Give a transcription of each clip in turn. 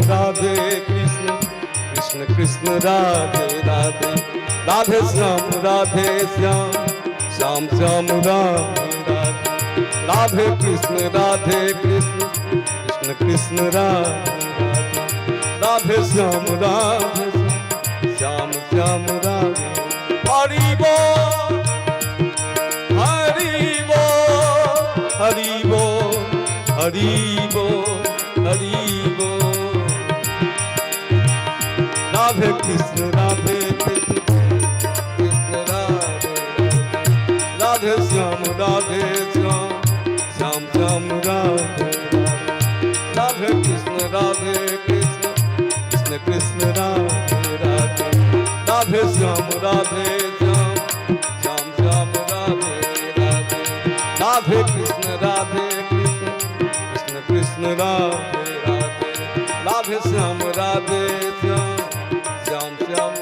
राधे कृष्ण कृष्ण कृष्ण राधे राधे, राधे श्याम राधे श्याम श्याम श्याम राधे राधे, राधे कृष्ण राधे कृष्ण कृष्ण कृष्ण राधे राधे, राधे श्याम राधे श्याम श्याम राधे। हरि बोल हरि बोल हरि बोल हरि बोल हरि बोल। राधे कृष्ण राधे कृष्ण कृष्ण राधे राधे, राधे श्याम राधे श्याम श्याम श्याम राधे राधे, राधे कृष्ण राधे कृष्ण कृष्ण कृष्ण राधे राधे, राधे श्याम राधे श्याम श्याम श्याम राधे राधे, राधे कृष्ण राधे कृष्ण कृष्ण कृष्ण राधे राधे, राधे श्याम राधे श्याम श्याम श्याम।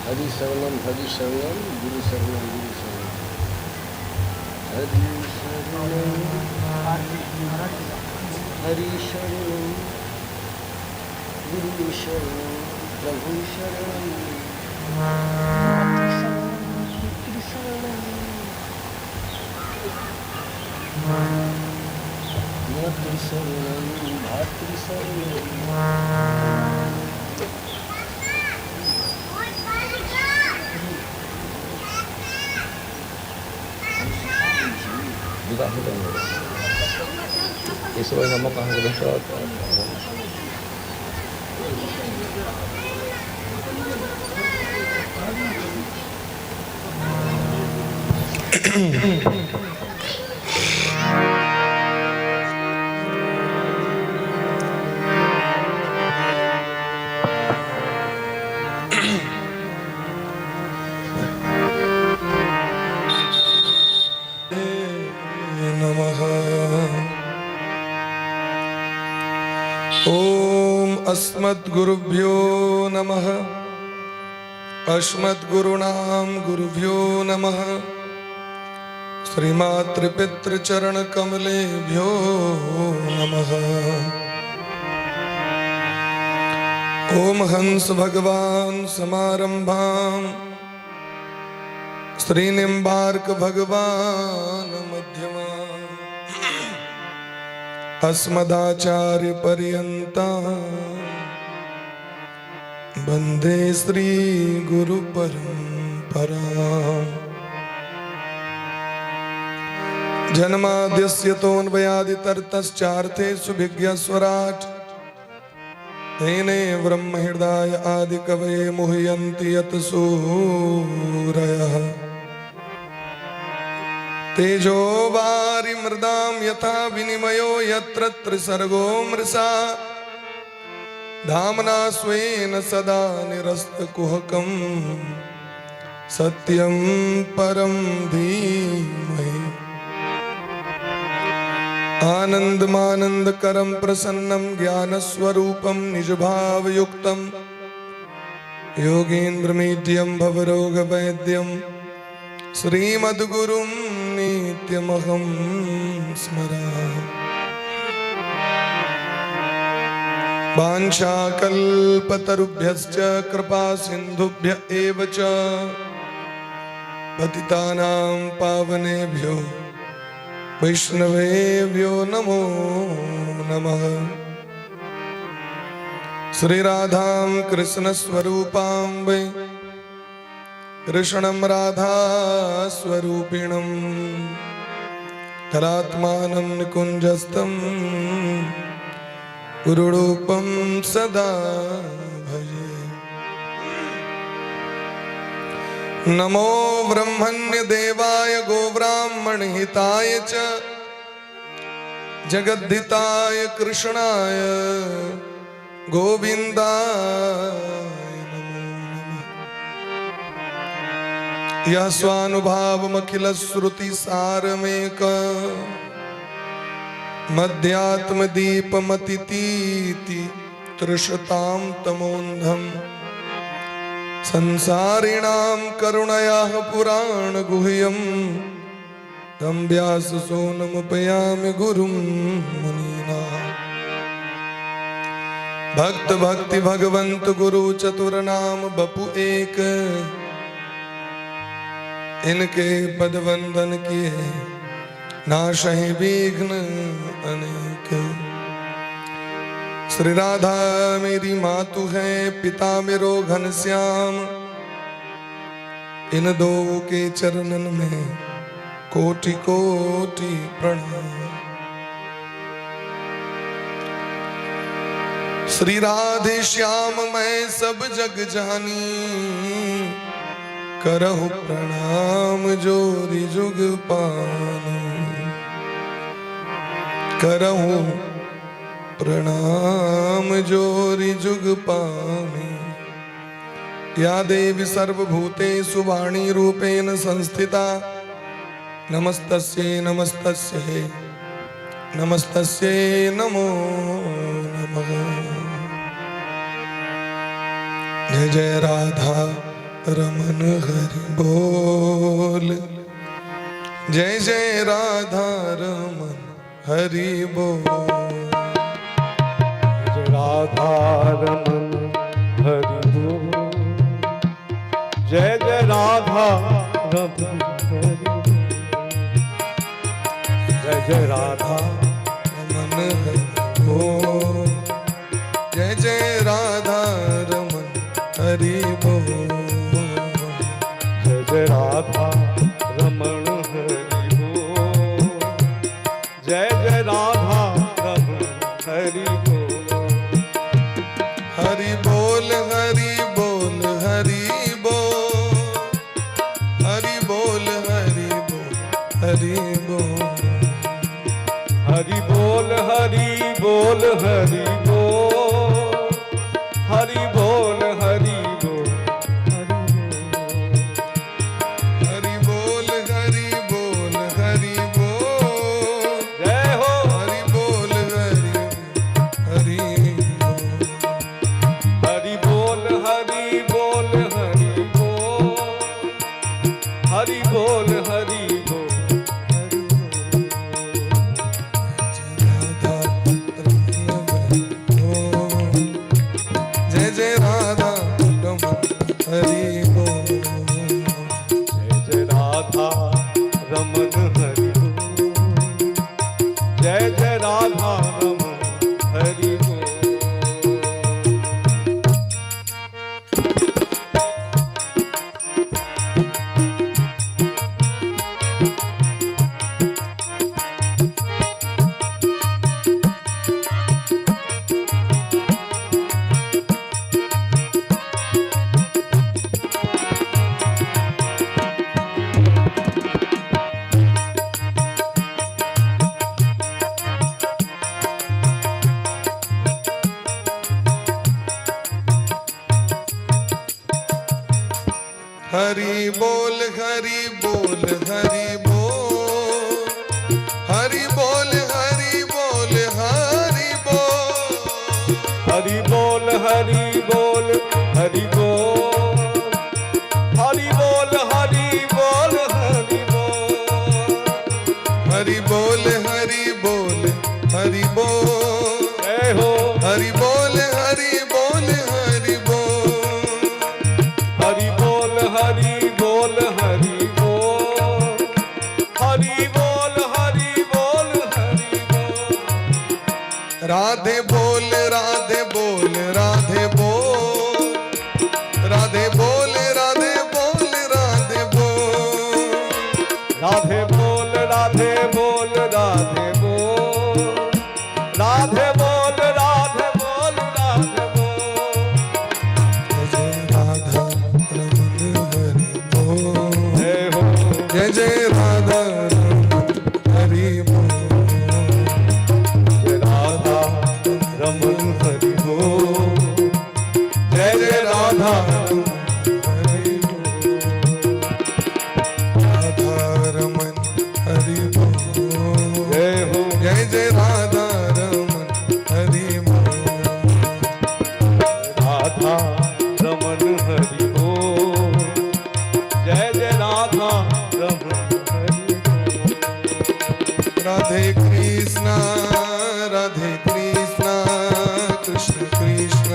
हरि शरणम हरि शरणम गुरु शरणम गुरु शरणम हरि शरणम हरि शरणम गुरु शरणम प्रभु शरणम मातृ शरणम भातृ शरणम। नमः। ॐ अस्मद्गुरुभ्यो नमः। अस्मद्गुरूणां गुरुभ्यो नमः। श्रीमातृपितृचरणकमलेभ्यो नमः। ॐ हंस भगवान समारंभां श्रीनिम्बार्क भगवान मध्यमां अस्मदाचार्य पर्यन्तां वंदे श्री गुरु परंपराम्। जन्माद्यस्य तोऽन्वयादितरतश्चार्थेषु विज्ञस्वराट् तेने ब्रह्महृदाय आदिकवये मुह्यन्ति यत् सूरयः। तेजो वारि मृदां यथा विनिमयो यत्र त्रिसर्गो मृषा धाम्ना स्वेन सदा निरस्तकुहकं सत्यं परं धीमहि। आनन्दमानन्दकरं प्रसन्नं ज्ञानस्वरूपं निजभावयुक्तं योगीन्द्रमीड्यं भवरोगवैद्यं श्रीमद्गुरुं नित्यमहं स्मरामि। वाञ्छाकल्पतरुभ्यश्च कृपा सिन्धुभ्य एव च पतितानां पावनेभ्यो वैष्णवेभ्यो नमो नमः। श्री राधां कृष्णस्वरूपां वै कृष्णं राधा स्वरूपिणं तरात्मानं निकुञ्जस्थं गुरुरूपं सदा भजे। नमो ब्रह्मण्य देवाय गोब्राह्मण हिताय च जगद्धिताय कृष्णाय गोविंदाय नमो नमः। यह स्वानुभावमखिल श्रुति सारमेक मध्यात्म दीपमतितीति तृषतां तमोन्धम संसारिणां करुणयाः पुराणगुह्यं तं व्याससूनमुपयामि गुरुं मुनीना। भक्त भक्ति भगवंत गुरु चतुर नाम बपु एक, इनके पद वंदन किए नाशहि विघ्न अनेक। श्री राधा मेरी मातु है, पिता मेरो घनश्याम, इन दो के चरणन में कोटि कोटि प्रणाम। श्री राधे श्याम मैं सब जग जानी, करहु प्रणाम जोरी जुग पानी। करहु प्रणाम जोरी जुग पानी। या देवी सर्वभूतेषु वाणी रूपेण संस्थिता, नमस्तस्यै नमस्तस्यै नमस्तस्यै नमो नमः। जय जय राधा रमन हरि बोल, जय जय राधा रमन हरि बोल। जय राधा रमन हरि बोल, जय जय राधा रमन हरि बोल, जय जय राधा रमन हरि बोल, जय जय राधा रमन हरि बोल। जय जय राधा रमन हरि बोल, जय जय राधा रमन हरि बोल। हरि बोल हरि बोल हरि बोल, हरि बोल हरि बोल हरि बोल। हरि बोल हरि बोल हरि बोल, हरि बोल हरि बोल हरि बोल हरि बोल हरि बोल, जय हो। हरि बोल हरि हरि बोल। हरि बोल हरि बोल हरि बोल, हरि बोल हरि बोल हरि बोल। राधा रमन बोल, जय जय राधा रमन हरि बोल। जय जय राधा रमन हरि बोल, जय जय राधा रमन हरि बोल। हरि बोल हरि बोल हरि बोल, हरि बोल हरि बोल हरि बोल। हरि बोल हरि बोल हरि बोल, हरि बोल हरि बोल हरि बोल। हरि बोल हरि बोल हरि बोल, जय हो। हरि बोल हरि बोल हरि बोल। हरि बोल हरि बोल हरि बोल, हरि बोल हरि बोल हरि बोल। राधे बोल राधे बोल राधे बोल, राधे बोल राधे बोल राधे बोल। राधे बोल राधे बोल राधे बोल, राधे बोल राधे बोल राधे बोल। जय जय राधा रमन हरि बोल, जय हो। जय जय राधा रमन हरि बोल। राधे कृष्णा राधे कृष्णा कृष्ण कृष्ण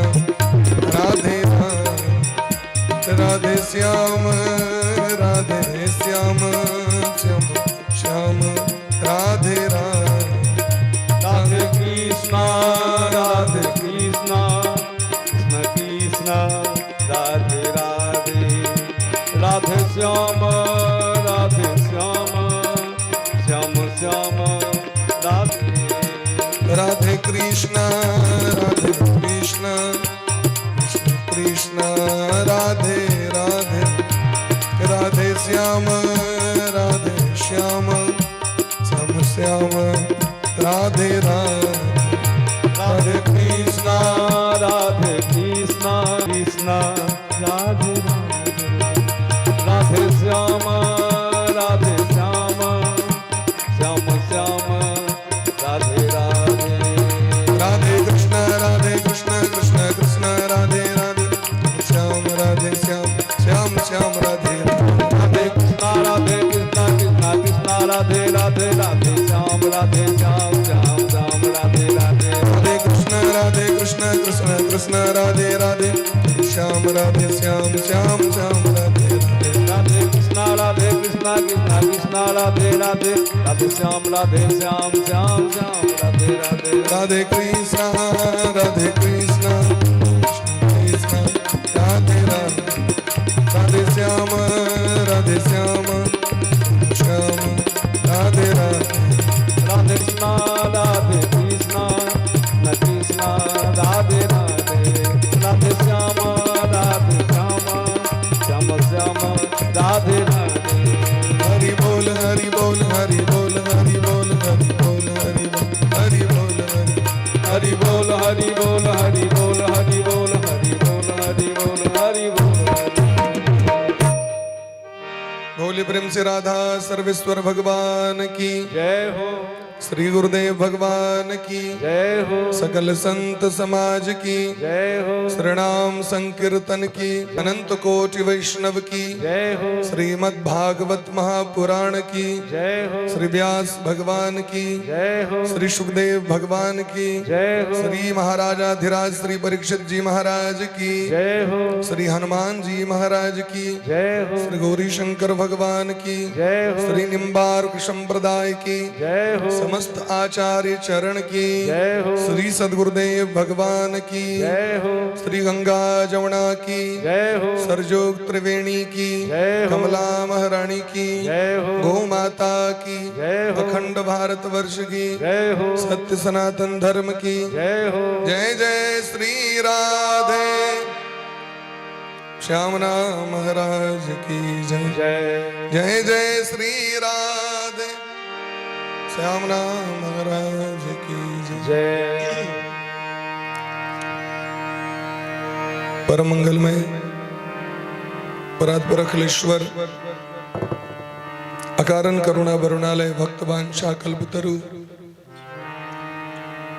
राधे राधे राधे श्याम राधे श्याम श्याम श्याम राधे राधे। राधे कृष्णा राधे कृष्णा कृष्ण कृष्ण राधे राधे, राधे श्याम राधे श्याम श्याम श्याम राधे। राधे कृष्णा राधे कृष्णा कृष्ण कृष्ण राधे राधे, राधे श्याम राधे श्याम श्याम श्याम राधे राधे। राधे कृष्णा राधे कृष्णा कृष्णा राधे राधे, राधे श्याम राधे श्याम श्याम श्याम राधे राधे। राधे कृष्ण राधे कृष्ण कृष्ण कृष्ण राधे राधे, श्याम राधे श्याम श्याम श्याम राधे राधे कृष्णा राधे कृष्णा कृष्णा कृष्णा राधे राधे, राधे श्याम राधे श्याम श्याम श्याम राधे राधे। राधे कृष्ण राधे कृष्ण कृष्ण कृष्ण राधे राधे, श्याम राधे श्याम श्याम श्याम राधे राधे। राधे कृष्णा राधे कृष्णा कृष्णा कृष्णा राधे राधे, राधे श्याम राधे श्याम श्याम श्याम राधे राधे। राधे कृष्णा राधे कृष्णा कृष्ण कृष्ण राधे राधे, राधे श्याम राधे श्याम श्याम राधे राधे। राधे कृष्णा राधे कृष्णा न कृष्णा राधे राधे, राधे श्याम राधे श्याम श्याम श्याम राधे राधे। हरि बोल हरि बोल हरि बोल हरि बोल हरि बोल हरि बोल हरि बोल हरि। हरि बोल हरि बोल हरि बोल हरि बोल हरि बोल हरि बोल हरि बोल हरि। बोले प्रेम से राधा सर्वेश्वर भगवान की जय हो। श्री गुरुदेव भगवान की जय हो। सकल संत समाज की जय हो। श्रीनाम संकीर्तन की, अनंत कोटि वैष्णव की जय हो। श्रीमद् भागवत महापुराण की जय हो। श्री व्यास भगवान की जय हो। श्री सुखदेव भगवान की जय हो। श्री महाराजाधिराज श्री परीक्षित जी महाराज की जय हो। श्री हनुमान जी महाराज की जय हो। श्री गौरी शंकर भगवान की जय हो। श्री निम्बार्क संप्रदाय की जय हो। समस्त आचार्य चरण की जय हो। श्री सदगुरुदेव भगवान की जय हो। श्री गंगा जमुना की जय हो। सरजोग त्रिवेणी की जय हो। कमला महारानी की जय हो। गौ माता की जय हो। अखंड भारत वर्ष की जय हो। सत्य सनातन धर्म की जय हो। जय जय श्री राधे श्याम नाम महाराज की जय। जय। जय जय श्री राधे श्याम नाम महाराज की जय। जय। परम मंगलमय परात्पर अखिलेश्वर अकारण करुणा वरुणालय भक्तवांछा कल्पतरु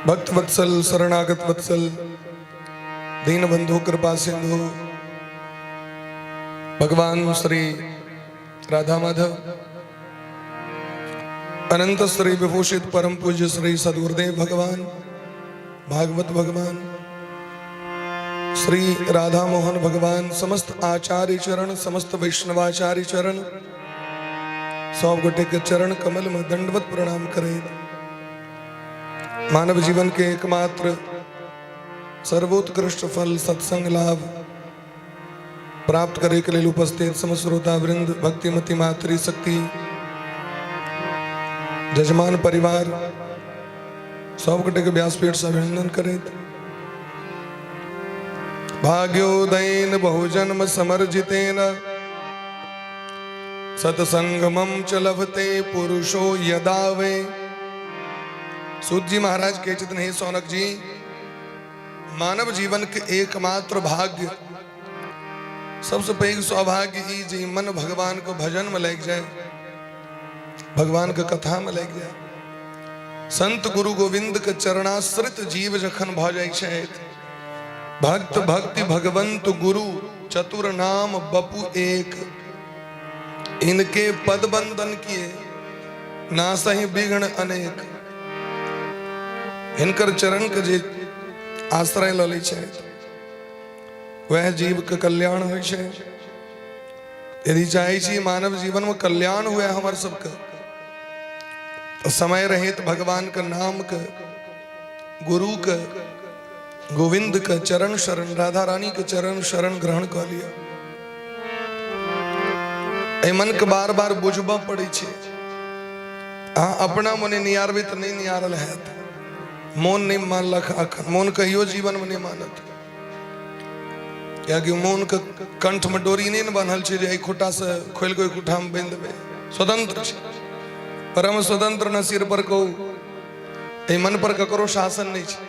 भक्त वत्सल शरणागत वत्सल दीन बंधु कृपा सिंधु भगवान श्री राधा माधव अनंत श्री विभूषित परम पूज्य श्री सदगुरुदेव भगवान, भागवत भगवान श्री राधा मोहन भगवान, समस्त आचार्य चरण, समस्त वैष्णवाचार्य चरण, सब गोटे के चरण कमल में दंडवत प्रणाम करे। मानव जीवन के एकमात्र सर्वोत्कृष्ट फल सत्संग लाभ प्राप्त करे के लिए उपस्थित समस्त श्रोता वृंद, भक्तिमती मातृ शक्ति, जजमान परिवार, सब गोटे के व्यासपीठ से अभिनंदन करे। भाग्योदयेन बहुजन्म समर्जितेन सत्संगमम च लभते पुरुषो यदा वे। सूत जी महाराज के चित नहीं सौनक जी, मानव जीवन के एकमात्र भाग्य, सबसे पैघ सौभाग्य ई जे मन भगवान को भजन में लग जाए, भगवान के कथा में लग जाए। संत गुरु गोविंद के चरणाश्रित जीव जखन भ जाइ छै, भक्त भक्ति भगवंत गुरु चतुर नाम बपु एक, इनके पद बंदन किए ना सही विघ्न अनेक। हिनकर चरणके जे आश्रय लऽ लै छथि वएह जीवके कल्याण होइ छै। यदि चाहै छी मानव जीवनमे कल्याण हुए हमर सबके, तऽ समय रहैत भगवानके नामके, गुरुके, गोविंदके चरण शरण, राधा रानीके चरण शरण ग्रहण कऽ लिअ। एहि मनके बार बार बुझबऽ पड़ै छै। अहाँ अपना मने नियारबै तऽ नहि नियारल हैत। मोन नहि मानलक अखन, मोन कहियो जीवनमे नहि मानत, कियाकि मोनके कंठमे डोरी नहि ने बान्हल छै जे एहि खुट्टासँ खोलि कऽ ओहि खुट्टामे बान्हि देबै। स्वतंत्र छै, परम स्वतंत्र। न सिर पर कहू, एहि मन पर ककरो शासन नहि छै।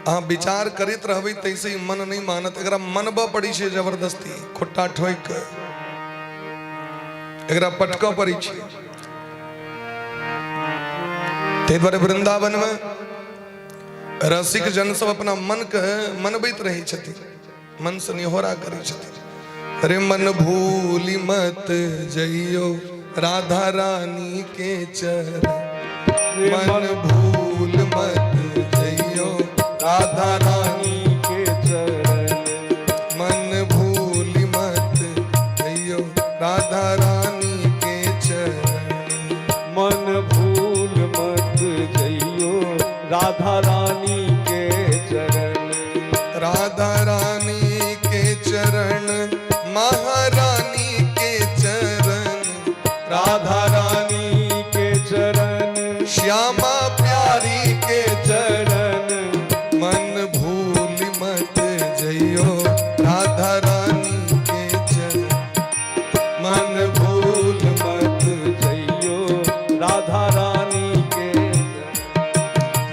अहाँ विचार करैत रहबै ताहिसँ ई मन नहि मानत। एकरा मनबऽ पड़ै छै जबरदस्ती, खुट्टा ठोकि कऽ एकरा पटकऽ पड़ै छै। ताहि दुआरे वृन्दावनमे रसिक जन सब अपना मनके मनबैत रहै छथिन, मन से निहोरा करै छथिन। अरे मन भूली मत जइयो राधा रानी के चरण, मन भूल मत जइयो राधा रानी के चरण, मन भूल मत जइयो राधा रानी के चरण, मन भूल मत जइयो राधा रानी के चरण, राधा रानी के चरण, महारानी के चरण, राधा रानी के चरण, श्यामा प्यारी के चरण, मन भूल मत जइयो राधा रानी के चरण, मन भूल मत जइयो राधा रानी के चरण,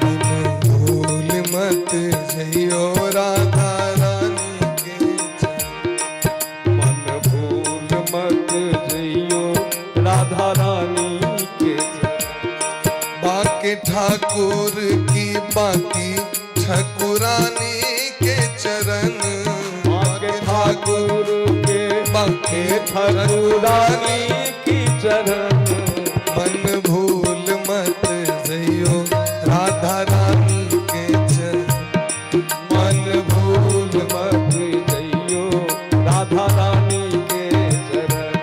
मन भूल मत जइयो राधा रानी के चरण, मन भूल मत जइयो राधा रानी के चरण। बाके ठाकुर की बाकी ठकुरानी के चरण, बाके ठाकुर के बाके ठकुरानी की चरण, मन भूल मत जइयो राधा रानी के चरण, मन भूल मत जइयो राधा रानी के चरण।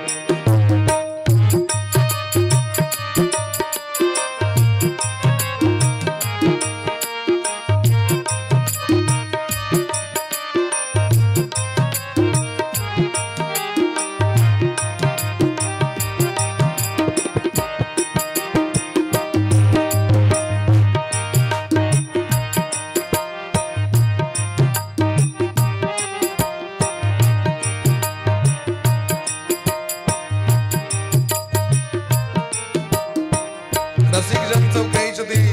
रसिक जन सब कहै छथिन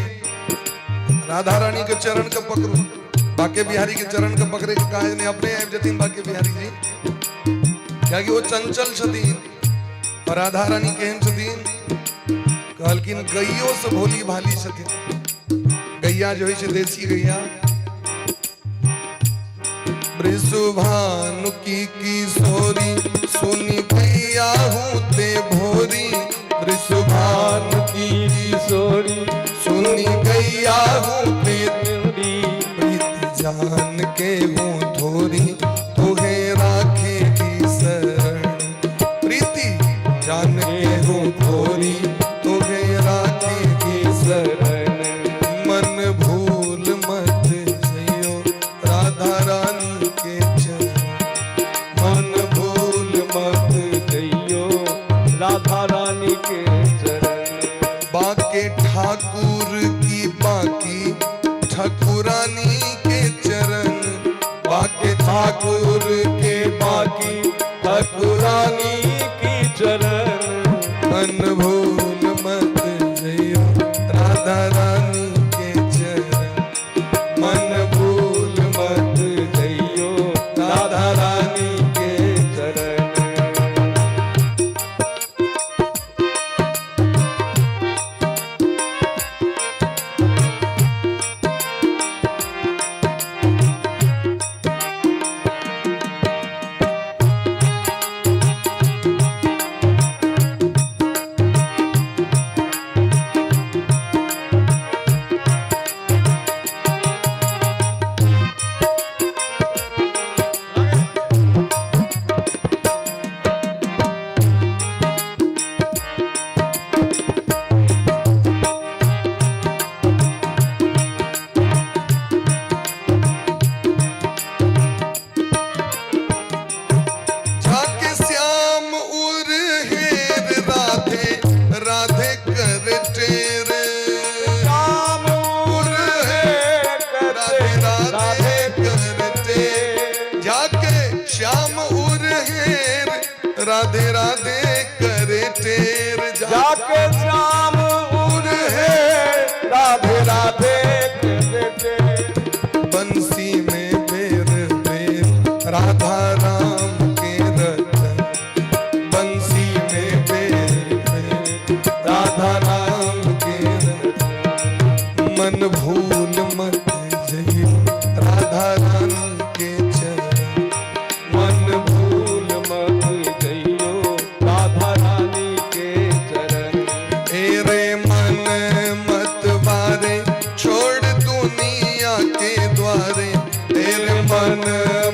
राधा रानी के चरण के पकड़ू, बाके बिहारी के चरण के पकड़े के काज नहीं, अपने आबि जथिन बाके बिहारी जी, कियाकि ओ चंचल छथिन। और राधा रानी केहन छथिन? कहलखिन गैयो से भोली भाली छथिन। गैया जे होइ छै देसी गैया। वृषभानु की किशोरी सुनी गैया हूँ ते भोरी, वृषभानु की किशोरी सुनी गैया हूँ ते भोरी, प्रीति जान के हूँ थोरी तुहे राखेगी शरण, प्रीति जान के हूँ थोरी तुहे राखेगी शरण, मन भूल मत जइयो राधा रानी के चरण, मन भूल मत जइयो राधा रानी के चरण। बाके ठाकुर की बाकी ठकुरानी के चरण, बाके ठाकुर के बाकी ठकुरानी की चरण, मन भूल मत जइयो राधा रानी के चरण, मन भूल मत जइयो राधा रानी के चरण। राधे राधे करे टेर। जाके श्याम उर है राधे राधे करे टेर। बंसी में बेर बेर राधा राम के रतन, बंसी में बेर बेर राधा राम के रतन। मन भूल मत जइयो राधा रानी के चरण। मन भूल मत जइयो राधा रानी के चरण। ए रे मन मत बारे छोड़ दुनिया के द्वारे, तेरे मन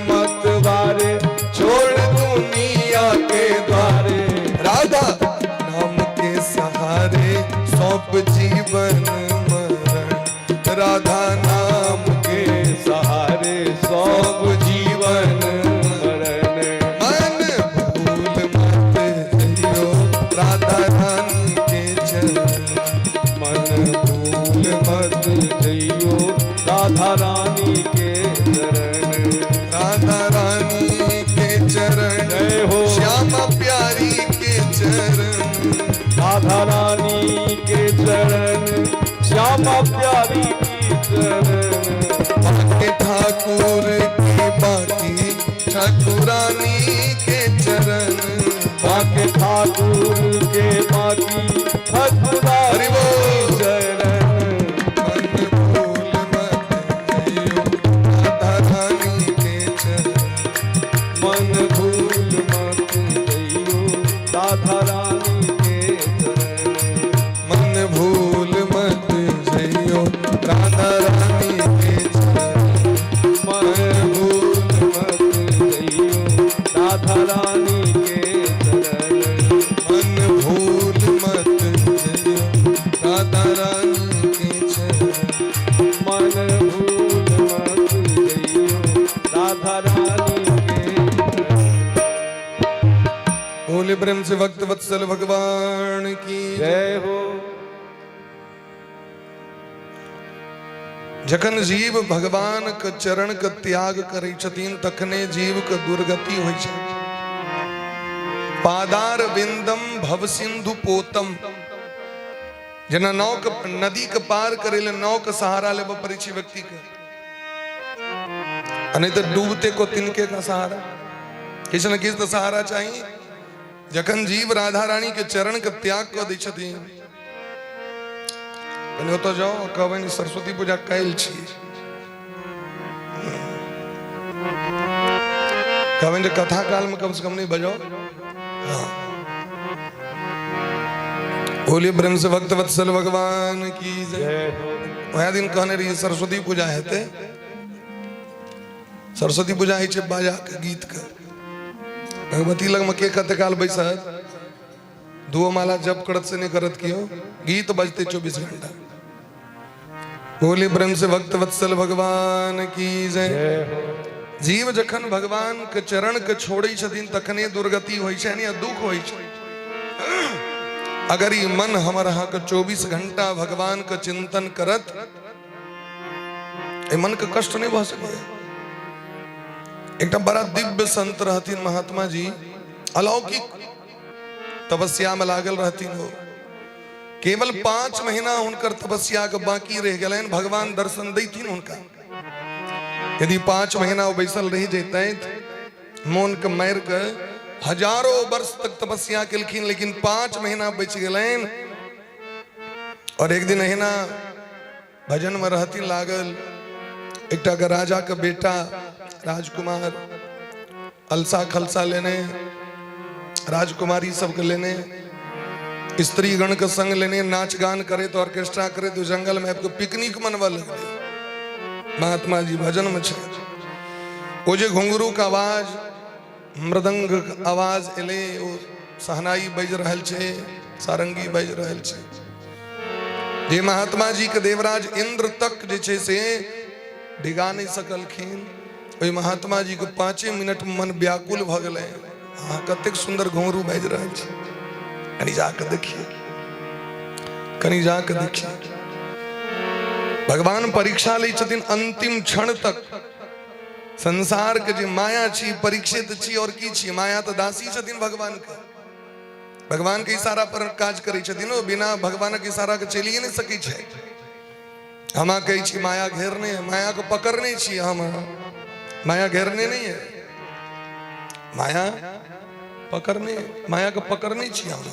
मत बारे छोड़ दुनिया के द्वारे। राधा नाम के सहारे सौंप जीवन मरण, राधा नाम के सहारे सौंप जीवन मरण। मन भूल मत जइयो राधा रानी के चरण। मन भूल मत जइयो राधा रानी के चरण। राधा रानी के चरण। जय हो। श्यामा प्यारी के चरण। राधा रानी के चरण, श्यामा प्यारी की चरण। बाके ठाकुर के बाकी ठाकुरानी के चरण। बाके ठाकुर के बाकी ठाकुरानी हरि बोल। चरण। मन भूल मत जइयो राधा रानी के चरण। मन भूल मत जइयो राधा रानी के चरण। मन भूल मत जइयो राधा रानी के चरण। मन भूल मत जइयो राधा रानी के चरण। मन भूल मत जइयो राधा रानी के चरण। मन भूल मत जइयो राधा रानी के चरण। बोले प्रेम से भक्त वत्सल भगवान की। जय हो। जखन जीव भगवान के चरण के त्याग करै छथिन तखने जीव के दुर्गति होइ छै। पादार विंदम भव सिंधु पोतम, जेना नाव के नदी के पार करै ले नाव के सहारा लेबऽ पड़ै छै व्यक्ति के, आ नहि तऽ डूबते को तिनके का सहारा, किछु ने किछु तऽ सहारा चाही। जखन जीव राधा रानी के चरण के त्याग कऽ दै छथिन, कनि ओतऽ जाउ, कहबनि सरस्वती पूजा काल्हि छी, कहबनि जे कथा काल में कम से कम नहीं बजाओ। हाँ, बोलिए प्रेम से भक्त वत्सल भगवान की जय। जय हो। वएह दिन कहने रहिए सरस्वती पूजा हेतै, सरस्वती पूजा होइ छै बाजा के गीत के, भगवती लगमे के कते काल बैसत, दुओ माला जप करत से नहीं करत कियो, गीत बजते 24 घंटा। बोले प्रेम से भक्त वत्सल भगवान की जय। जय हो। जीव जखन भगवान के चरण के छोड़ै छथिन तखने दुर्गति होइ छै या दुख होइ छै। अगर ई मन हमर अहाँ के 24 घंटा भगवान के चिंतन करत, एहि मन के कष्ट नहीं भऽ सकैए। एकटा बड़ा दिव्य संत रहथिन महात्मा जी, अलौकिक तपस्या में लागल रहथिन हो। केवल 5 महीना हुनकर तपस्या के बाकी रह गेलनि, भगवान दर्शन दैथिन हुनका। यदि 5 महीना ओ बैसल रहि जैतथि, मोन के मारि के हजारों वर्ष तक तपस्या केलखिन, लेकिन 5 महीना बचि गेलनि। और एक दिन अहिना भजन में रहथिन लागल, एकटा के राजा के बेटा राजकुमार अलसा खलसा लेने, राजकुमारी सबके लेने, स्त्रीगण के संग लेने, नाच गान करे तो ऑर्केस्ट्रा करे तो जंगल में आबि पिकनिक मनबऽ लगलै। महात्मा जी भजन में छै, ओ जे घुंघरू के आवाज, मृदंग के आवाज एलै, ओ सहनाई बाजि रहल छै, सारंगी बाजि रहल छै, जे महात्मा जी के देवराज इंद्र तक जे छै से डिगा नहि सकलखिन। ओहि महात्मा जी के 5 मिनट मन व्याकुल भऽ गेलै, अहाँ कतेक सुन्दर घुंघरू बाजि रहल छै, कनि जाके देखिए, कनि जाके देखिए। भगवान परीक्षा लै छथिन अंतिम क्षण तक। संसार के जे माया छी, परीक्षित छी और की छी? माया तऽ दासी छथिन भगवान के। भगवान के इशारा पर काज करै छथिन, ओ बिना भगवानक इशारा के चलिए नहि सकै छै। हमा कहै छी माया घेरने है, माया के पकड़ने छी हम, माया घेरने नहीं है, माया पकड़ने, माया के पकड़ने छी हम।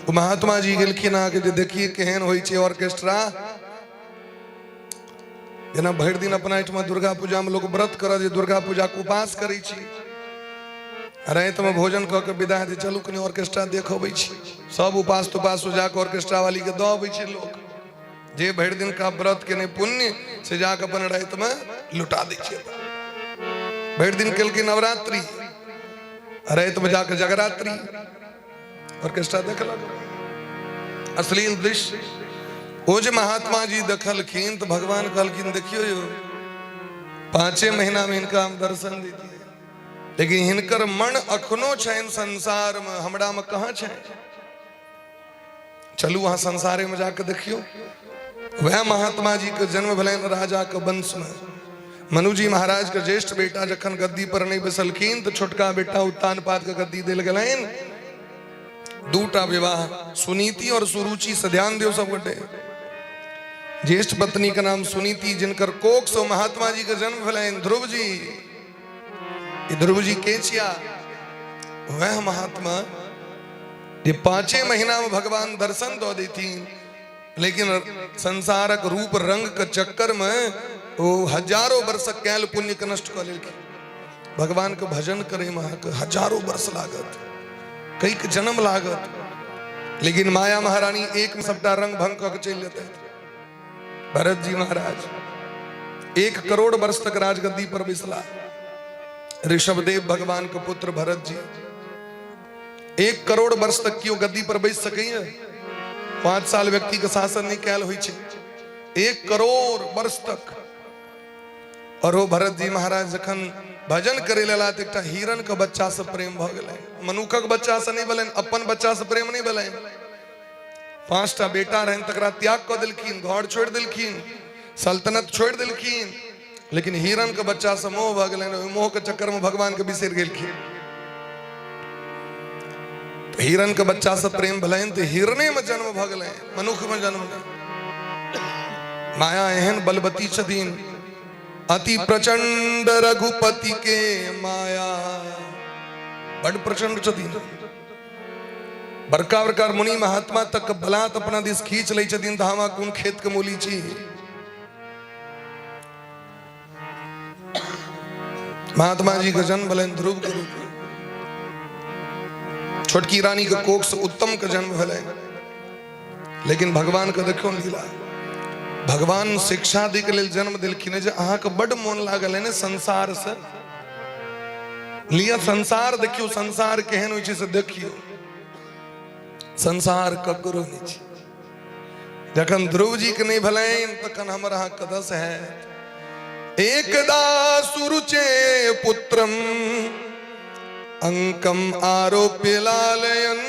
ओ महात्मा जी गेलखिन अहाँके जे देखिए केहन होइ छै ऑर्केस्ट्रा। जेना भरि दिन अपना एहिठमा दुर्गा पूजामे लोक व्रत करत जे दुर्गा पूजाके उपास करै छी, रातिमे भोजन कऽ के विदा हेतै, चलू कनि ऑर्केस्ट्रा देख अबै छी। सब उपास तुपास जाकऽ ऑर्केस्ट्रा वालीके दऽ अबै छै लोक। जे भरि दिन का व्रत केने पुण्य से जाकऽ अपन रातिमे लुटा दै छै। भरि दिन केलकै नवरात्रि, रातिमे जाकऽ जगरात्रि, ऑर्केस्ट्रा देखलक, अश्लील दृश्य। ओ जे महात्मा जी देखलखिन तऽ भगवान कहलखिन देखियौ यौ, 5 महीना में हिनका हम दर्शन दितियै, लेकिन हिनकर मन अखनो छनि संसार में, हमरा में कहाँ छनि? चलू अहाँ संसारे में जाके देखियौ। वह महात्मा जी के जन्म भेलनि राजा के वंश में। मनुजी महाराज के ज्येष्ठ बेटा जखन गद्दी पर नहीं बैसलखिन तो छोटका बेटा उत्तानपाद के गद्दी दिल गेलनि। दूटा विवाह, सुनीति और सुरुचि से ध्यान दियो सब गोटे। ज्येष्ठ पत्नी के नाम सुनीति, जिनकर कोख से महात्मा जी के जन्म भेलनि ध्रुव जी। ध्रुव जी के छिया? वह महात्मा जे 5 महीना में भगवान दर्शन दऽ देथिन, लेकिन संसारक रूप रंग के चक्कर में ओ हजारों वर्ष कैल पुण्य के नष्ट कऽ लेलखिन। भगवान के भजन करे में अहाँके हजारों वर्ष लागत, कई के जन्म लागत, लेकिन माया महारानी एक में सबटा रंग भंग कऽ के चलि जेतै। भरत जी महाराज 1 करोड़ वर्ष तक राजगद्दी पर बैसला। ऋषभदेव भगवान के पुत्र भरत जी 1 करोड़ वर्ष तक केओ गद्दी पर बैस सकैए? 5 साल व्यक्ति के शासन नहीं कैल होइ छै, 1 करोड़ वर्ष तक। और ओ भरत जी महाराज जखन भजन करे लेला तऽ एकटा हिरण के बच्चा से प्रेम भऽ गेलै। मनुखक बच्चा से नहीं भेलनि, अपन बच्चा से प्रेम नहीं भेलनि। 5टा बेटा रहनि तकरा त्याग कऽ देलखिन, घर छोड़ि देलखिन, सल्तनत छोड़ि देलखिन, लेकिन हिरण के बच्चा से मोह भऽ गेलनि। ओहि मोह के चक्कर में भगवान के बिसरि गेलखिन। हिरण के बच्चा से प्रेम भेलनि तऽ हिरणे में जन्म भऽ गेलनि, मनुख में जन्म नहि। माया एहन बलवती छथिन, अति प्रचंड रघुपति के माया, बड प्रचंड छथिन। बड़का बड़का मुनि महात्मा तक बलात् अपना दिस खींच लै छथिन, तऽ हम कोन खेत के मूली छी? महात्मा जी के जन्म भेलनि ध्रुव के रूप में। छोटकी रानी के कोख से उत्तम के जन्म भेलनि। लेकिन भगवान के देखियौ लीला, भगवान शिक्षा दै के लेल जन्म देलखिन जे अहाँके बड मोन लागल है ने संसार से, लिअ संसार देखियौ, संसार केहन होइ छै से देखियौ। संसार ककरो नहि छै। जखन ध्रुव जी के नहीं भेलनि तखन हमर अहाँ कदस है। एकदा सुरुचे पुत्रम अंकम आरोप्य लालयन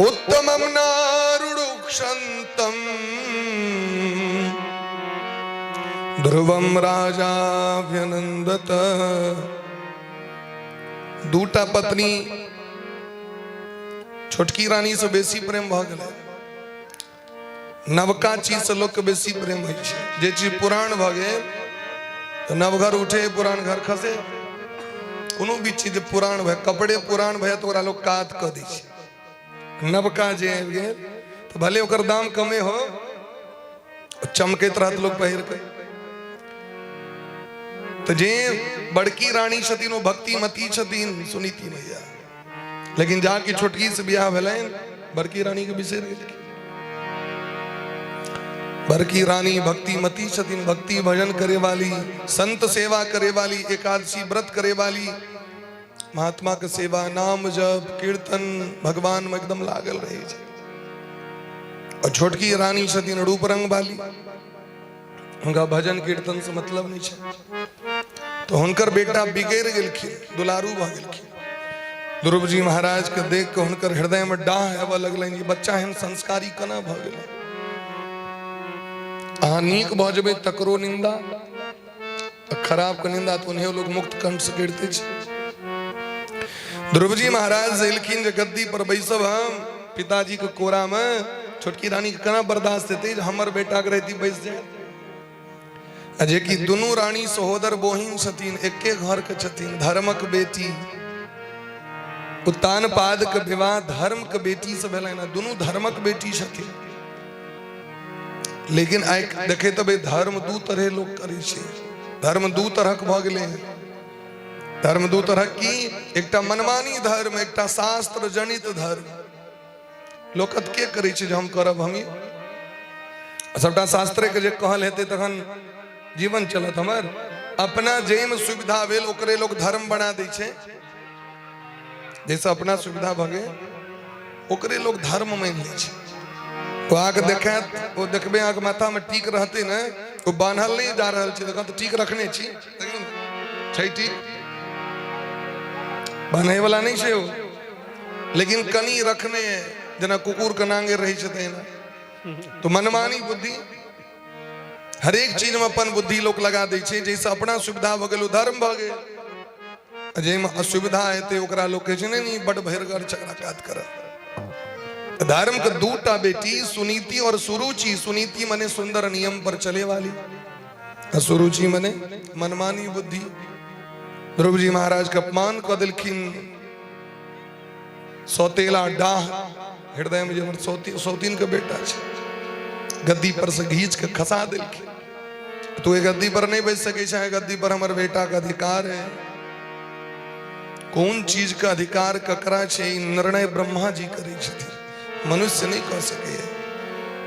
उत्तमम नारुणुक्षंतम ध्रुवम राजाभ्यनंदत। दूटा पत्नी, छोटकी रानी से बेसी प्रेम भऽ गेलै। नवका चीज से लोक के बेसी प्रेम होइ छै। जे चीज पुरान भऽ गेल तऽ नव घर उठे पुरान घर खसे। कोनो भी चीज पुरान भए, कपड़े पुरान भए तऽ ओकरा लोक कात कऽ दै छै। नवका जे आबि गेल तऽ भले ओकर दाम कमे हो, चमकैत रहत लोक पहिर के। तऽ जे बड़की रानी छथिन ओ भक्तिमती छथिन सुनीति मैया, लेकिन जाके छोटकी से बियाह भेलनि बड़की रानी के बिसरि गेलखिन। बड़की रानी भक्तिमती छथिन, भक्ति भजन करे वाली, संत सेवा करे वाली, एकादशी व्रत करे वाली, महात्मा के सेवा, नाम जप, कीर्तन भगवान में एकदम लागल रहे छै। और छोटकी रानी छथिन रूप रंग वाली, हुनका भजन कीर्तन से मतलब नहीं छै। तो हुनकर बेटा बिगड़ गेलखिन, दुलारू भऽ गेलखिन। ध्रुव जी महाराज के देख के हुनकर हृदय में डाह आबऽ लगलनि, ई बच्चा एहन संस्कारी केना भऽ गेलै? अहाँ नीक भऽ जेबै तकरो निंदा, खराब के निंदा तऽ ओनाहियो लोक मुक्त कंठ से करिते छै। ध्रुवजी महाराज से एलखिन जे गद्दी पर बैसब हम पिताजी के कोरा में, छोटकी रानी के केना बर्दाश्त हेतै जे हमर बेटा के रहती बैस जाए। आ जेकि दुनू रानी सहोदर बोहिन छथिन, एके घर के छथिन, धर्मक बेटी। उत्तानपाद के विवाह धर्म के बेटी से भेलनि, दुनू धर्मक बेटी छथिन। लेकिन आइ देखे तऽ धर्म दू तरह लोक करै छै। धर्म दू तरहक भऽ गेलै हँ। धर्म दू तरहक की? एकटा मनमानी धर्म, एकटा शास्त्र जनित धर्म। लोक के करै छै जे हम करब हम सबटा शास्त्रे के जे कहल हेतै तखन जीवन चलत हमर। अपना जाहिमे सुविधा भेल ओकरे लोक धर्म बना दै छै। जाहिसँ अपना सुविधा भऽ गेल ओकरे लोक धर्म मानि लै छै। ओ अहाँके देखायत, ओ देखबै अहाँके माथामे टीक रहतै ने, ओ बान्हल नहि जा रहल छै तखन तऽ टीक रखने छी, देखियौ ने, छै टीक, बान्हैवला नहि छै ओ, लेकिन कनि रखने जेना कुकुरके नांगे रहै छै तहिना। तो मनमानी बुद्धि हरेक चीजमे अपन बुद्धि लोक लगा दै छै, जाहिसँ अपना सुविधा भऽ गेल ओ धर्म भऽ गेल, आ जाहिमे असुविधा हेतै ओकरा लोक कहै छै नहि नहि बड भरिगर छै, एकरा कात करऽ। धर्म के दूटा बेटी सुनीति और सुरुचि। सुनीति मने सुंदर नियम पर चले वाली, आ सुरुचि मने मनमानी बुद्धि। ध्रुव जी महाराज के अपमान कऽ देलखिन। सौतेला डाह हृदय में जे हमर सौतीन के बेटा छै, गद्दी पर से घींच के खसा देलखिन। तू ए गद्दी पर नहीं बैस सकै छै, गद्दी पर हमर बेटा के अधिकार है। कोन चीज के अधिकार ककरा छै ई निर्णय ब्रह्मा जी करै छथिन, मनुष्य नहीं कऽ सकैए।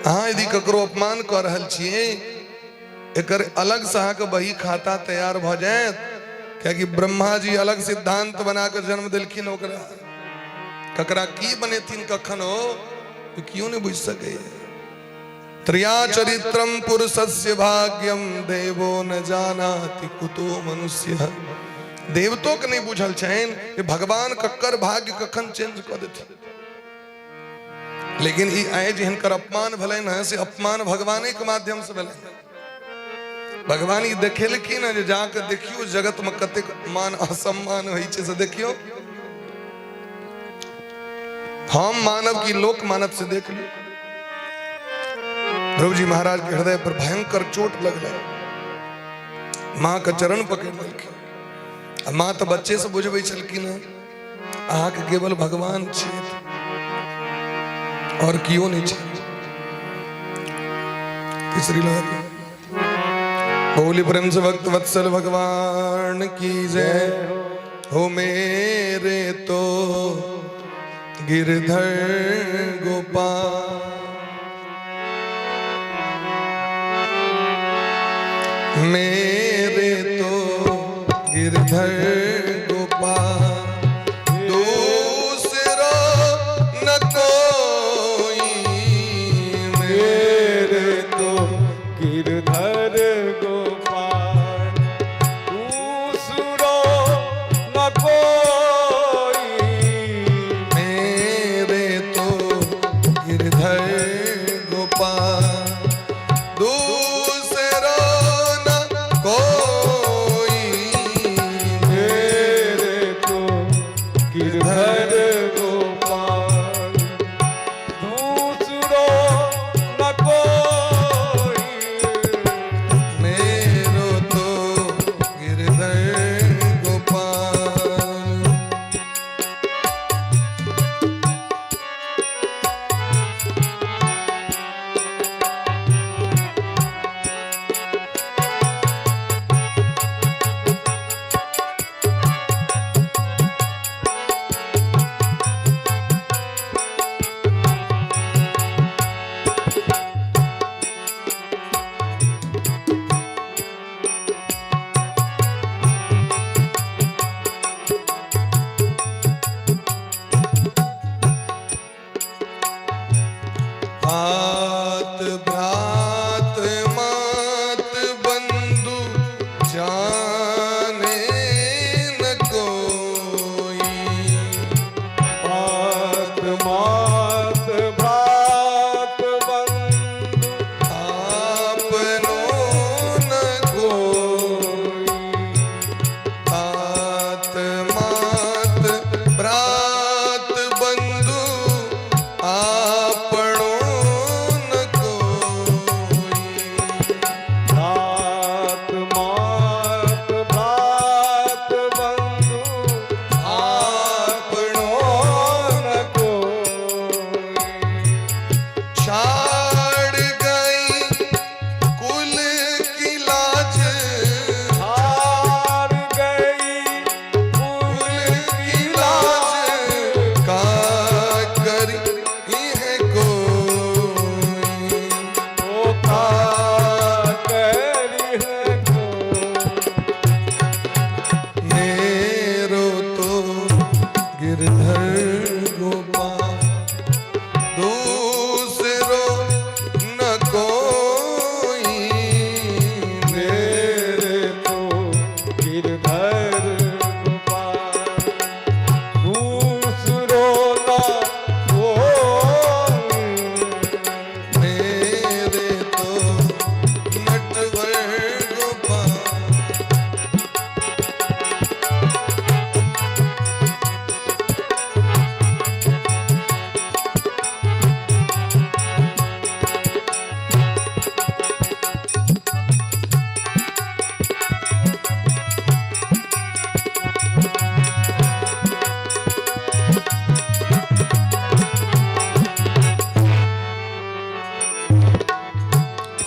अहाँ यदि ककरो अपमान कऽ रहल छियै, एकर अलग से अहाँके बही खाता तैयार भऽ जायत, कियाकि ब्रह्मा जी अलग सिद्धांत बना कऽ जन्म देलखिन। ओकरा ककरा की बनेथिन कखन ओ केओ नहि बुझि सकैए। त्रिया चरित्रम पुरुषस्य भाग्यम देवो न जानाति कुतो मनुष्य। देवतो के नहीं बुझल छनि कि भगवान ककर भाग्य कखन चेंज कऽ देथिन। लेकिन ई आइ जे हिनकर अपमान भेलनि हँ से अपमान भगवाने के माध्यम से भेलनि। भगवान ई देखेलखिन हँ जे जाके देखियौ जगत में कतेक मान असम्मान होइ छै, से देखियौ। हम मानव की लोक मानव से देख लियौ। ध्रुव जी महाराज के हृदय पर भयंकर चोट लगलै, माँ के चरण पकड़ लेलखिन। आ माँ तऽ बच्चे से बुझबै छलखिन हँ अहाँके केवल भगवान छियै और केओ नहीं छै। तीसरी लहर बोली प्रेम से भक्त वत्सल भगवान की जय हो। मेरे तो गिरधर गोपाल, मेरे तो गिरधर गोपाल, दूसरा न कोई। मेरे तो गिरधर गोपाल, दूसरो न कोई। मेरे तो गिरधर गोपाल, दूसरो न कोई। मेरे तो गिरधर गोपाल, दूसरो न कोई। मेरो तो गिरधर गोपाल। आत भ्रात मात बंधु जाने न कोई। मात मात भ्रात बंधु आपनो न कोई।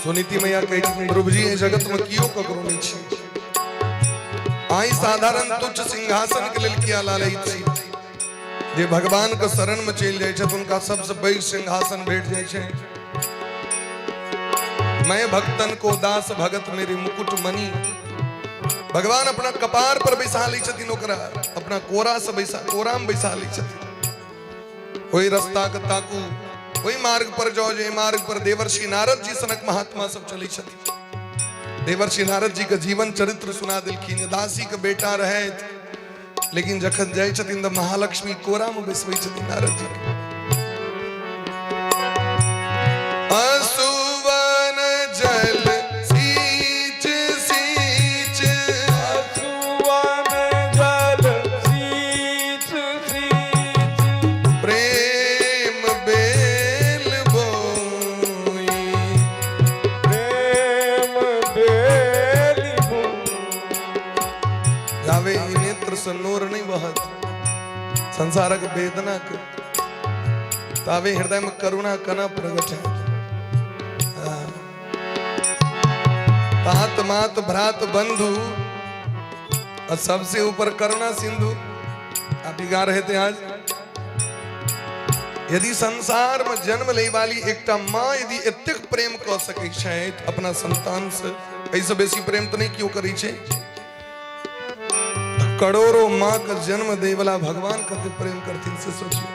सुनीति मैया कहै छथिन, ध्रुव जी, एहि जगत में कियो ककरो नहि छै। आइ साधारण तुच्छ सिंहासन के लेल किया लालैत छी? जे भगवान के शरण में चलि जाइ छथि, हुनका सबसे पैघ सिंहासन भेट जाइ छै। मैं भक्तन को दास भगत मेरे मुकुट मणि। भगवान अपना कपार पर बैसा लै छथिन ओकरा, अपना कोरा से बैसा, कोरा में बैसा लै छथिन। ओहि रास्ता के ताकू, ओहि मार्ग पर जाओ जे मार्ग पर देवर्षि नारद जी सनक महात्मा सब चलै छथिन। देवर्षि नारद जी के जीवन चरित्र सुना देलखिन। दासी के बेटा रहैत, लेकिन जखन जाइ छथिन तऽ महालक्ष्मी कोरा में बैसबै छथिन नारद जी के। असुवन जल सींच सींच, असुवन जल सींच सींच, प्रेम बेल बोई, प्रेम बेल बोई। जावे ई नेत्र से नोर नहीं बहत संसारक वेदना के, तावे हृदय में करुणा कना प्रगट है। तात मात भ्रात बंधु और सबसे ऊपर करुणा सिंधु। आप ही गा रहे थे आज। यदि संसार में जन्म ले वाली एकटा माँ यदि एतेक प्रेम कऽ सकै छथि अपना संतान से, एहिसँ बेसी प्रेम तऽ नहि केओ करै छै, करोड़ों माँ के जन्म दै वाला भगवान कते प्रेम करथिन से सोचियो।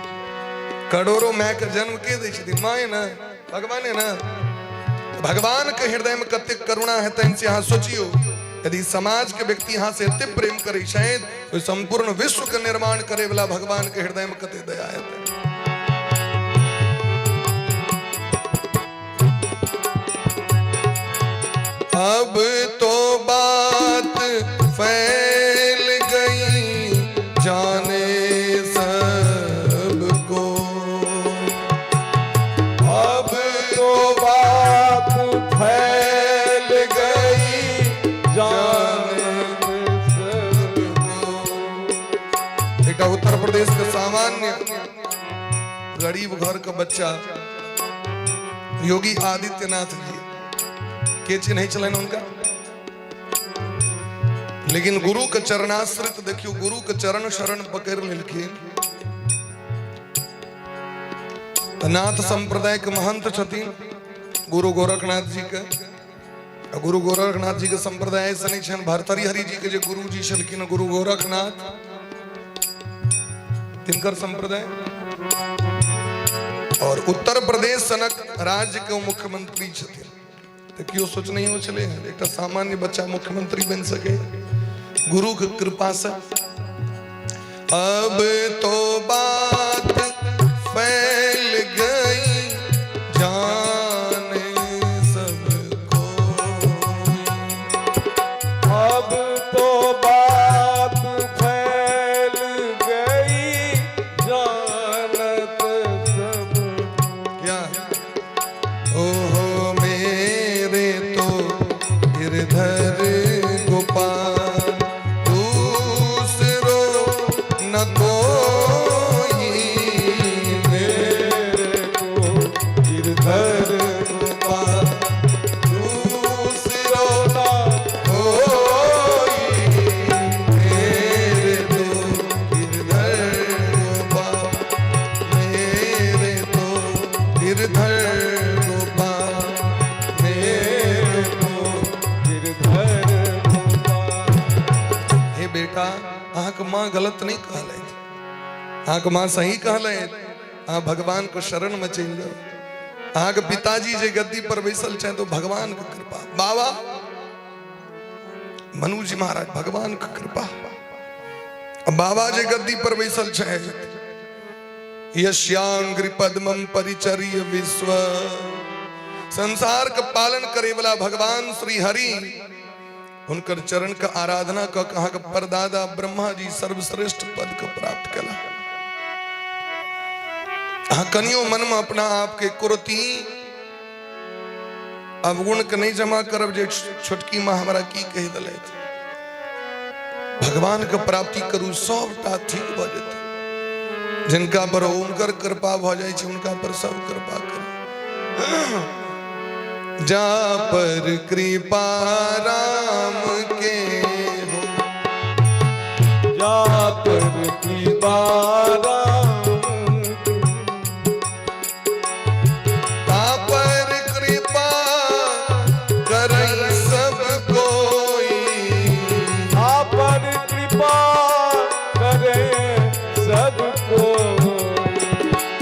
करोड़ों माय के जन्म के दै छथिन? माँ ने, भगवाने ने। भगवान के हृदय में कते करुणा हेतनि से अहाँ सोचियो। यदि समाज के व्यक्ति अहाँ से एते प्रेम करै छथि, तो संपूर्ण विश्व के निर्माण करे वाला भगवान के हृदय में कते दया हेतनि। अब तो बात फैल गई जाने सबको, अब तो बात फैल गई जाने सबको। एकटा उत्तर प्रदेश के सामान्य गरीब घर के बच्चा योगी आदित्यनाथ जी के चिन्है छलनि हुनका, लेकिन गुरु के चरणाश्रित देखियो, गुरु के चरण शरण पकड़ लेलखिन। तऽ नाथ संप्रदाय के महंत छथिन गुरु गोरखनाथ जी के। आ गुरु गोरखनाथ जी के संप्रदाय से नहीं छनि, भरतरी हरि जी के जे गुरु जी छलखिन गुरु गोरखनाथ, तिनकर संप्रदाय। और उत्तर प्रदेश सनक राज्य के मुख्यमंत्री छथिन, तऽ केओ सोचने हो छलै एकटा सामान्य बच्चा मुख्यमंत्री बनि सके गुरु के कृपा से। अब तो बात फैल गई जाने सबको, अब तो बात फैल गई जानत सब। क्या ओहो मेरे तो गिरधर गोपाल, दूसरो न कोई, मेरे को गिरधर गोपाल दूसरो ना कोई, मेरे तो गिरधर गोपाल, मेरे तो गिरधर गोपाल, मेरे तो गिरधर गोपाल। हे बेटा, अहाँके माँ गलत नहीं कहलथि, अहाँके माँ सही कहलथि। अहाँ भगवान के शरण में चलि जाउ। अहाँके पिताजी जे गद्दी पर बैसल छथि तो भगवान के कृपा। बाबा मनु जी महाराज भगवान के कृपा। आ बाबा जे गद्दी पर बैसल छथि, यश्यांग्रि पद्मम परिचर्य विश्व, संसार के पालन करे वाला भगवान श्री हरि, हुनकर चरण के आराधना क के अहाँके परदादा ब्रह्मा जी सर्वश्रेष्ठ पद के प्राप्त कला। अहाँ कनियो मन में अपना आपके कुरती अवगुण के नहीं जमा करब जे छोटकी माँ हमरा की कहि देलथि। भगवान के प्राप्ति करू, सबटा ठीक भऽ जेतै। जिनका पर हुनकर कृपा भऽ जाइ छै, हुनका पर सब कृपा करू। जा पर कृपा राम के हो। जा पर कृपा राम के। ता पर कृपा करई सब कोई। ता पर कृपा करे सब कोई।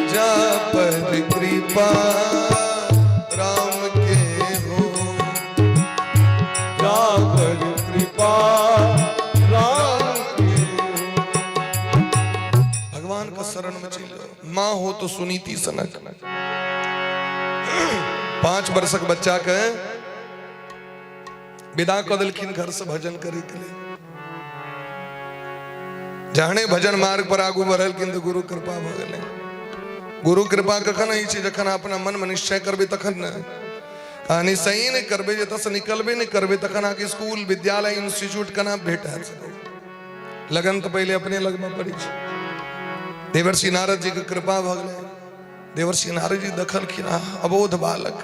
जा पर कृपा राम के हो। जा पर कृपा राम के हो। भगवान का शरण में चल जाओ। माँ हो तो सुनीति सनक। 5 वर्षक बच्चा के विदा कऽ देलखिन घर से भजन करे के लिए। जहने भजन मार्ग पर आगू बढ़लखिन तऽ गुरु कृपा भऽ गेलै। गुरु कृपा कखन होइ छै? जखन अपना मन में निश्चय करबै तखन ने। आ निश्चय नहि करबै, जतऽ निकलबे नहि करबै, तखन अहाँके स्कूल, विद्यालय, इंस्टीट्यूट केना भेट हैत? लगन तऽ पहिले अपने लगबऽ पड़ै छै। देवर्षि नारद जी के कृपा भऽ गेलै। देवर्षि नारद जी देखलखिन, अबोध बालक,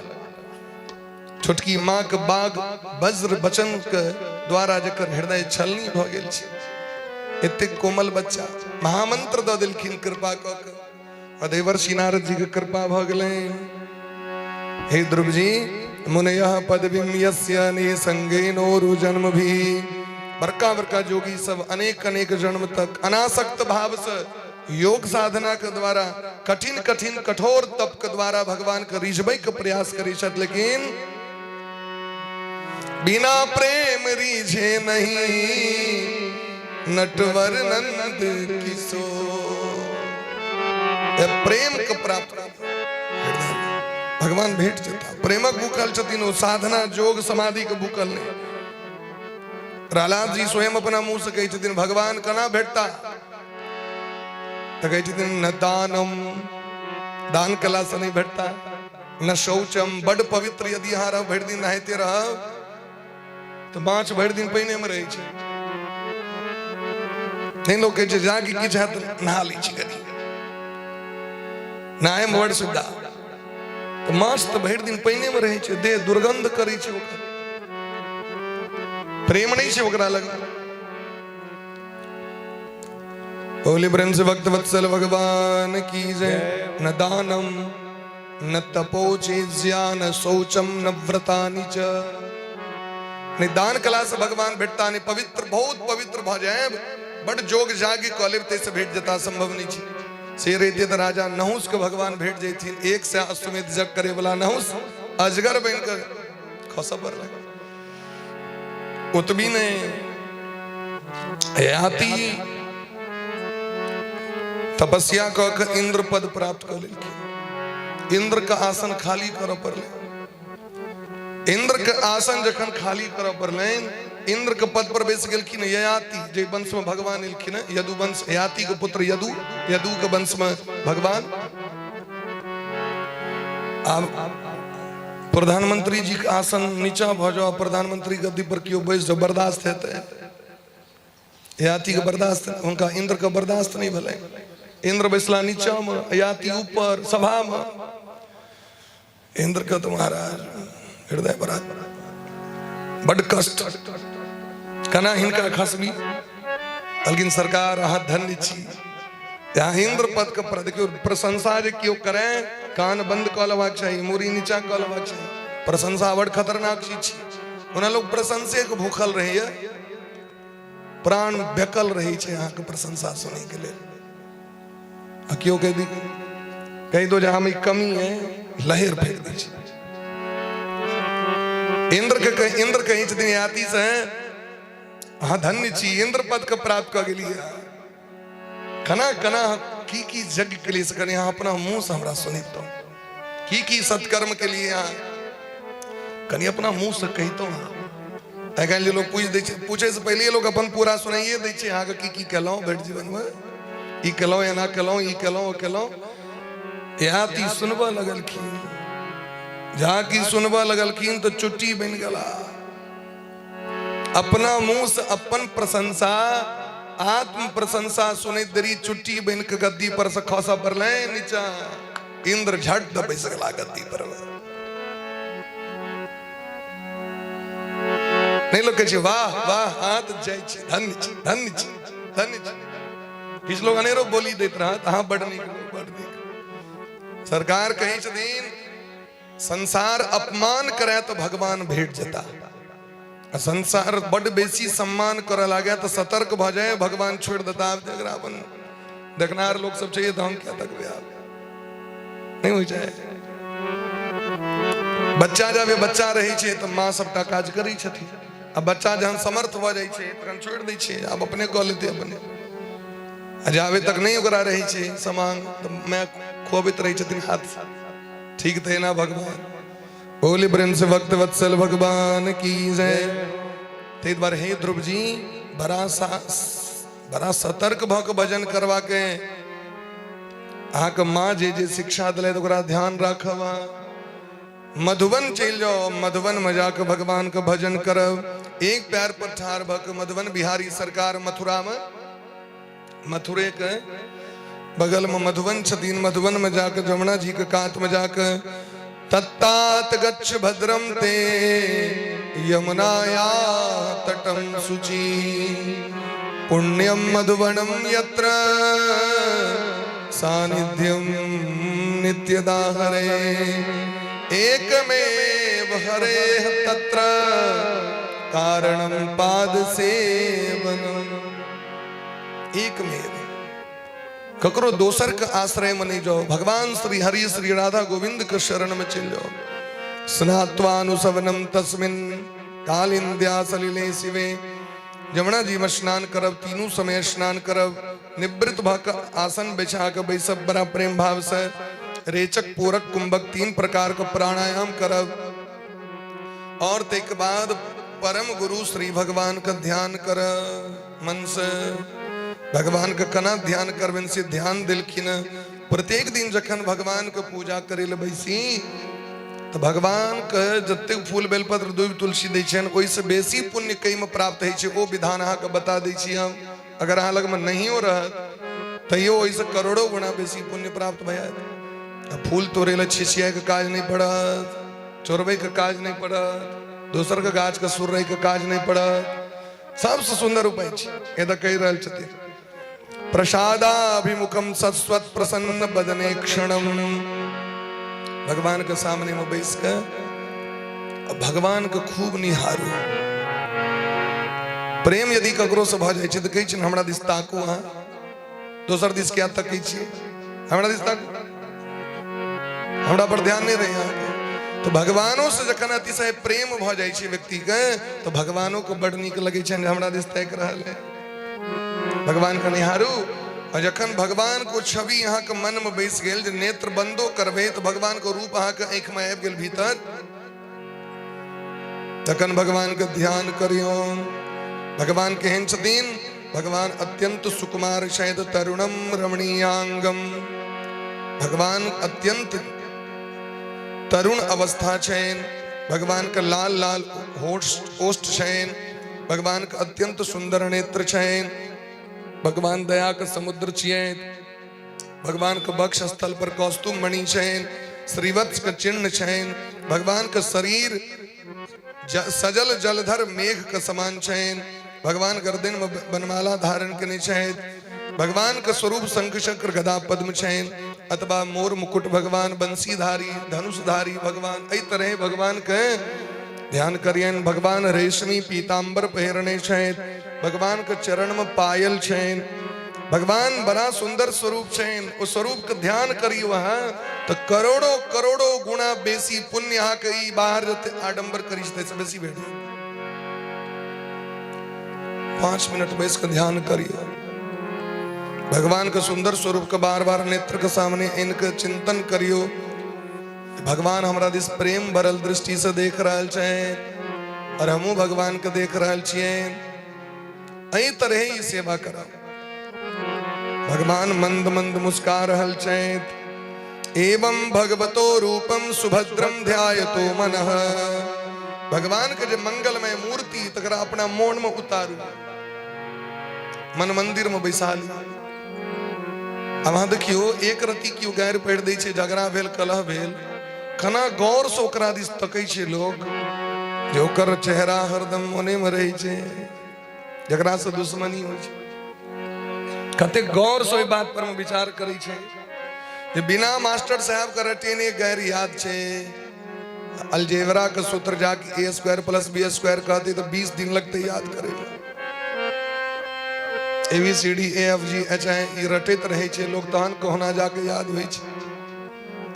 छोटकी माँ के बाग वज्र वचन के द्वारा जकर हृदय छलनी भऽ गेल छै, एतेक कोमल बच्चा, महामंत्र दऽ देलखिन कृपा कऽ के। आ देवर्षि नारद जी के कृपा भऽ गेलै। हे ध्रुव जी, मुनयः पदवीं यस्य निसंगेनोरु जन्म भी। बड़का बड़का जोगी सब अनेक अनेक जन्म तक अनासक्त भाव से योग साधना के द्वारा, कठिन कठिन कठोर तप के द्वारा भगवान के रिझबै के प्रयास करै छथि, लेकिन बिना प्रेम रिझे नहीं नटवर नंद किशोर। प्रेम के प्राप्त भगवान भेट जेता। प्रेमक भूखल छथिन ओ, साधना योग समाधि के भूखल नहीं। प्रहलाद जी स्वयं अपना मुंह से कहै छथिन, भगवान केना भेटता? तऽ कहै छथिन, न दानम, दान कला से नहीं भेटता, न शौचम, बड पवित्र यदि अहाँ रहब, भरि दिन नहाइते रहब, तऽ माछ भरि दिन पानिए मे रहै छै। नहि लोक कहै छै, जाके किछु हैत, नहा लै छी कनि, नहाय मे बड सुविधा। तऽ माछ तऽ भरि दिन पानिए मे रहै छै, देह दुर्गंध करै छै ओकर, प्रेम नहि छै ओकरा लग। बोले प्रेम से भक्त वत्सल भगवान की जय। न दानम न तपोचेज्या न शौचम न व्रतानि च। नहि दान कला से भगवान भेटता, नहि पवित्र, बहुत पवित्र भऽ जायब, बड जोग जागी कऽ लेब ताहिसँ भेट जेता, संभव नहि छै। से रहिते तऽ राजा नहुस के भगवान भेट जैथिन। 100 अश्वमेध यज्ञ करे वाला नहुस अजगर बनि कऽ खसऽ पड़लै। ओतबी नहि, ययाति तपस्या कऽ के इंद्र पद प्राप्त कऽ लेलखिन। इंद्र के आसन खाली करऽ पड़लै। इंद्र के आसन जखन खाली करऽ पड़लनि, इंद्र के पद पर बैस गेलखिन ययाति, जे वंश में भगवान एलखिन, यदु वंश, ययाति के पुत्र यदु, यदु के वंश में भगवान। आब प्रधानमंत्री जी के आसन नीचा भऽ जाओ, प्रधानमंत्री गद्दी पर केओ बैस जाओ, बर्दाश्त हेतै? ययाति के बर्दाश्त, हुनका इंद्र के बर्दाश्त नहीं भेलै। इंद्र बैसला नीचा में, ययाति ऊपर सभा में। इंद्र के तो महाराज हृदय बड़ा बड कष्ट, कना हिनका खसबी। लेकिन सरकार, अहाँ धन्य छी, यहाँ इंद्र पद के पर देखियौ, प्रशंसा जे केओ करे, कान बंद कऽ लेबाक चाही, मूड़ी नीचा कऽ लेबाक चाही। प्रशंसा बड़ खतरनाक चीज छी। ओना लोक प्रशंसे के भूखल रहैया, प्राण बेकल रहै छै अहाँके प्रशंसा सुनैके लेल। आ केओ कहि दी, कहि दो जे हम ई कमी है, लहर फेंक दै छै। इंद्र के इंद्र कहै छथिन याति से, अहाँ धन्य छी, इंद्र पद के प्राप्त कऽ गेलियै। कना कना की की यज्ञ के लिए, से कनि अहाँ अपना मुंह से हमरा सुनितहुँ, की की सत्कर्म के लिए अहाँ कनि अपना मुंह से कहितहुँ। अहाँ आइ काल्हि जे लोग पूछि दै छै, पूछै से पहिले लोग अपन पूरा सुनाइए दै छै, अहाँके की की केलहुँ भरि जीवनमे, ई केलहुँ, एना केलहुँ, ई केलहुँ, ओ केलहुँ। इएह ती सुनबऽ लगलखिन। जहाँ की सुनबऽ लगलखिन तऽ चुट्टी बनि गेला। अपना मुंह से अपन प्रशंसा, आत्म प्रशंसा सुनैत देरी चुट्टी बनि कऽ गद्दी पर से खसऽ पड़लै नीचा। इंद्र झट दऽ बैस गेला गद्दी पर। नहि लोक कहै छै वाह वाह, हाथ जाइ छै, धन्य छै, धन्य छै, धन्य छै। किछु लोग अनेरो बोली दैत रहत, अहाँ बड नीक, बड नीक। सरकार कहै छथिन संसार अपमान करे तऽ भगवान भेट जेता, आ संसार बड बेसी सम्मान करऽ लागे तऽ सतर्क भऽ जाय, भगवान छोड़ि देता। आब जकरा अपन देखनार लोक सब चाहिए तऽ हम किया तकबै? आब नहि होइ छै। बच्चा जाबे बच्चा रहै छै तऽ माँ सबटा काज करै छथिन, आ बच्चा जहन समर्थ भऽ जाइ छै तखन छोड़ि दै छै, आब अपने कऽ लेतै अपने। आ जाबे तक नहि ओकरा रहै छै समांग तऽ माय खुअबैत रहै छथिन हाथ। ठीक तऽ एना भगवान बोले प्रेम से भक्त वत्सल भगवान की जय। ताहि दुआरे हे ध्रुव जी, बड़ा सतर्क भऽ कऽ भजन करबाके। अहाँके माँ जे जे शिक्षा देलथि ओकरा ध्यान राखब। अहाँ मधुबन चलि जाउ, मधुबन में जाके भगवान के भजन करब, एक पैर पर ठाढ़ भऽ के। मधुबन बिहारी सरकार मथुरा में, मथुरे के बगल में मधुबन छथिन। मधुबन में जाके जमुना जी के कात में जाके तत्तात गच्छ भद्रम ते यमुनाया तटम शुचि पुण्यम मधुबनम यत्र सानिध्यम नित्यदा हरे एकमेव हरे तत्र कारणम पाद सेवनम। एकमेव, ककरो दोसर के आश्रय में नहीं जाओ, भगवान श्री हरि श्री राधा गोविंद के शरण में चल जाओ। स्नात्वानुसवनम तस्मिन कालिंद्या सलिले शिवे। यमुना जी में स्नान करब, तीनू समय स्नान करब, निवृत्त भऽ कऽ आसन बिछा कऽ बैसब बड़ा प्रेम भाव से, रेचक पूरक कुंभक तीन प्रकार के प्राणायाम करब, और ताहिके बाद परम गुरु श्री भगवान के ध्यान करब मन से। भगवान के केना ध्यान करबनि से ध्यान देलखिन। प्रत्येक दिन जखन भगवान के पूजा करे लए बैसी तऽ भगवान के जतेक फूल बेलपत्र दूबि तुलसी दै छनि, ओहिसँ बेसी पुण्य कईमे प्राप्त होइ छै, ओ विधान अहाँके बता दै छी हम। अगर अहाँ लगमे नहियो रहत तैयो ओहिसँ करोड़ो गुणा बेसी पुण्य प्राप्त भऽ जायत। आ फूल तोड़ै लए छिछियाके काज नहि पड़त, चोरबैके काज नहि पड़त, दोसरके गाछके सुरैके काज नहि पड़त। सबसँ सुन्दर उपाय छै। ए तऽ कहि रहल छथिन प्रसादाभिमुखम सस्वत प्रसन्न बदने क्षणम। भगवान के सामने में बैस के भगवान के खूब निहारू। प्रेम यदि ककरो से भऽ जाइ छै तऽ कहै छै हमरा दिस ताकू, अहाँ दोसर दिस किया तकै छियै, हमरा दिस ताकू, हमरा पर ध्यान नहि रहै अहाँके। तऽ भगवानो से जखन अतिशय प्रेम भऽ जाइ छै व्यक्तिके तऽ भगवानो के बड नीक लगै छनि जे हमरा दिस ताकि रहल है। भगवान के निहारू, और जखन भगवान को छवि अहाँके मन में बैस गेल जे नेत्र बंदो करबै तऽ भगवान के रूप अहाँके आँखि में आबि गेल भीतर, तखन भगवान के ध्यान करियौ। भगवान केहन छथिन? भगवान अत्यंत सुकुमार शायद तरुणम रमणीयांगम। भगवान अत्यंत तरुण अवस्था छनि, भगवान के लाल लाल होठ ओष्ठ छनि, भगवान के अत्यंत सुंदर नेत्र छनि, भगवान दया के समुद्र छियनि, भगवान के वक्ष स्थल पर कौस्तुभ मणि छनि, श्रीवत्स के चिन्ह छनि, भगवान के शरीर सजल जलधर मेघ के समान छनि, भगवान गर्दन में बनमाला धारण केने छथि, भगवान के स्वरूप शंख चक्र गदा पद्म छनि, अथवा मोर मुकुट भगवान, बंशीधारी धनुषधारी भगवान। एहि तरह भगवान के ध्यान करियनि। भगवान रेशमी पीताम्बर पहिरने छथि, भगवान के चरण में पायल छनि, भगवान बड़ा सुंदर स्वरूप छनि। ओ स्वरूप के ध्यान करियो अहाँ तऽ करोड़ों करोड़ों गुणा बेसी पुण्य अहाँके ई बाहर जते आडम्बर करी छै से बेसी भेट जायत। 5 मिनट बैस के ध्यान करियो, भगवान के सुंदर स्वरूप के बार बार नेत्र के सामने इनके चिंतन करियो। भगवान हमरा दिस प्रेम भरल दृष्टि से देख रहल छै और हमहूँ भगवान के देख रहल छियै। एहि तरह ई सेवा करब। भगवान मंद मंद मुस्का रहल छथि। एवं भगवतो रूपम सुभद्रम ध्यायतो मनः। भगवान के जे मंगलमय मूर्ति तकरा अपना मोन में उतारू, मन मंदिर में बैसा ली। आब अहाँ देखियौ, एक रति केओ गारि पढ़ि दै छै, झगड़ा भेल, कलह भेल, कना गौर से ओकरा दिस तकै छै लोक। जे ओकर चेहरा हरदम मोनेमे रहै छै जकरासँ दुश्मनी होइ छै। कतेक गौर से ओहि बात पर मे विचार करै छै जे बिना मास्टर साहब के रटेने गैर याद छै। अलजेब्रा के सूत्र जाके A square plus B square कहते तो 20 दिन लगते याद करे। A B C D A F G H I E रटैत रहै छै लोग, तहन कहुना जाके याद होइ छै।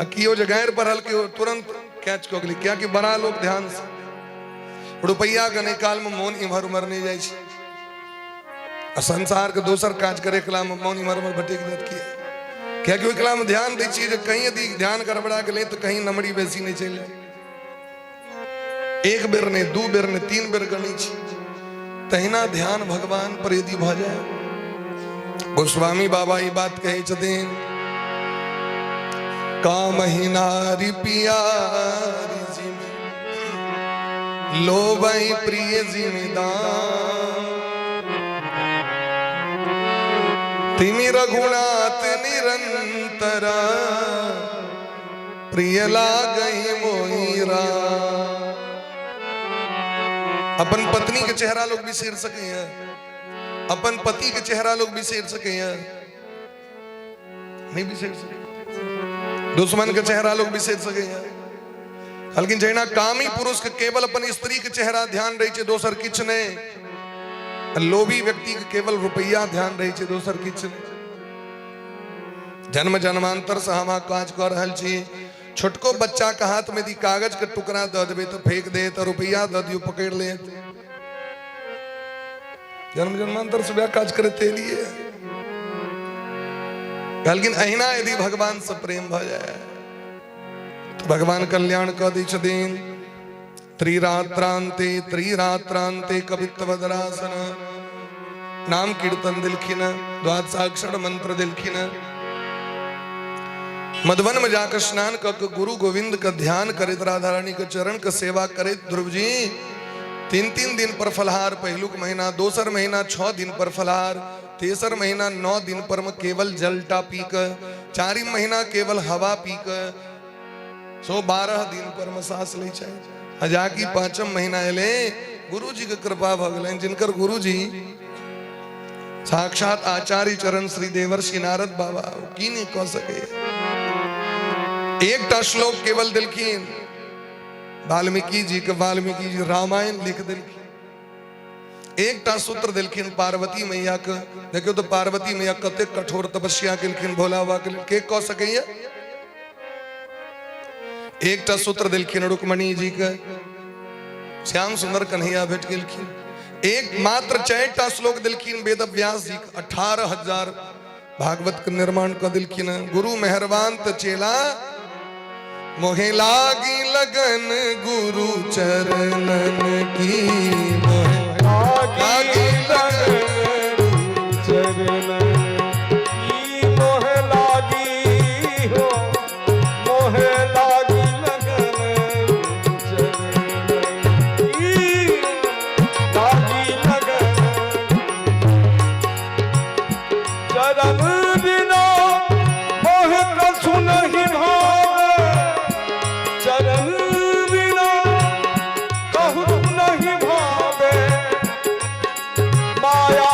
आ केओ जे गैर पढ़ल के तुरंत कैच कऽ गेलै, कियाकि बड़ा लोग ध्यान से रुपैआ गनै काल में मोन इम्हर उम्हर नहि जाइ छै। आ संसार के दोसर काज करे कला में मोन इम्हर उम्हर भटकि जायत किया? कियाकि ओहि कला में ध्यान दै छियै जे कहीं यदि ध्यान गड़बड़ा गेलै तऽ कहीं नमरी बेसी नहि चलि जाय। एक बेर नहि, दू बेर नहि, तीन बेर गनै छी। तहिना ध्यान भगवान पर यदि भऽ जाय। गोस्वामी बाबा ई बात कहै छथिन, कामहि नारी पियारी जिमे लोभई प्रिय जिमेदान, तिमि रघुनाथ निरंतर प्रिय लागई मोहिरा। अपन पत्नी के चेहरा लोग बिसरि सकैया, अपन पति के चेहरा लोग बिसरि सकैया? नहीं बिसरि सकै। दुश्मन के चेहरा लोग बिसरि सकैया, लेकिन जहिना कामी पुरुष के केवल अपन स्त्री के चेहरा ध्यान रहै छै, दोसर किछु नहि, लोभी व्यक्ति के केवल रुपैया ध्यान रहै छै, दोसर किछु नहि। जन्म जन्मांतर से हम काज कऽ रहल छी। छोटको बच्चा के हाथ में यदि कागज के टुकड़ा दऽ देबै तऽ फेंक देत, रुपैया दऽ दियौ पकड़ि लेत। जन्म जन्मांतर से वएह काज करैत एलियै। कहलखिन अहिना यदि भगवान से प्रेम भऽ जाय तऽ भगवान कल्याण कऽ दै छथिन। त्रिरात्रांते त्रिरात्रांते कवित्वदरासन नाम कीर्तन दिलखिन, द्वादशाक्षर मंत्र दिलखिन। मधुबन में जाकर स्नान कऽ के गुरु गोविंद के ध्यान करैत, राधा रानी के चरण के सेवा करैत ध्रुव जी 3-3 दिन पर फलहार, पहिलुक महीना, दोसर महीना 6 दिन पर फलहार, तेसर महीना 9 दिन पर में केवल जलटा पी के, चारिम महीना केवल हवा पी के, सो 12 दिन पर में सांस लै छै। आ जाकि 5म महीना एलै, गुरु जी के कृपा भऽ गेलनि, जिनकर गुरु जी साक्षात आचार्य चरण श्री देवर्षि नारद बाबा, की नहि कऽ सकै। एकटा श्लोक केवल देलखिन वाल्मीकि जी के, वाल्मीकि जी रामायण लिख देलखिन। एकटा सूत्र देलखिन पार्वती मैया के, देखियौ तऽ पार्वती मैया कतेक कठोर तपस्या केलखिन भोला बाबा के लेल, के कऽ सकैया? एकटा सूत्र देलखिन रुक्मणी जी के, श्याम सुंदर कन्हैया भेट गेलखिन। एक मात्र 4टा श्लोक देलखिन वेद व्यास जी के, 18,000 भागवत के निर्माण कऽ देलखिन। गुरु मेहरबान तऽ चेला मोहे लागी लगन गुरु चरणन की, मोहे लागी लगन चरणन की, मोहे लागी हो, मोहे लागी लगन चरणन की, लागी लगन चरण बिना मोह कछु नहीं भावे, चरण बिना कहु नहीं भावे, माया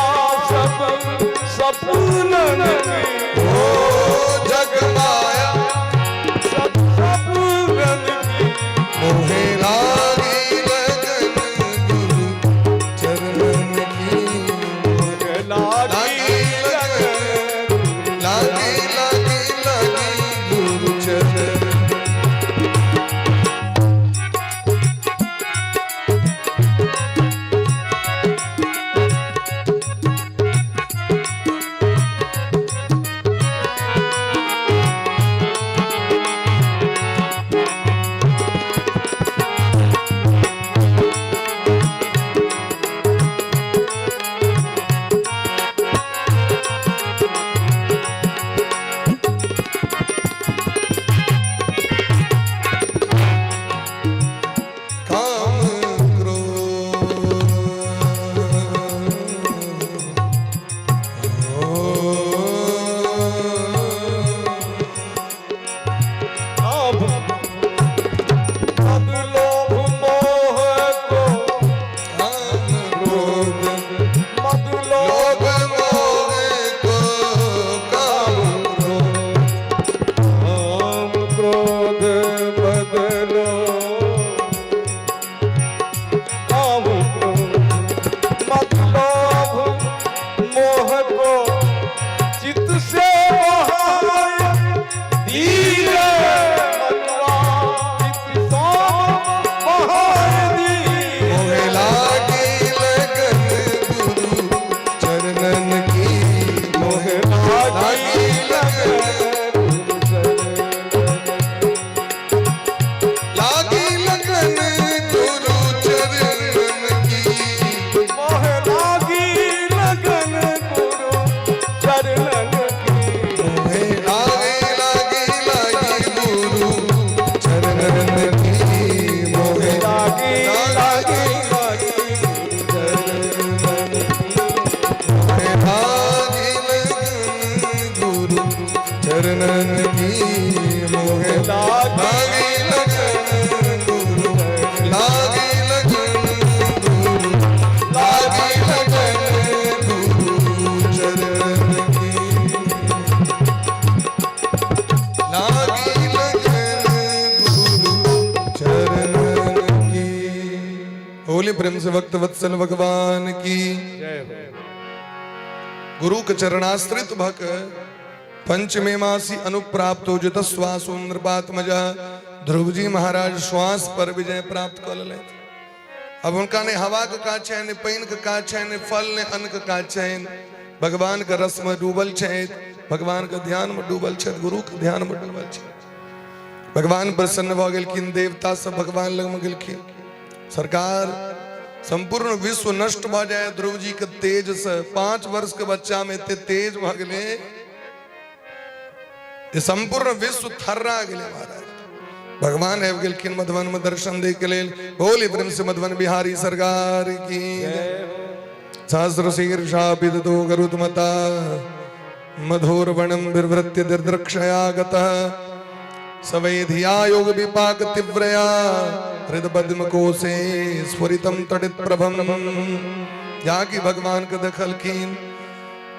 सब सपनन की, ओ जग माया सब सपनन की, मोहे लागी लगन गुरु चरणन की, मोहे लागी लगन, लागी लागी लागी गुरु चरण। बोले प्रेम से भक्त वत्सल भगवान की जय हो। गुरु के चरणाश्रित भक पंचमे मासी अनुप्राप्त हो जित श्वासो नृपात्मजा। ध्रुव जी महाराज श्वास पर विजय प्राप्त कर ले। अब उनका ने हवा के काज छनि, ने पानि के काज छनि, ने फल ने अन्न के काज छनि। भगवान के रस में डूबल छथि, भगवान के ध्यान में डूबल छथि, गुरु के ध्यान में डूबल छथि। भगवान प्रसन्न भऽ गेलखिन, देवता सब भगवान लग में गेलखिन। सरकार संपूर्ण विश्व नष्ट भऽ जाए ध्रुव जी के तेज से। 5 वर्ष के बच्चा में एते तेज भऽ गेलै जे संपूर्ण विश्व थर्रा गेलै। महाराज भगवान आबि गेलखिन मधुबन में दर्शन दै के लेल। बोली प्रेम से मधुबन बिहारी सरकार की। सहस्र शीर्षा विदतो गरुत्मता मधुर्वणम विवृत्य दृक्षया गतः सवैधिया योग विपाक तीव्रया हृद पद्म कोशे स्फुरितम तड़ित प्रभम। जाकि भगवान के देखलखिन,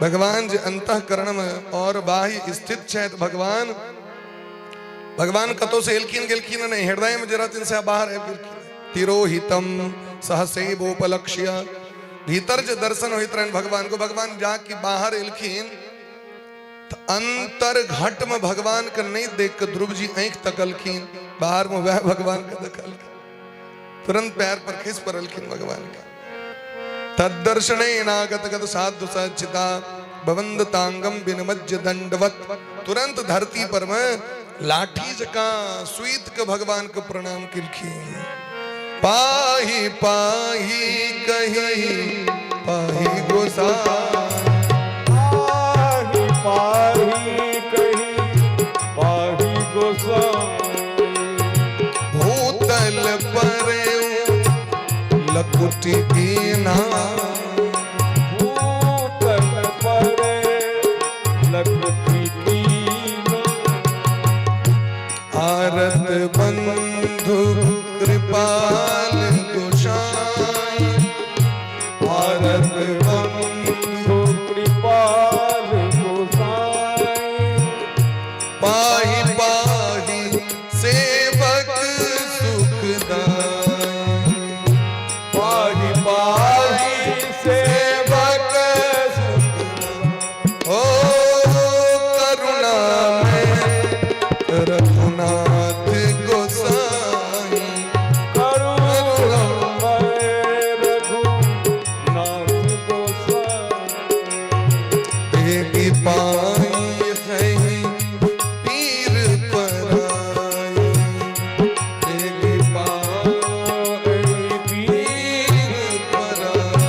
भगवान जे अंतःकरण में और बाह्य स्थित छथि। भगवान भगवान कतौ से एलखिन गेलखिन नहीं, हृदय में जे रहथिन से बाहर आबि गेलखिन। तिरोहितम सहसैवोपलक्ष्य, भीतर जे दर्शन होइत रहनि भगवान को, भगवान जाके बाहर एलखिन तऽ अंतर घट में भगवान के नहीं देख के ध्रुव जी आँखि तकलखिन, बाहर में वह भगवान के देखलखिन, तुरंत पैर पर खिस पड़लखिन भगवान के। तदर्शने नागत गत साधु सच्चिता बवंदतांगम विनमज्ज दंडवत। तुरंत धरती पर में लाठी जकां सुइत के भगवान के प्रणाम केलखिन। पाही पाही कही पाही गोसाई, पाही पाही कही पाही गोसाई, भूतल पर लकुट कीना, भूतल पर लकुटी कीना, आरत बंधु कृपाल गोसाई, आरत बंधु कृपाल गोसाई, पाही पाही सेवक सुखदाई, पाही पाही सेवक सुखदाई। ओ करुणा में रघुनाथ गोसाई, करुणामय रघुनाथ गोसाई, तेरी पाई है पीर पराई, तेरी पाई पीर पराई।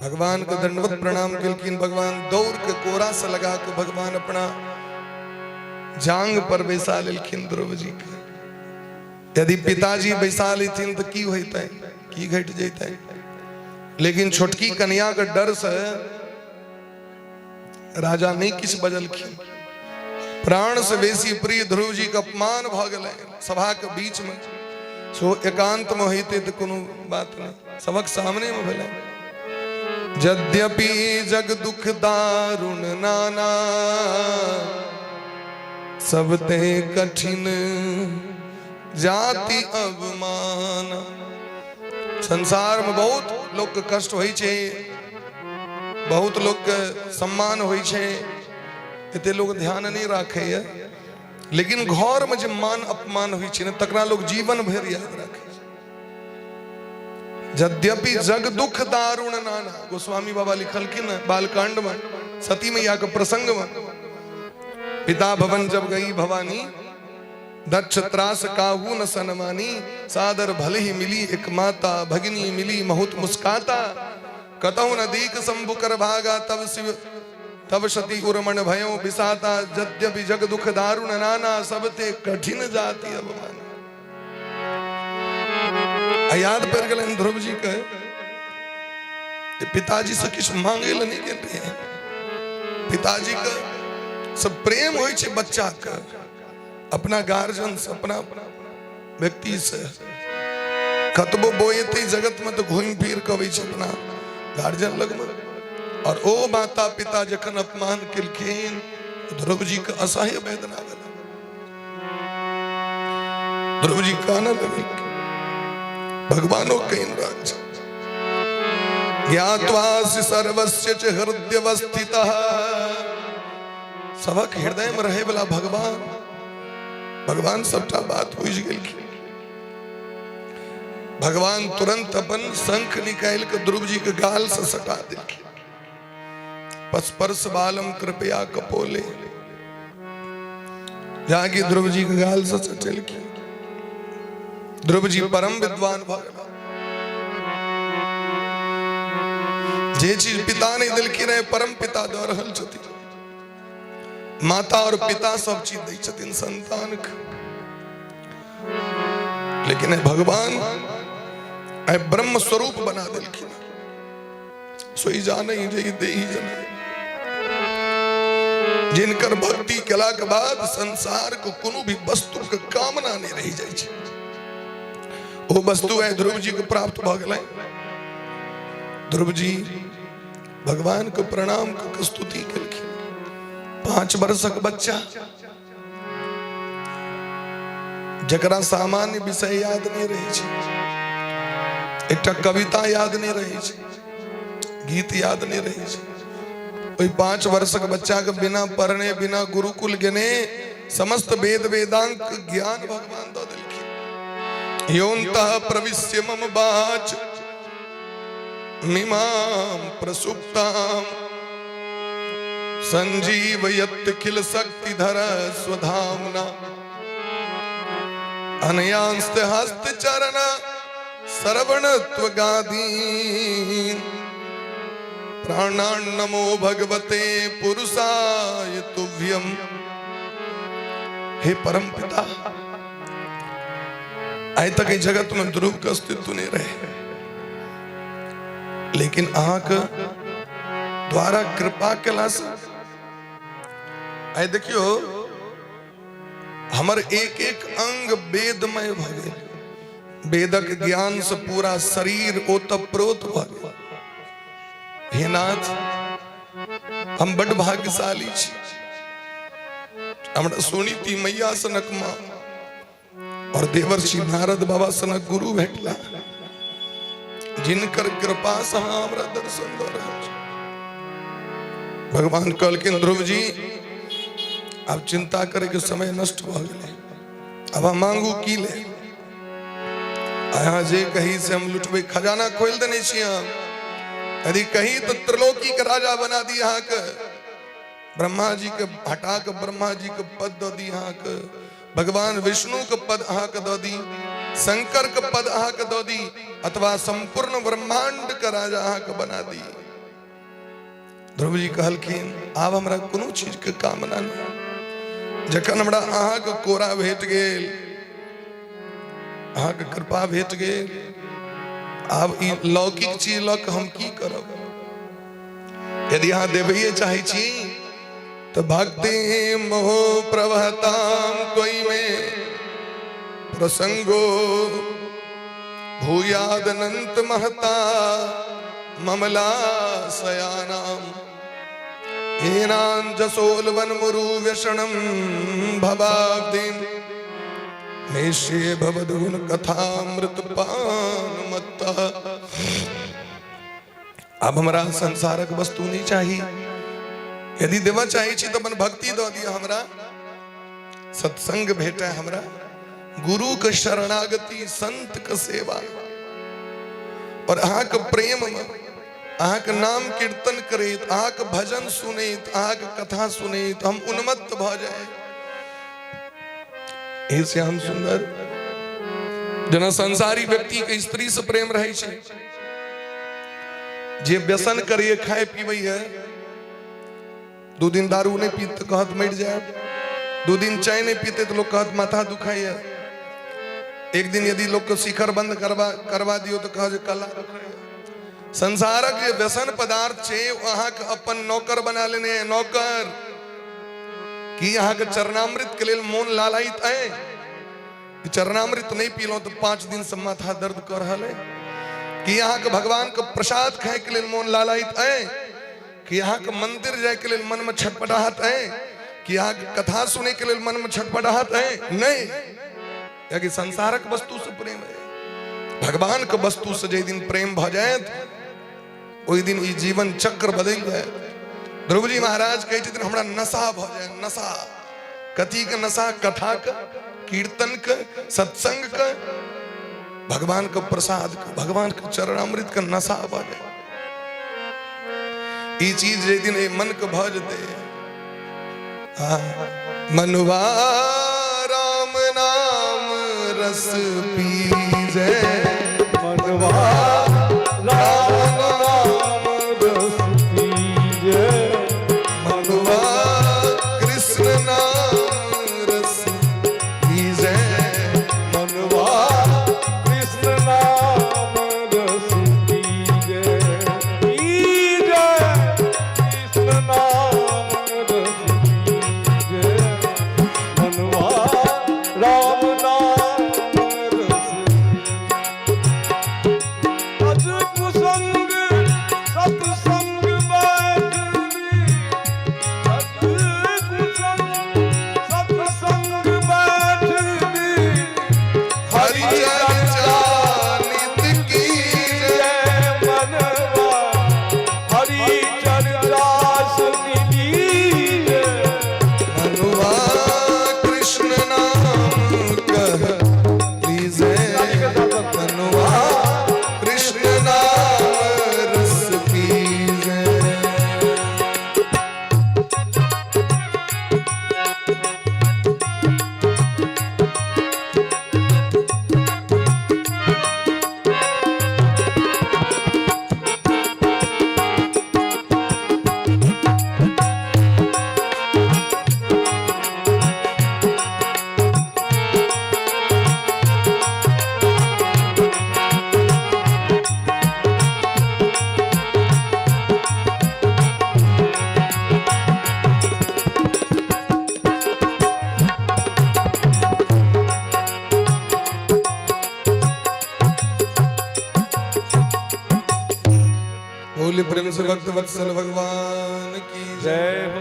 भगवान के दंडवत प्रणाम केलखिन। भगवान दौड़ के कोरा से लगा के भगवान अपना जांग पर बैसा लेलखिन ध्रुव जी के। यदि पिताजी बैसा लेथिन तो की होइतै, की घटि जैतै? लेकिन छोटकी कन्या के डर से राजा नहीं किछु बजलखिन। प्राण से बेसी प्रिय ध्रुव जी के अपमान भऽ गेलै सभा के बीच में। सो एकांत में होइते तऽ कोनो बात नहीं, सबक सामने में भेलै। यद्यपि जग दुख दारुण नाना, सब ते कठिन जाति अवमान। संसार में बहुत लोग के कष्ट होइ छै, बहुत लोग के सम्मान होइ छै, एते लोग ध्यान नहीं राखैया। लेकिन घर में जे मान अपमान होइ छै ने, तकरा लोग जीवन भरि याद राखै छै। यद्यपि जग दुख दारुण नाना, गोस्वामी बाबा लिखलखिन बालकांड में सती मैया के प्रसंग में, पिता भवन जब गई भवानी, दक्ष त्रास काहू न सनमानी, सादर भले ही मिली एक माता, भगिनी मिली बहुत मुस्काता, कतहु न दीख शंभु कर भागा, तब शिव तब सती उर्मण भयो बिसाता, यद्यपि जग दुख दारुण नाना, सब ते कठिन जाति अवमान। आ याद पड़ि गेलनि ध्रुव जी के जे पिताजी से किछु मांगे लए नहि गेल रहियै। पिताजी के सब प्रेम होइ छै बच्चा के अपना गार्जियन से, अपना व्यक्ति से। कतबो बोएतै जगत में तऽ घूमि फिर के अबै छै अपना गार्जियन लगमे। और ओ माता पिता जखन अपमान केलखिन, ध्रुव जी के असह्य वेदना भेलै। ध्रुव जी कानऽ लगलखिन। भगवानो कहि रहल छै, ज्ञात्वासि सर्वस्य च हृदयवस्थितः। सबक हृदय में रहे वाला भगवान, भगवान सबटा बात बुझि गेलखिन। भगवान तुरंत अपन शंख निकालि के ध्रुव जी के गाल से सटा देलखिन। पस्पर्श बालम कृपया कपोले, जाकि ध्रुव जी के गाल से सटेलखिन। ध्रुव जी परम विद्वान भऽ गेला। जे चीज पिता नहि देलखिन रहे, परम पिता दऽ रहल छथिन। माता और पिता सब चीज दै छथिन संतान के, लेकिन भगवान आइ ब्रह्म स्वरूप बना देलखिन। सोई जाने जे देही जनाई, जिनकर भक्ति केला के बाद संसार को कोनो भी वस्तु के कामना नहीं रहि जाइ छै, ओ वस्तु आइ ध्रुव जी के प्राप्त भऽ गेलै। ध्रुव जी भगवान के प्रणाम के स्तुति केलखिन। 5 वर्षक बच्चा, जकरा सामान्य विषय याद नहीं रहे छै, एकटा कविता याद नहीं रहे छै, गीत याद नहीं रहे छै, ओहि 5 वर्षक बच्चा के बिना पढ़ने, बिना गुरुकुल गेने समस्त वेद वेदांत ज्ञान भगवान दऽ देलखिन। योऽन्तः प्रविश्य मम वाच मिमां प्रसुप्तां संजीवयत्यखिल शक्तिधर स्वधाम्ना अनयांस्त हस्त चरण श्रवणत्वगादीन प्राणान् नमो भगवते पुरुषाय तुभ्यम। हे परम पिता, आइ तक एहि जगत में ध्रुव के अस्तित्व नहीं रहे, लेकिन अहाँके द्वारा कृपा केला से आइ देखियो हमर एक एक अंग वेदमय भऽ गेल। वेदक ज्ञान से पूरा शरीर ओतप्रोत भऽ गेल। हे नाथ, हम बड भाग्यशाली छी, हमरा सुनीति मैया सनक माँ और देवर्षि नारद बाबा सनक गुरु भेटला, जिनकर कृपा से अहाँ हमरा दर्शन दऽ रहल छी। भगवान कहलखिन, ध्रुव जी, आब चिंता करे के समय नष्ट भऽ गेलै, आब अहाँ मांगू की ले, अहाँ जे कही से हम लुटबै, खजाना खोलि देने छी हम। यदि कही तऽ त्रिलोकी के राजा बना दी अहाँके, ब्रह्मा जी के हटा के ब्रह्मा जी के पद दऽ दी अहाँके, भगवान विष्णु के पद अहाँके दऽ दी, शंकर के पद अहाँके दऽ दी, अथवा संपूर्ण ब्रह्मांड के राजा अहाँके बना दी। ध्रुव जी कहलखिन, आब हमरा कोनो चीज के कामना नहि, जखन हमरा अहाँके कोरा भेट गेल, अहाँके कृपा भेट गेल, आब ई लौकिक चीज लऽ कऽ हम की करब? यदि अहाँ देबैए चाहै छी तऽ भक्ति मोह प्रवहताम त्वयि मे प्रसंगो भूयादनंत महता ममला सयानाम हीनां जसोलवन मुरु व्यसनम भवाब्धिम निश्चय भवदगुण कथामृत पान मत्तः। आब हमरा संसारक वस्तु नहीं चाही, यदि देबऽ चाहै छी तऽ अपन भक्ति दऽ दिअ, हमरा सत्संग भेटै, हमरा गुरु के शरणागति, संत के सेवा और अहाँके प्रेम में अहाँके नाम कीर्तन करैत, अहाँके भजन सुनैत, अहाँके कथा सुनैत हम उन्मत्त भऽ जाए। हे श्याम सुंदर, जेना संसारी व्यक्ति के स्त्री से प्रेम रहै छै, जे व्यसन करैए, खाय पीबैए, 2 दिन दारू नहि पीत तऽ कहत मरि जायब, 2 दिन चाय नहि पीते तऽ लोक कहत माथा दुखाइए, एक दिन यदि लोक के शिखर बंद करवा करवा दियौ तऽ कहत जे कला दुखाइए। संसारक जे व्यसन पदार्थ छै ओ अहाँके अपन नौकर बना लेने है, नौकर। की अहाँके चरणामृत के लेल मोन लालायित है? चरणामृत नहीं पीलहुँ तऽ 5 दिन से माथा दर्द कर रहल है? की अहाँके भगवान के प्रसाद खाय के लेल मोन लालायित है? कि अहाँके मंदिर जाय के लेल मन में छटपटाहट है? कि अहाँके कथा सुने के लेल मन में छटपटाहट है? नहीं, कियाकि संसारक वस्तु से प्रेम है। भगवान के वस्तु से जाहि दिन प्रेम भऽ जायत ओहि दिन ई जीवन चक्र बदलि जायत। ध्रुवजी महाराज कहै छथिन हमरा नशा भऽ जाय, नशा कथी के नशा? कथा के, कीर्तन के, सत्संग के, भगवान के प्रसाद के, भगवान के चरणामृत के नशा भऽ जाय। ई चीज जाहि दिन एहि मन के भऽ जेतै, मनुआ राम नाम रस पीजे, मनुआ राम नाम रस पीजे, मनुआ कृष्ण नाम रस पीजे, मनुआ कृष्ण नाम रस पीजे, पीजे कृष्ण नाम रस पीजे, मनुआ राम नाम रस। अज कुसंग सतसंग बैठनी, अज कुसंग सतसंग बैठनी, हरि चर्चा नित कीजै मनवा हरि चर्चा सुनि लीजै, मनुआ कृष्ण नाम कह लीजै, मनुआ कृष्ण नाम रस पीजै। बोले प्रेम से भक्त वत्सल भगवान की जय हो।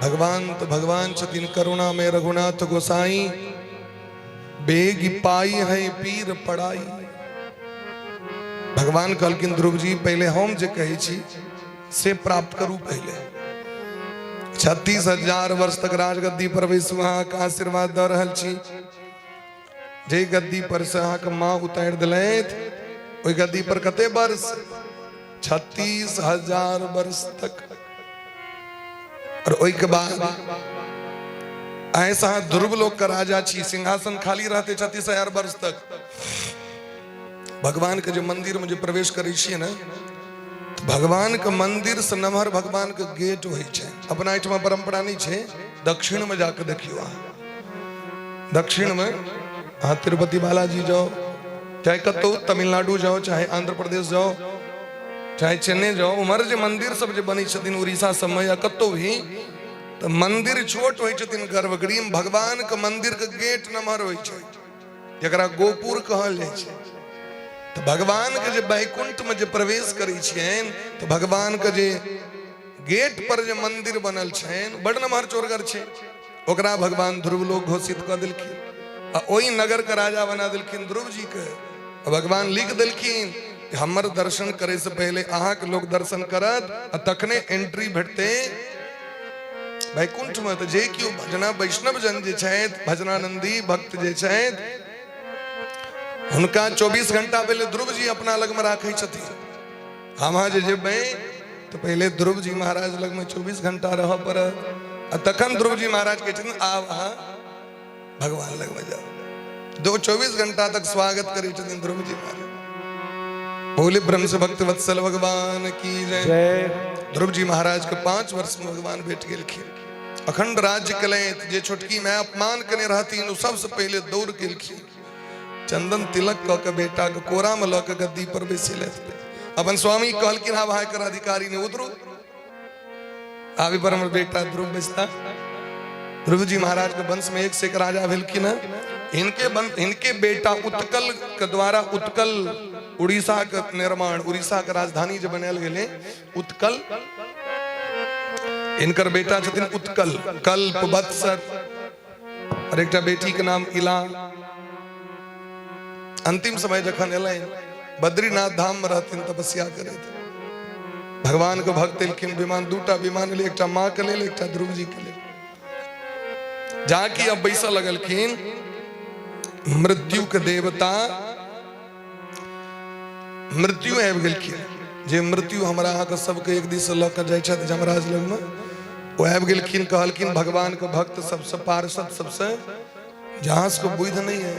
भगवान तो भगवान छथिन करुणा में रघुनाथ गोसाई, बेग पाई है पीर पड़ाई। भगवान कहलखिन ध्रुव जी पहले हम जे कहै छी से प्राप्त करू। पहले 36,000 वर्ष तक राजगद्दी पर बैसू, अहाँके आशीर्वाद दऽ रहल छी। जे गद्दी पर से अहाँके माँ उतारि देलथि ओहि गद्दी पर कते वर्ष? 36,000 वर्ष तक। और ओहिके बाद ऐसा अहाँ ध्रुव लोक के राजा छी, सिंहासन खाली रहते 36,000 वर्ष तक। भगवान के जे मंदिर में जे प्रवेश करै छियै ने, भगवान के मंदिर से नमहर भगवान के गेट होइ छै। अपना एहिठमा परंपरा नहीं छै, दक्षिण में जाके देखियौ अहाँ, दक्षिण में अहाँ तिरुपति बालाजी जाओ, चाहे कतौ तमिलनाडु जाओ, चाहे आंध्र प्रदेश जाओ, चाहे चेन्नई जाओ, उम्हर जे मंदिर सब जे बनै छथिन उड़ीसा सब में या कतौ भी, तऽ मंदिर छोट होइ छथिन गर्भगृह में, भगवान के मंदिर के गेट नमहर होइ छै, जकरा गोपुर कहल जाइ छै। तऽ भगवान के जे वैकुंठ में जे प्रवेश करै छियनि तऽ भगवान के जे गेट पर जे मंदिर बनल छनि बड नमहर चोरगर छै, ओकरा भगवान ध्रुव लोक घोषित कऽ देलखिन आ ओहि नगर के राजा बना देलखिन ध्रुव जी के। आ भगवान लिख देलखिन कि हमर दर्शन करे से पहले अहाँके लोक दर्शन करत आ तखने एंट्री भेटतै वैकुंठ में। तऽ जे केओ भजना वैष्णव जन जे छथि, भजनानंदी भक्त जे छथि, हुनका 24 घंटा पहले ध्रुव जी अपना लग में राखै छथिन। हम अहाँ जे जेबै तऽ पहिले ध्रुव जी महाराज लग में 24 घंटा रहऽ पड़त आ तखन ध्रुव जी महाराज कहै छथिन आब अहाँ भगवान लग में जाओ। 24 घंटा तक स्वागत करै छथिन ध्रुव जी महाराज। बोले ब्रह्म से भक्त वत्सल भगवान की जय। जय। ध्रुव जी महाराज के 5 वर्ष में भगवान भेट गेलखिन, अखंड राज्य केलथि। जे छोटकी माय अपमान केने रहथिन ओ सबसे पहिले दौड़ गेलखिन, चंदन तिलक कऽ के बेटा के कोरा में लऽ के गद्दी पर बैसेलथि। अपन स्वामी कहलखिन आब अहाँ एकर अधिकारी नहि उतरू, आबि पर हमर बेटा ध्रुव बैसता। ध्रुव जी महाराज के वंश में एक से एक राजा भेलखिन हैं। इनके बेटा उत्कल के द्वारा उत्कल उड़ीसा के निर्माण, उड़ीसा के राजधानी जो बनायल गेलै उत्कल, इनकर बेटा छथिन उत्कल कल्प वत्सर, और एकटा बेटी के नाम इला। अंतिम समय जखन एलनि, बद्रीनाथ धाम में रहथिन तपस्या करैत। भगवान के भक्त एलखिन, विमान दूटा विमान एलै, एकटा माँ के लेल, एकटा ध्रुव जी के लेल। जाकि अब बैसऽ लगलखिन, मृत्यु के देवता मृत्यु आबि गेलखिन। जे मृत्यु हमरा अहाँके सबके एक दिस लऽ कऽ जाइ छथि जमराज लगमे, ओ आबि गेलखिन। कहलखिन भगवान के भक्त सबसे, पार्षद सबसे, जे अहाँ सबके बुद्धि नहि है,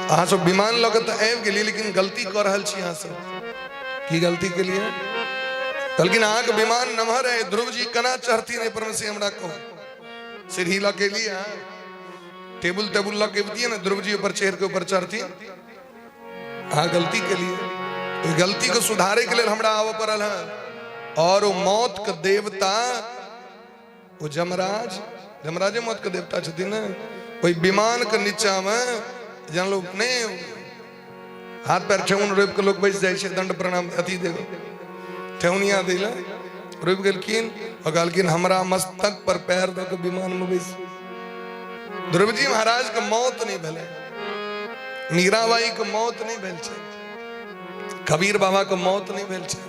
अहाँ सब विमान लऽ कऽ तऽ आबि गेलियै, लेकिन गलती कऽ रहल छी अहाँ सब। की गलती के लिए? कहलखिन अहाँके विमान नमहर है, ध्रुव जी केना चढ़थिन एहि पर से हमरा कहू। सीढ़ी लऽ के एलियै अहाँ, टेबुल तेबुल लऽ के अबितियै ने, ध्रुव जी ऊपर चढ़ि के ऊपर चढ़थिन। अहाँ गलती के लिए, ओहि गलती के सुधारे के लेल हमरा आबऽ पड़ल है। और ओ मौत के देवता, ओ जमराज, जमराजे मौत के देवता छथिन ने, ओहि विमान के नीचा में जहन लोग नहीं हाथ पैर ठेहुन रोपि के लोग बैस जाइ छै, दंड प्रणाम अथी देव ठेहुनिया दै लए रोपि गेलखिन और कहलखिन हमरा मस्तक पर पैर दऽ के विमान में बैस। ध्रुवजी महाराज के मौत नहीं भेलै, मीराबाई के मौत नहीं भेल छै, कबीर बाबा के मौत नहीं भेल छै।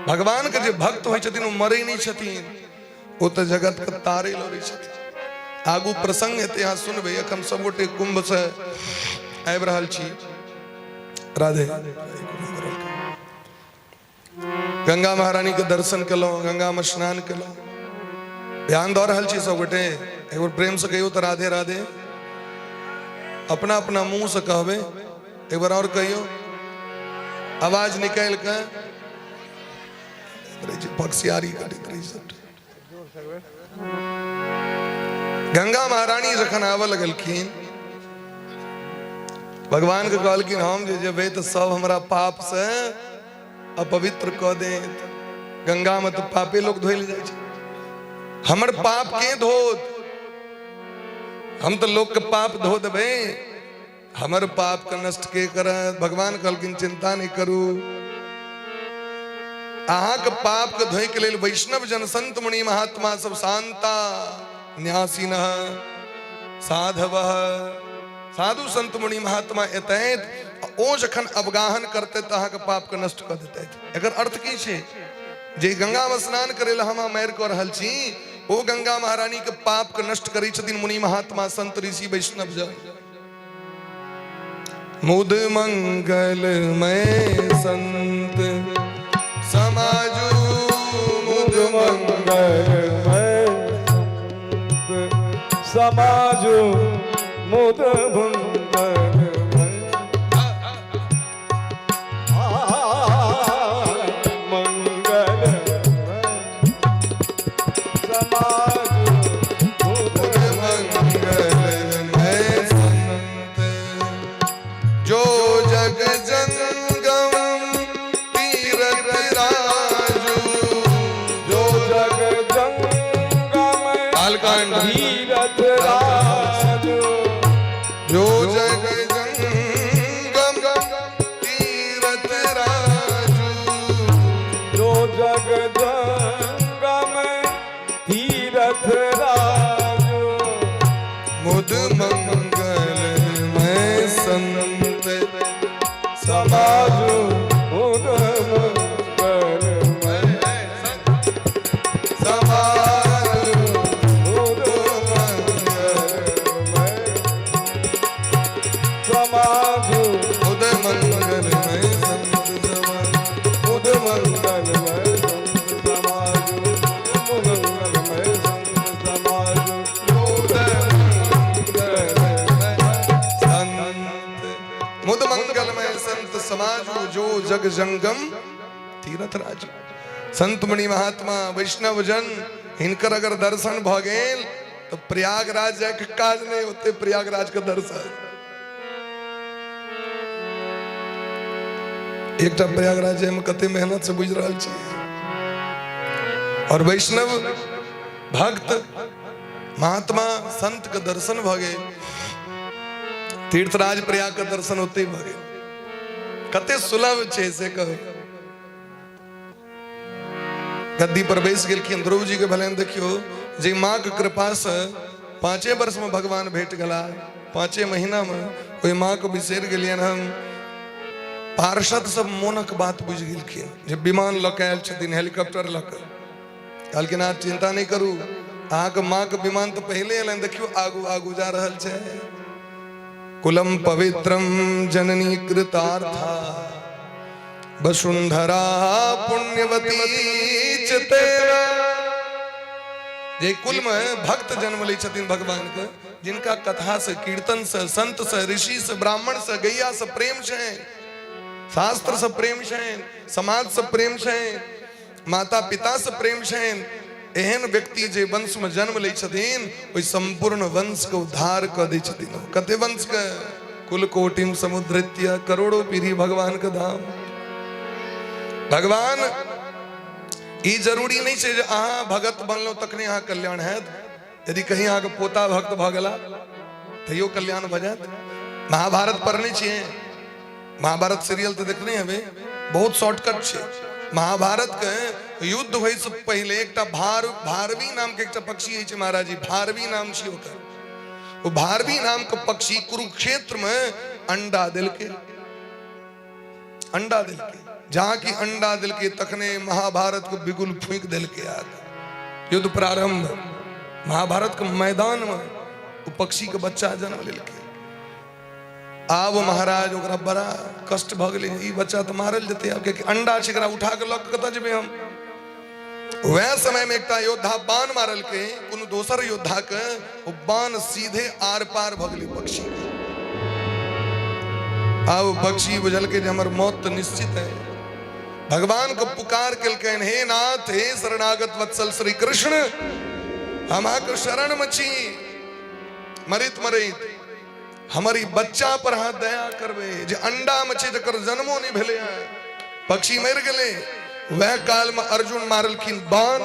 भगवान के जे भक्त होइ छथिन ओ मरै नहि छथिन, ओ तऽ जगत के तारे लबै छथिन। आगू प्रसंग हेतै, अहाँ सुनबै। एखन सबगोटे कुंभ से आबि रहल छी। राधे। गंगा महारानी के दर्शन केलहुँ, गंगा में स्नान केलहुँ। ध्यान दऽ रहल छी सबगोटे? एक बेर प्रेम से कहियौ तऽ राधे राधे। अपना अपना मुंह से कहबै। एक बार और कहियो, आवाज निकालि के। पक्षियारी कटैत रहै सब। गंगा महारानी जखन आबऽ लगलखिन, भगवान के कहलखिन हम जे जेबै तऽ सब हमरा पाप से अपवित्र कऽ देत। गंगा में तऽ पापे लोग धोइल जाइ छै, हमर पाप के धोत? हम तऽ लोक के पाप धो देबै, हमर पाप के नष्ट के करत? भगवान कहलखिन चिंता नहीं करू, अहाँके पाप के धोए के लेल वैष्णव जन संत मुनि महात्मा सब शांता न्यासीन साधव साधु संत मुनि महात्मा एतैत, ओ जखन अवगाहन करते तऽ अहाँके पाप के नष्ट कऽ देतैत। एकर अर्थ की छै? जे गंगा में स्नान करे ला हम मारि कऽ रहल छी, ओ गंगा महारानी के पाप के नष्ट करै छथिन मुनि महात्मा संत ऋषि वैष्णव जन। मुद मंगल मैं संत समाजू, मुद मंगल मैं संत समाजू, मुद मंगल मंगल समाजू, मुद मंगल संत जो जग जंगम तीरथ राजू, जो जग जंगम बालकांड तीरथ राजू, जो जग जंगम तीरथ राजू, जो जग जंगम तीरथ राजू, मुद मंगल मैं संत समाजू, मुद मंगल मैं समाजू, मुद मंगल मैं समाजू, मुद मंगल मैं संत समाजू, मुद मंगल मैं संत समाजू, मुद मंगल मैं संत समाजू, मुद मंगल संत, मुद मंगलमय संत समाजू, जो जग जंगम तीरथ राजू। संत मुनि महात्मा वैष्णव जन हिनकर अगर दर्शन भऽ गेल तऽ प्रयागराज जायके काज नहि होते, प्रयागराज के दर्शन। एकटा प्रयागराज जायमे कते मेहनत से बुझि रहल छी। और वैष्णव भक्त महात्मा संत के दर्शन भऽ गेल, तीर्थराज प्रयाग के दर्शन ओते भऽ गेल। कते सुलभ छै से कहू। गद्दी पर बैस गेलखिन। ध्रुव जी के भेलनि देखियो जे माँ के कृपा से 5 वर्ष में भगवान भेट गेला, 5 महीना में। ओहि माँके बिसरि गेलियनि हम। पार्षद सब मोनक बात बुझि गेलखिन जे विमान लऽ कऽ आयल छथिन, हेलीकॉप्टर लऽ कऽ। कहलखिन अहाँ चिंता नहि करू, अहाँके माँके विमान तऽ पहिले एलनि, देखियौ आगू आगू जा रहल छै। कुलम पवित्रम जननी कृतार्था वसुंधरा पुण्यवती च तेरा। जे कुल में भक्त जन्म लै छथिन भगवान के, जिनका कथा से, कीर्तन से, संत से, ऋषि से, ब्राह्मण से, गैया से प्रेम छै, शास्त्र से प्रेम छै, समाज से प्रेम छै, माता पिता से प्रेम छै, एहन व्यक्ति जे वंश में जन्म लै छथिन ओहि संपूर्ण वंश के उद्धार कऽ दै छथिन। कते वंश के? कुल कोटिम समुद्रित्य करोड़ों पीढ़ी भगवान के धाम। भगवान ई जरूरी नहीं छै जे अहाँ भगत बनलहुँ तखने अहाँ कल्याण हैत। यदि कहीं अहाँके पोता भक्त भऽ गेला तैयो कल्याण भऽ जायत। महाभारत पढ़ने छियै? महाभारत सीरियल तऽ देखने हेबै, बहुत शॉर्टकट छै। महाभारत के युद्ध होइ से पहिले एकटा भारवी नाम के एकटा पक्षी होइ छै महाराज जी, भारवी नाम छै ओकर। ओ भारवी नाम के पक्षी कुरुक्षेत्र में अंडा देलकै, अंडा देलकै। जहाँ की अंडा देलकै तखने महाभारत के बिगुल फूंक देलकै आग। युद्ध प्रारंभ। महाभारत के मैदान में ओ पक्षी के बच्चा जन्म लेलकै। आब महाराज ओकरा बड़ा कष्ट भऽ गेलै, ई बच्चा तऽ मारल जेतै आब, कियाकि अंडा छै, एकरा उठा कऽ लऽ कऽ कतऽ जेबै हम। वएह समय में एकटा योद्धा बाण मारलकै कोनो दोसर योद्धा के, ओ बाण सीधे आर पार भऽ गेलै पक्षी के। आब पक्षी बुझलकै जे हमर मौत तऽ निश्चित है। भगवान के पुकार केलकनि, हे नाथ, हे शरणागत वत्सल श्री कृष्ण, हम अहाँके शरण में छी, मरैत मरैत हमर ई बच्चा पर अहाँ दया करबै जे अंडा में छै, जकर जन्मो नहि भेलै हँ। पक्षी मरि गेलै। वएह काल में अर्जुन मारलखिन बाण,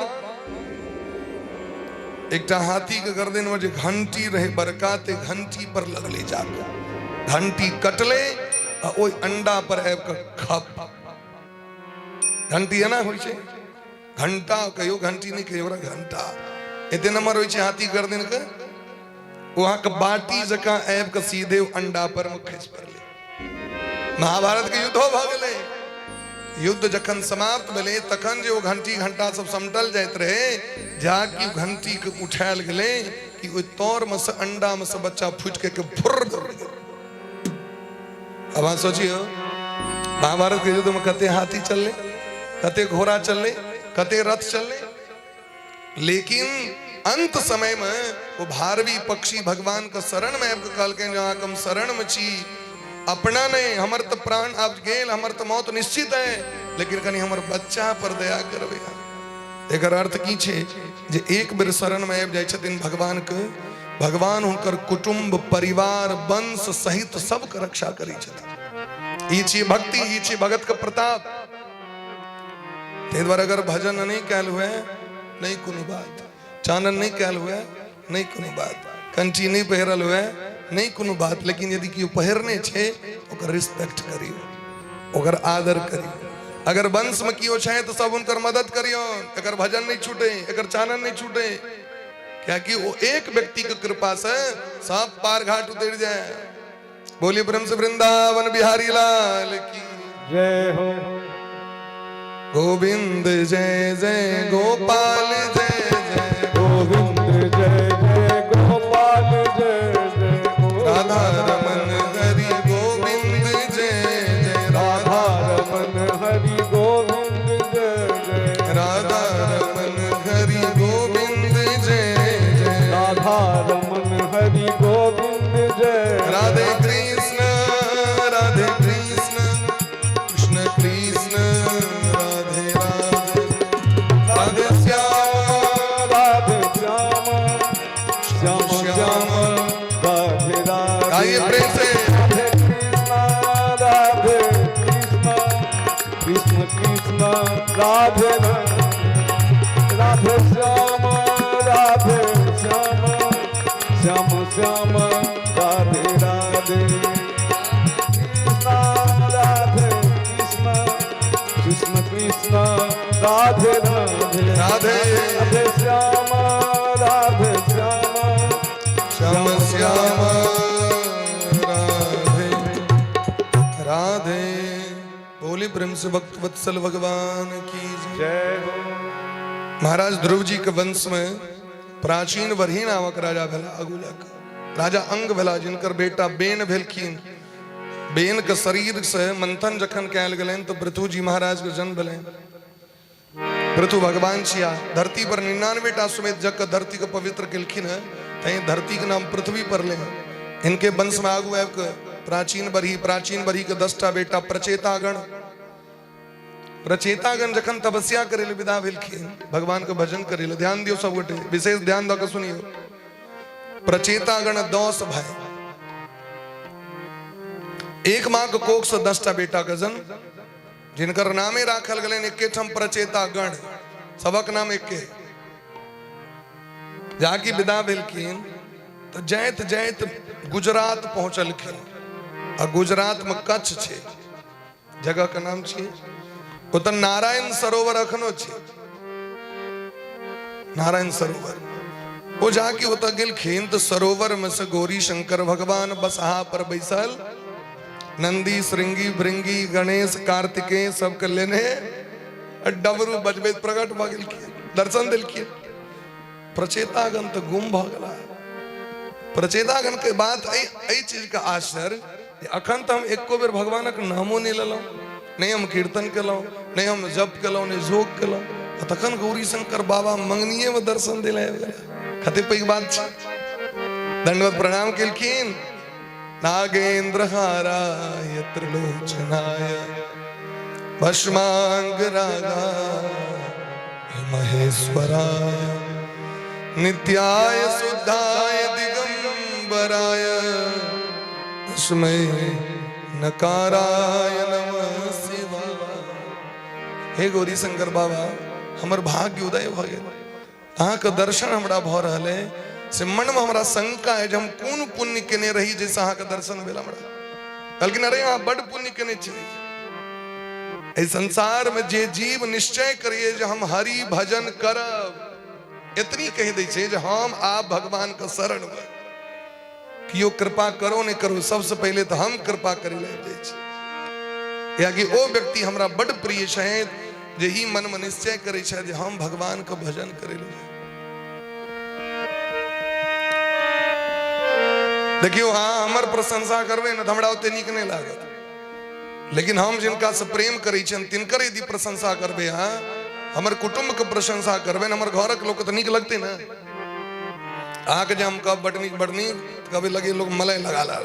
एकटा हाथी के गर्दन में जे घंटी रहे बड़का, ते घंटी पर लगले जाके घंटी कटले आ ओहि अंडा पर आबि कऽ खप। घंटी एना होइ छै, घंटा कहियो, घंटी नहि कहियो, ओकरा घंटा एते नंबर होइ छै हाथी गर्दन के, ओ अहाँके बाटी जकाँ आबि कऽ सीधे अंडा पर मे खसि पड़लै। महाभारत के युद्धो भऽ गेलै। युद्ध जखन समाप्त भेलै तखन जे ओ घंटी घंटा सब समटल जाइत रहे, जा कि घंटी के उठायल गेलै कि ओहि तर मे से अंडा मे से बच्चा फूटि के फुर्र दौड़ गेल। अब अहाँ सोचियौ, महाभारत के युद्ध में कते हाथी चललै, कते घोड़ा चललै, कते रथ चललै, लेकिन अंत समय में वो भारवी पक्षी भगवान के शरण में आबि के कहलकनि जे अहाँके हम शरण में छी, अपना नहीं, हमर तऽ प्राण आब गेल, हमर तऽ मौत निश्चित है, लेकिन कनि हमर बच्चा पर दया करबै। एकर अर्थ की छै जे एक बेर शरण में आबि जाइ छथिन भगवान के, भगवान हुनकर कुटुम्ब परिवार वंश सहित सबके रक्षा करै छथिन। ई छी भक्ति, ई छी भगत के प्रताप। ताहि दुआरे अगर भजन नहि कयल हुए नहि कोनो बात, चानन नहि कयल हुए नहि कोनो बात, कंठी नहि पहिरल हुए नहि कोनो बात, लेकिन यदि केओ पहिरने छै ओकर रिस्पेक्ट करियौ, ओकर आदर करियौ। अगर वंश में केओ छै तऽ सब हुनकर मदद करियौ, एकर भजन नहि छूटे, एकर चानन नहि छूटे, कियाकि ओ एक व्यक्ति के कृपा से सब पार घाट उतर जाए। बोलिए प्रेम से वृंदावन बिहारी लाल की जय हो। गोविंद जय जय गोपाल जय जय गोविंद जय जय गोपाल जय जय राधा रमन हरि गोविंद जय जय राधा रमन हरि गोविंद जय जय राधा रमन हरि गोविंद जय जय राधा रमन हरि गोविंद जय राधे कृष्ण राधे कृष्ण कृष्ण कृष्ण राधे राधे राधे श्याम राधे श्याम श्याम श्याम राधे राधे। आइए प्रेम से। राधे कृष्ण राधे कृष्ण कृष्ण कृष्ण राधे राधे राधे श्याम राधे श्याम श्याम श्याम राधे राधे कृष्ण राधे कृष्ण कृष्ण कृष्ण राधे राधे राधे राधे श्याम राधे श्याम श्याम श्याम राधे। राधे। बोले प्रेम से भक्त वत्सल भगवान की जय हो। महाराज ध्रुव जी के वंश में प्राचीन बरही नामक राजा भेला, आगू जाकर राजा अंग भेला, जिनकर बेटा बेन भेलखिन। बेन के शरीर से मंथन जखन कयल गेलनि तो पृथु जी महाराज के जन्म भेलनि। पृथु भगवान छिया, धरती पर 99 टा अश्वमेध यज्ञ के धरती के पवित्र केलखिन है, तैं धरती के नाम पृथ्वी पड़ले। इनके वंश में आगू आबि के प्राचीन बरही, प्राचीन बरही के 10टा बेटा प्रचेतागण। प्रचेतागण जखन तपस्या करे ले विदा भेलखिन, भगवान के भजन करे ले, ध्यान दियो सब गोटे, विशेष ध्यान दऽ के सुनियो। प्रचेतागण 10 भाई, एक माँ के कोख से 10टा बेटा के जन्म, जिनकर नामे राखल गेलनि एके ठाम प्रचेतागण, सबक नाम एके। जाकि विदा भेलखिन तो जाइत जाइत गुजरात पहुंचलखिन, आ गुजरात में कच्छ छै, जगह के नाम छियै, ओतऽ नारायण सरोवर अखनो छै, नारायण सरोवर। ओ जाके ओतऽ गेलखिन तऽ सरोवर में से गौरी शंकर भगवान बसहा पर बैसल, नंदी श्रृंगी भृंगी गणेश कार्तिकेय सबके लेने डमरू बजबैत प्रकट भऽ गेलखिन, दर्शन देलखिन। प्रचेतागण तऽ गुम भऽ गेला। प्रचेतागण के बात एहि चीज के आश्चर्य, अखन तऽ हम एको बेर भगवानक नामो नहि लेलहुँ, नहि हम कीर्तन केलहुँ, नहि हम जप केलहुँ, नहि जोग केलहुँ, आ तखन गौरी शंकर बाबा मंगनिये में दर्शन दिला आबि गेला। कते पैघ बात छै। दंडवत प्रणाम केलखिन। नागेंद्र हाराय त्रिलोचनाय भस्मांग रागाय महेश्वराय नित्याय शुद्धाय दिगंबराय तस्मै नकाराय नमः शिवाय। हे गौरी शंकर बाबा, हमर भाग्य उदय भऽ गेल, अहाँके दर्शन हमरा भऽ रहल है, से मनमे हमरा शंका है जे हम कोन पुण्य केने रही जाहिसँ अहाँके दर्शन भेल हमरा। कहलखिन अरे अहाँ बड्ड पुण्य केने छी। एहि संसारमे जे जीव निश्चय करिए जे हम हरि भजन करब, एतनी कहि दै छै जे हम आब भगवानके शरणमे, केओ कृपा करो नहि करो, सबसँ पहिले तऽ हम कृपा करै लए आबि जाइ छी, कियाकि ओ व्यक्ति हमरा बड्ड प्रिय छथि जे ई मनमे निश्चय करै छथि जे हम भगवानके भजन करै लए जायब। देखियौ, अहाँ हमर प्रशंसा करबै ने तऽ हमरा ओते नीक नहि लागत, लेकिन हम जिनकासँ प्रेम करै छियनि तिनकर यदि प्रशंसा करबै अहाँ, हमर कुटुम्बके प्रशंसा करबै, हमर घरक लोकके तऽ नीक लगतै ने। अहाँके जे हम कहब बड नीक बड नीक, तऽ कहबै लगे लोग मलय लगा ला।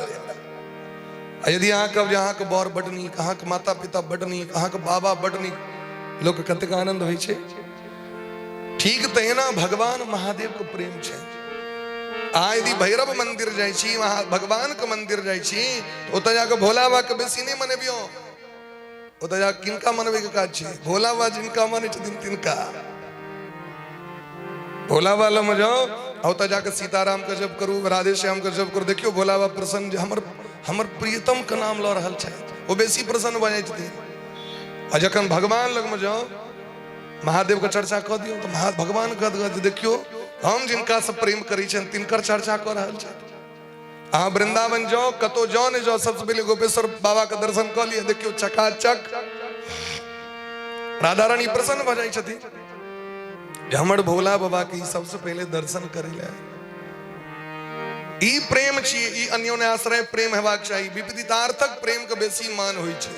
आ यदि अहाँ कहब जे अहाँके बर बड नीक, अहाँके माता पिता बड नीक, अहाँके बाबा बड नीक, लोकके कतेक आनंद होइ छै। ठीक तहिना भगवान महादेवके प्रेम छै। अहाँ यदि भैरव मंदिर जाइ छी, वहाँ भगवानके मंदिर जाइ छी, ओतऽ जाकऽ भोला बाबाके बेसी नहि मनबियौ। ओतऽ जा किनका मनबैके काज छै? भोला बाबा जिनका मानै छथिन तिनका। भोला बाबा लगमे जाउ आ ओतऽ जाकऽ सीतारामके जप करू, राधे श्यामके जप करू, देखियौ भोला बाबा प्रसन्न जे हमर हमर प्रियतमके नाम लऽ रहल छथि, ओ बेसी प्रसन्न भऽ जाइ छथिन। आ जखन भगवान लगमे जाउ, महादेवके चर्चा कऽ दियौ तऽ महा भगवान कहत देखियौ हम जिनकासँ प्रेम करै छियनि तिनकर चर्चा कऽ रहल छथि। अहाँ वृंदावन जाओ, कतौ जाओ नहीं जाओ, सबसे पहले गोपेश्वर बाबा के दर्शन कऽ लिअ, देखियौ चकाचक राधा रानी प्रसन्न भऽ जाइ छथिन जे हमर भोला बाबा के ई सबसे पहले दर्शन करै लए। ई प्रेम छी, ई अन्योन्याश्रय प्रेम हेबाक चाही। विपरीतार्थक प्रेम के बेसी मान होइ छै।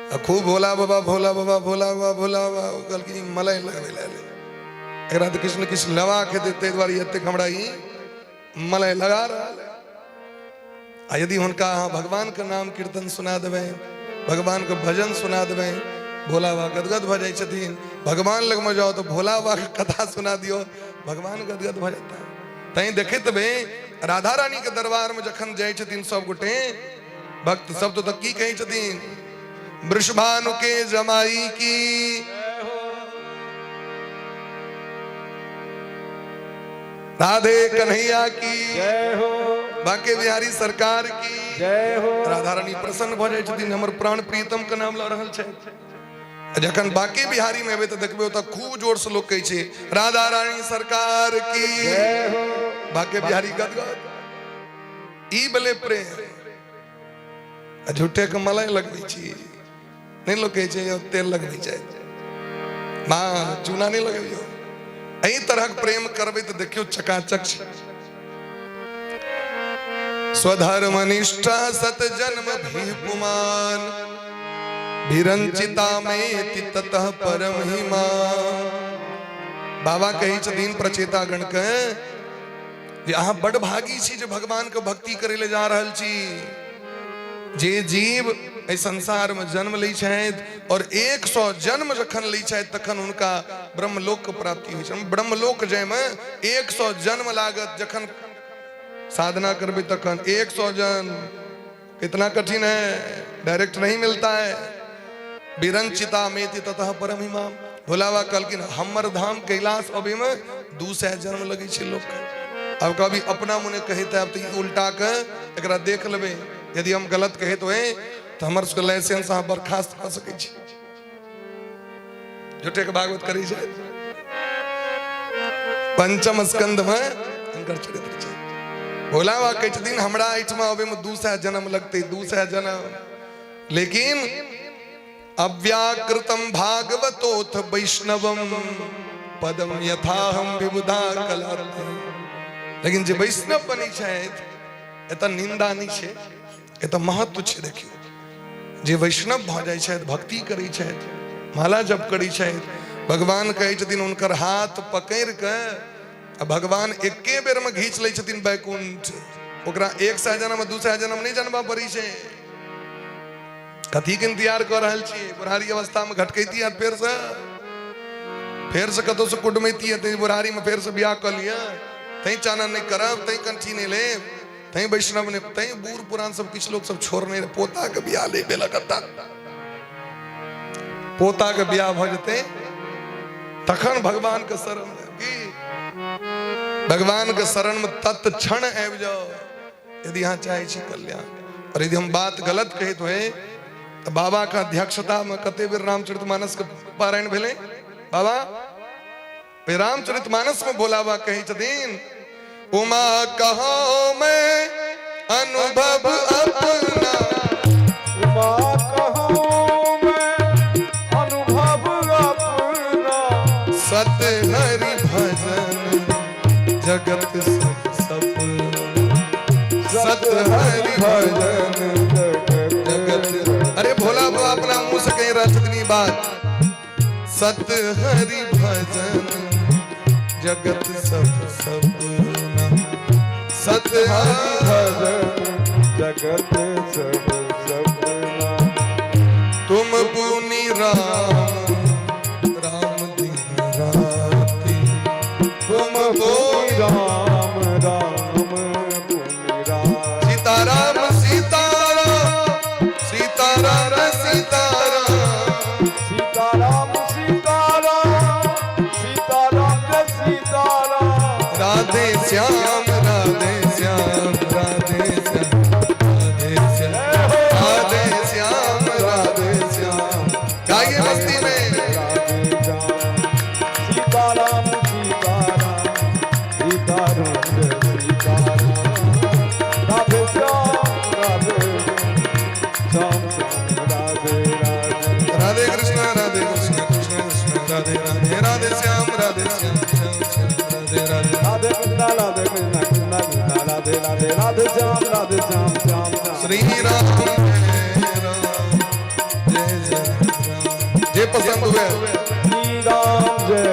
आ खूब भोला बाबा भोला बाबा भोला बाबा भोला बाबा, ओ कहलखिन ई मलय लगबै लए एलै, एकरा तऽ किछु ने किछु लेबाक हेतै, ताहि दुआरे एतेक हमरा ई मलय लगा रहल है। आ यदि हुनका अहाँ भगवानके नाम कीर्तन सुना देबै, भगवानके भजन सुना देबै, भोला बाबा गदगद भऽ जाइ छथिन। भगवान लगमे जाउ तऽ भोला बाबाके कथा सुना दियौ, भगवान गदगद भऽ जेता। तैं देखैत हेबै राधा रानीके दरबारमे जखन जाइ छथिन सब गोटे भक्त सब, तो की कहै छथिन? वृषभानु के जमाई की, राधे कन्हैया की जय हो, बांके बिहारी सरकार की जय हो। राधा रानी प्रसन्न भऽ जाइ छथिन, हमर प्राण प्रियतम के नाम लऽ रहल छै। जखन बांके बिहारी में एबै तऽ देखबै ओतऽ खूब जोर से लोक कहै छै राधा रानी सरकार की जय हो। बांके बिहारी गदगद। ई भेलै प्रेम। आ झूठेके मलाइ लगबै छी। नहि लोक कहै छै यौ तेल लगबै छै, माँ चूना नहि लगबियौ। एहि तरहक प्रेम करबै तऽ देखियौ चकाचक छै। स्वधर्म निष्ठा सत जन्म भी पुमान विरंचिता में ततः परम हिमा। बाबा कहै छथिन प्रचेता गण के जे अहाँ बड भागी छी जे भगवान के भक्ति करे ले जा रहल छी। जे जीव एहि संसार में जन्म लै छथि और 100 जन्म जखन लै छथि तखन हुनका ब्रह्मलोक के प्राप्ति होइ छै। ब्रह्मलोक जायमे 100 जन्म लागत, जखन साधना करबै तखन 100 जन्म। कितना कठिन है, डायरेक्ट नहीं मिलता है। विरंचिता मेति ततः परम हिमाम। भोलाबा कहलखिन हमर धाम कैलाश अबै में 200 जन्म लगै छै लोक। अब कभी अपना मुने कहते अब तो उल्टा के एकरा देख लेबै, यदि हम गलत कहते होए तो हमर सबके लाइसेंस अहाँ बर्खास्त कऽ सकै छी। झूठे के भागवत करै छै। पंचम स्कंद में हुनकर चरित्र छै। भोला बाबा कहै छथिन हमरा एहिठमा अबै में 200 जन्म लगतै, 200 जन्म। लेकिन अव्याकृतम भागवतोथ वैष्णवम पदम यथाहम विबुधा कलाते। लेकिन जे वैष्णव बनै छथि एतऽ निंदा नहि छै, एतऽ महत्व छै। देखियौ जे वैष्णव भऽ जाइ छथि, भक्ति करै छथि, माला जप करै छथि, भगवान कहै छथिन हुनकर हाथ पकड़ि कऽ आ भगवान एके बेर में घींच लै छथिन बैकुंठ। ओकरा 100 जन्म 200 जन्म नहि जनबा पड़ै छै। कथी के इंतजार कऽ रहल छियै? बुढ़ारी अवस्था में घटकैती हत, फेर से कतौ से कुटमैती हत, बुढ़ारी में फेर से बियाह कऽ लिअ, तैं चानन नहि करब, तैं कंठी नहि लेब, तैं वैष्णव नहि, तैं बूढ़ पुरान सब किछु लोक सब छोड़ने रहे। पोता के बियाह ले बेलक, पोता के बियाह भऽ जेतै तखन भगवान के शरण लेब। की भगवान के शरण में तत्क्षण आबि जाओ यदि अहाँ चाहै छी कल्याण। और यदि हम बात गलत कहैत होए तऽ बाबा के अध्यक्षता में कते बेर रामचरित मानस के पारायण भेलै बाबा? रामचरित मानस में भोला बाबा कहै छथिन उमा कहो मैं अनुभव अपना, उमा कहो मैं अनुभव अपना, सत हरि भजन जगत सब सपना, सत हरि भजन जगत। अरे भोला बाबा अपना मुंह से कह रहल छथिन ई बात, सत हरि भजन जगत सब सपना, सत हरि भजन जगत सब सपना। तुम पुनि राम राम दिन राति, तुम पुनि राम राम पुनि राम। सीताराम सीताराम सीताराम सीताराम सीताराम सीताराम सीताराम जय सीताराम। राधे श्याम राधे श्याम राधे श्याम राधे श्याम राधे श्याम राधे श्याम। गाइए मस्ती में। राधे श्याम सीताराम सीताराम सीताराम जय सीताराम राधे श्याम राधे श्याम श्याम राधे राधे। राधे कृष्णा राधे कृष्णा कृष्ण कृष्ण राधे राधे राधे श्याम राधे श्याम श्याम श्याम राधे राधे। राधे कृष्णा राधे कृष्णा कृष्णा कृष्णा राधे राधे राधे श्याम राधे श्याम श्याम श्याम। श्री राम जय राम जय जय राम। जे पसंद हुए। श्री राम जय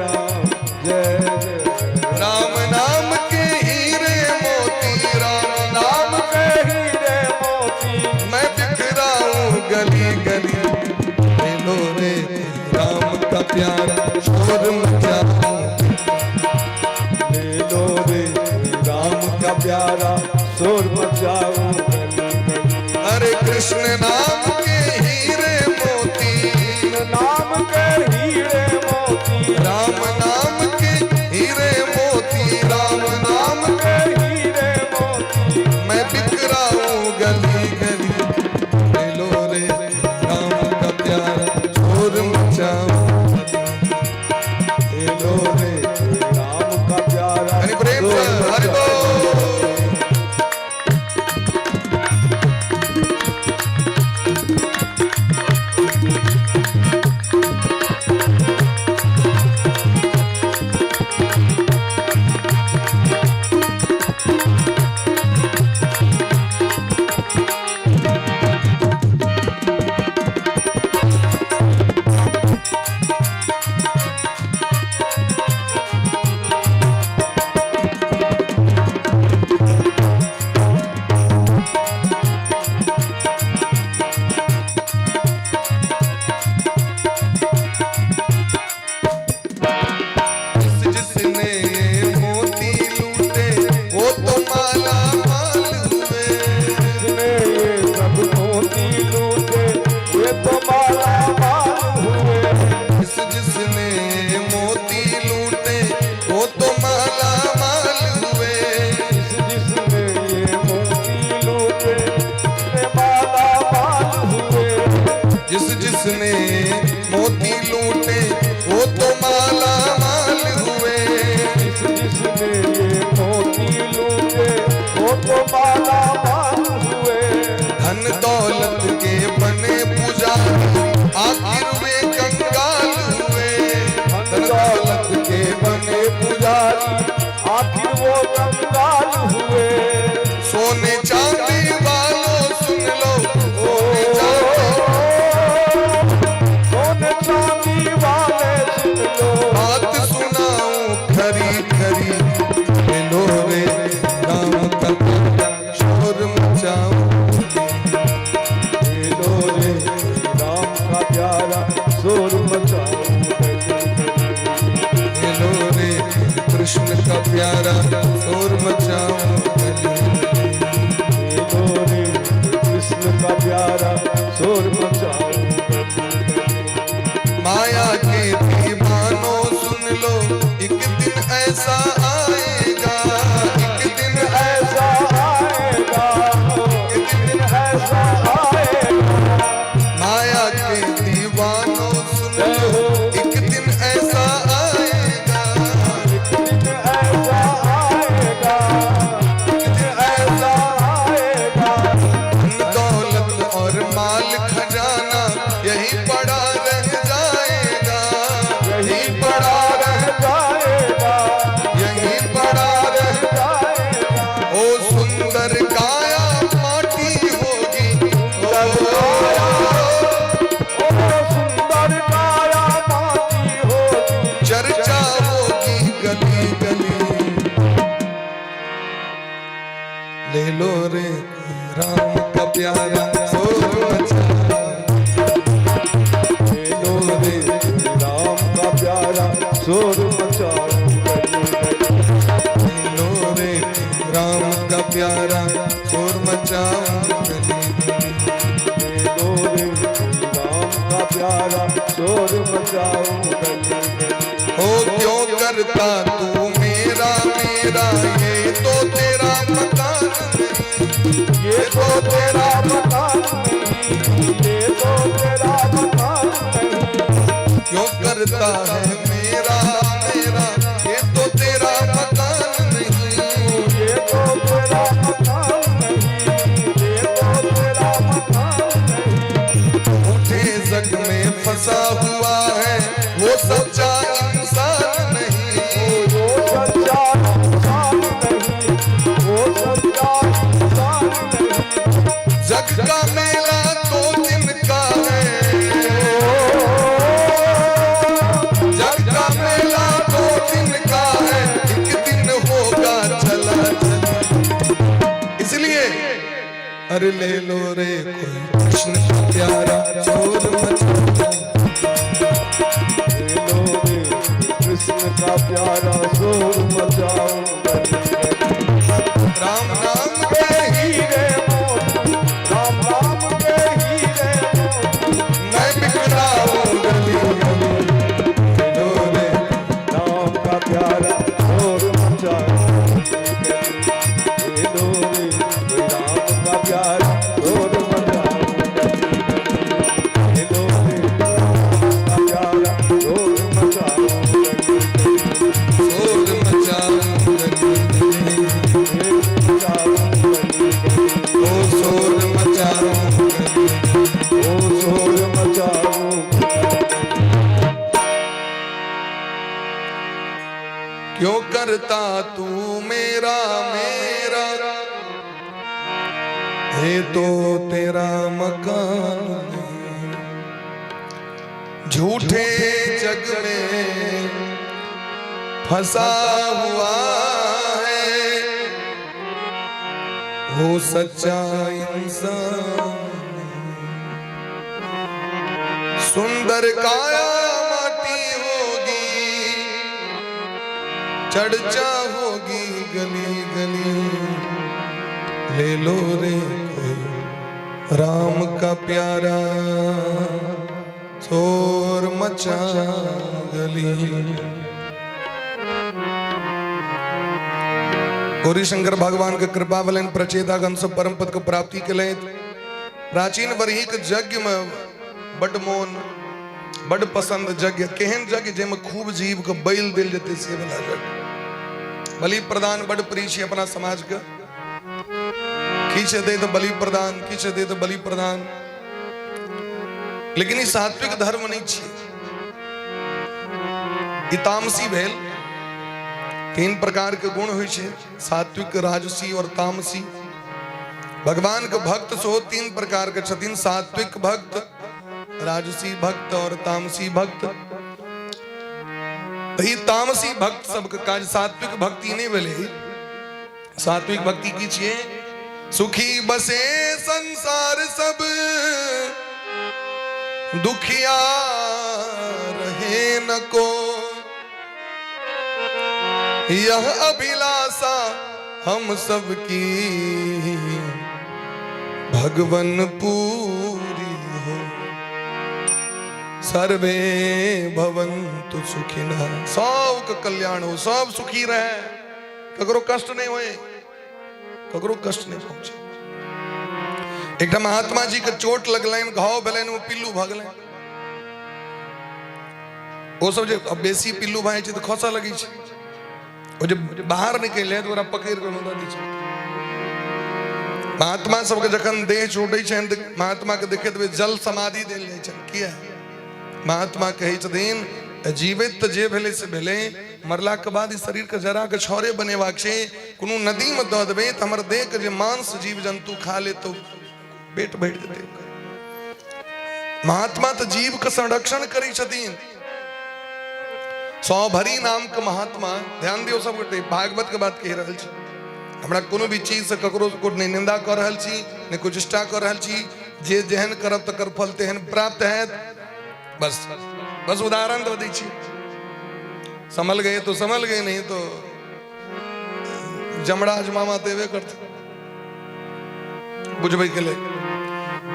राम जय जय राम नाम के हीरे मोती, राम नाम के हीरे मोती, मैं बिखराऊं गली गली, ले लो रे राम का प्यारा शोर मचाऊं, ले लो रे राम का प्यारा शोर मचाऊं गली गली। हरे कृष्ण नाम के हीरे मोती, नाम के हीरे मोती, राम नाम के हीरे मोती, राम नाम के हीरे मोती, मैं बिखराऊं गली गली, ले लो रे राम का प्यारा शोर मचाऊं, ले लो रे राम का प्यारा हरि प्रेम से शोर हरि मचाऊं। बोल। जिसने मोती लूटे वो तो माला माल हुए। जिस जिसने ये मोती लूटे वो तो माला माल हुए। धन दौलत के बने पुजारी आखिर वे कंगाल हुए। धन दौलत के बने पुजारी आखिर वो कंगाल हुए। सोने चांदी वालों सुन लो, सोने चांदी, सोने चांदी वाले सुन लो, बात सुनाऊं खरी खरी। ले लो रे राम का प्यारा शोर मचाऊं, ले लो रे राम का प्यारा शोर मचाओ गली गली। ले लो रे कृष्ण का प्यारा शोर मचाऊं गली गली। ले लो रे कृष्ण का प्यारा शोर मचाओ गली गली। माया के दीवानों सुन लो, एक दिन ऐसा आएगा, एक दिन ऐसा आएगा, एक दिन ऐसा आएगा। माया के दीवानों सुन लो, एक दिन ऐसा आएगा, एक दिन ऐसा आएगा, एक दिन ऐसा आएगा। धन दौलत और माल खजाना यही पड़ा रह जाएगा, यही पड़ा रह जाएगा, यही पड़ा रह जाएगा। ओ सुंदर काया माटी होगी, ओ ओ सुंदर काया माटी होगी, चर्चा होगी गली गली। ले लो रे राम का प्यारा शोर मचा, ले लो रे राम का प्यारा शोर मचाओ गली गली। ले लो रे राम का प्यारा शोर मचाओ गली गली। ले लो रे राम का प्यारा शोर मचाओ गली गली। ओ क्यों करता तू मेरा मेरा, ये तो तेरा मकान नहीं, ये तो तेरा मकान नहीं, ये तो तेरा मकान नहीं। क्यों करता है मेरा मेरा, ये तो तेरा मकान नहीं। ये तो तेरा मकान नहीं, ये तो तेरा मकान नहीं। उठे जग में फंसा हुआ है वो सच्चा इंसान नहीं, वो सच्चा इंसान नहीं, वो सच्चा इंसान नहीं। जग का मेला तो दिन का है, जग का मेला तो दिन का है, एक दिन होगा चला चला। इसलिए अरे ले लो रे कोई कृष्ण का प्यारा शोर मचा, ले लो रे कृष्ण का प्यारा शोर मचाओ गली गली। राम नाम के हीरे मोती, राम नाम के हीरे मोती, मैं बिखराऊं गली गली। ले लो रे राम का प्यारा शोर मचाओ गली गली। ले लो रे राम का प्यारा शोर मचाओ गली गली। ले लो रे राम का प्यारा शोर मचाओ गली गली। शोर मचाऊं गली गली, मचाओ गली गली। ओ शोर मचाऊं गली गली। ओ शोर मचाओ गली गली। क्यों करता तू मेरा मेरा, ये तो तेरा मकान नहीं। झूठे जग में फंसा हुआ है वो सच्चा इंसान नहीं। सुंदर काया माटी होगी, चर्चा होगी गली गली। ले लो रे कोई राम का प्यारा शोर मचा गली। गौरी शंकर भगवान के कृपा बलन प्रचेतागण सब परम पद को प्राप्ति के लिए प्राचीन बरहीक यज्ञ में बड मोन बड पसंद यज्ञ। केहन यज्ञ? जाहिमे खूब जीव के बैल देल जेतै से वाला यज्ञ। बलि प्रदान बड प्रिय छै अपना समाज के। किछु हेतै तऽ बलि प्रदान, किछु हेतै तऽ बलि प्रदान। लेकिन ई सात्विक धर्म नहि छै, ई तामसी भेल। तीन प्रकार के गुण होइ छै, सात्विक, राजसी और तामसी। भगवान के भक्त सेहो तीन प्रकार के छथिन, सात्विक भक्त, राजसी भक्त और तामसी भक्त। तऽ ई तामसी भक्त सबके काज सात्विक भक्ति नहि भेलै। सात्विक भक्ति की छियै? सुखी बसे संसार सब, दुखिया रहे न को, यह अभिलाषा हम सब की भगवन पूरी हो, सर्वे भवन्तु सुखिनः। सबके कल्याण हो, सब सुखी रहे, ककरो कष्ट नहीं होए, ककरो कष्ट नहीं पहुंचे। एकटा महात्मा जी के चोट लगलनि, घाव भेलनि, ओ पिल्लू भऽ गेलनि। ओ सब जे बेसी पिल्लू भऽ जाइ छै तऽ खसऽ लगै छै। ओ जे बाहर निकलि तऽ ओकरा पकड़ि कऽ दऽ दै छै। महात्मा सबके जखन देह छूटै छनि तऽ महात्मा के देखैत देबै जल समाधि देल जाइ छनि। किया? महात्मा कहै छथिन जीवित तऽ जे भेलै से भेलै, मरलाके बाद ई शरीरके जरा के छौरे बनेबाक छै। कोनो नदीमे दऽ देबै तऽ हमर देहके जे मांस जीव जन्तु खा लेत तऽ पेट भरि जेतै। महात्मा तऽ जीवके संरक्षण करै छथिन। सौभरी नाम के महात्मा, ध्यान दियौ सब गोटे, भागवत के बात कहि रहल छी। हमरा कोनो भी चीज से ककरो नहि निंदा कऽ रहल छी, नहि कुचेष्टा कऽ रहल छी। जे जेहन करब तकर फल तेहन प्राप्त हैत। बस बस उदाहरण दऽ दै छी। संभल गए तो संभल गए, नहीं तो जमराज मामा देवे करते। बुझबै के लेल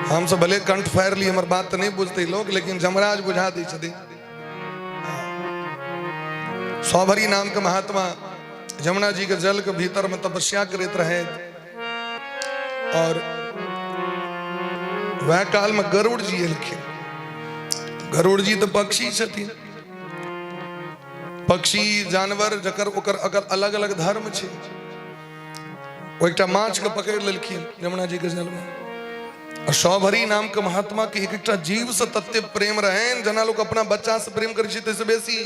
हम सब भले कंठ फाड़ि ली, हमर बात तऽ नहि बुझतै लोक, लेकिन जमराज बुझा दै छथिन। सौभरी नाम के महात्मा जमुना जी के जल के भीतर में तपस्या करैत रहे और वह काल में गरुड़ जी एलखिन। गरुड़ जी तऽ पक्षी छथिन। पक्षी जानवर जकर ओकर अगर अलग अलग धर्म छै। ओ एकटा माछ के पकड़ि लेलखिन यमुना जी के जल में। आ सौभरी नाम के महात्मा के एक एकटा जीव से तते प्रेम रहनि जेना लोक अपना बच्चा से प्रेम करै छै ताहिसँ बेसी।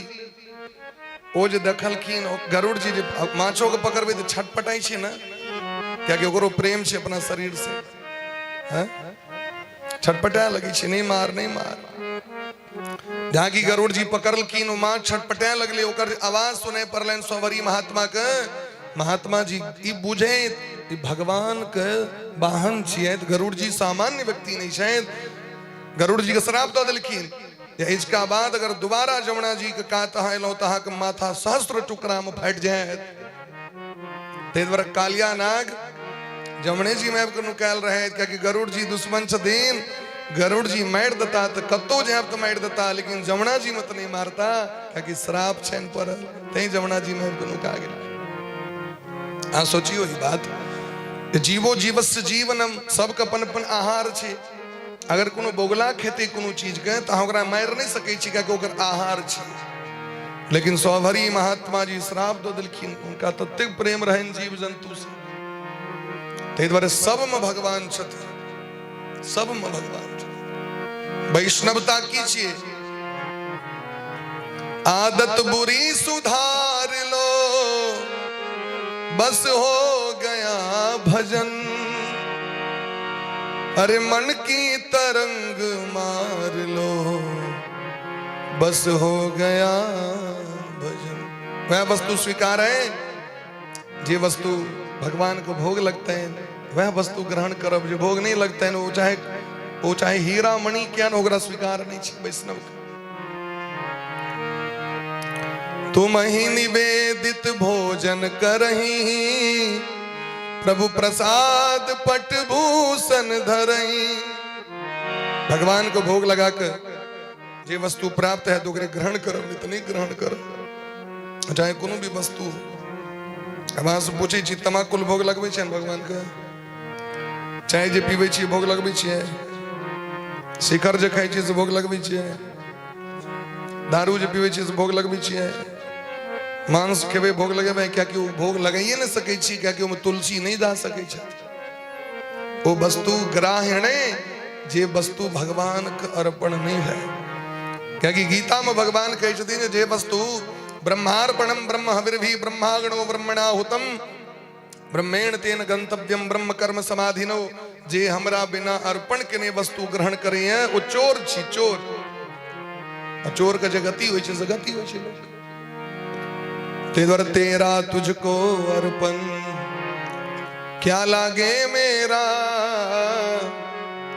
ओ जे देखलखिन ओ गरुड़ जी जे माछो के पकड़बै तऽ छटपटाइ छै ने, कियाकि ओकरो प्रेम छै अपना शरीर से, हैं? छटपटाए लगै छै, नहि मार, नहि मार। जहाँ की गरुड़ जी पकड़लखिन, ओ माछ छटपटाए लगलै, ओकर आवाज सुनै पड़लनि सौभरी महात्मा के। महात्मा जी ई बुझैत ई भगवान के वाहन छियै, गरुड़ जी सामान्य व्यक्ति नहीं छथि। गरुड़ जी के श्राप दऽ देलखिन जे इसका बाद अगर दोबारा जमुना जी के कात अहाँ एलहुँ तऽ अहाँके माथा सहस्त्र टुकड़ा में फाटि जायत। ताहि दुआरे कालिया नाग जमुने जी में आबि कऽ नुकायल रहे, कियाकि गरुड़ जी दुश्मन छथिन। गरुड़ जी मारि देता तऽ कतहु जायब तऽ मारि देता, लेकिन जमुना जी में तऽ नहि मारता, कियाकि श्राप छनि पड़ल, तैं जमुना जी में आबि कऽ नुका गेल। अहाँ सोचियौ ई बात, जीवो जीवस्य जीवनम, सबके अपन अपन आहार छै। अगर कोनो बगुला खेतै कोनो चीजके तऽ अहाँ ओकरा मारि नहि सकै छी, कियाकि ओकर आहार छै। लेकिन सौभरी महात्मा जी श्राप दऽ देलखिन। हुनका ततेक प्रेम रहनि जीव जन्तु से, ताहि दुआरे सबमे भगवान छथिन, सबमे भगवान छथिन। वैष्णवता की छियै? आदत बुरी सुधार लो, बस हो गया भजन, अरे मन की तरंग मार लो, बस हो गया भजन। वह वस्तु स्वीकार है जे वस्तु भगवान को भोग लगते हैं, वह वस्तु ग्रहण करब। जे भोग नहीं लगते हैं वो चाहे हीरा मणि क्या न, ओकरा स्वीकार नहीं छै वैष्णव के। तुम ही निवेदित भोजन करही, प्रभु प्रसाद पट भूषण धरही। भगवान को भोग लगा कर जे वस्तु प्राप्त है तो ओकरे ग्रहण करब, नहीं तो नहीं ग्रहण करब, चाहे कोनो भी वस्तु हो। हम अहाँ से पूछै छी, तमाकुल भोग लगबै छियनि भगवान के? चाय जे पीबै छियै भोग लगबै छियै? शिखर जे खाइ छियै से भोग लगबै छियै? दारू जे पीबै छियै से भोग लगबै छियै? मांस खेबै भोग लगेबै? कियाकि ओ भोग लगाइए नहि सकै छी, कियाकि ओहिमे तुलसी नहि दऽ सकै छथि। ओ वस्तु ग्राह्य नहि, जे वस्तु भगवान के अर्पण नहि है। कियाकि गीता में भगवान कहै छथिन जे वस्तु ब्रह्मार्पणम ब्रह्म हविर्भि ब्रह्मागणो ब्रह्मणाहुतम ब्रह्मेण तेन गंतव्यम ब्रह्म कर्म समाधिनो, जे हमरा बिना अर्पण केने वस्तु ग्रहण करैए ओ चोर छी, चोर। आ चोर के जे गति होइ छै से गति होइ छै लोक। ताहि दुआरे तेरा तुझको अर्पण क्या लागे मेरा,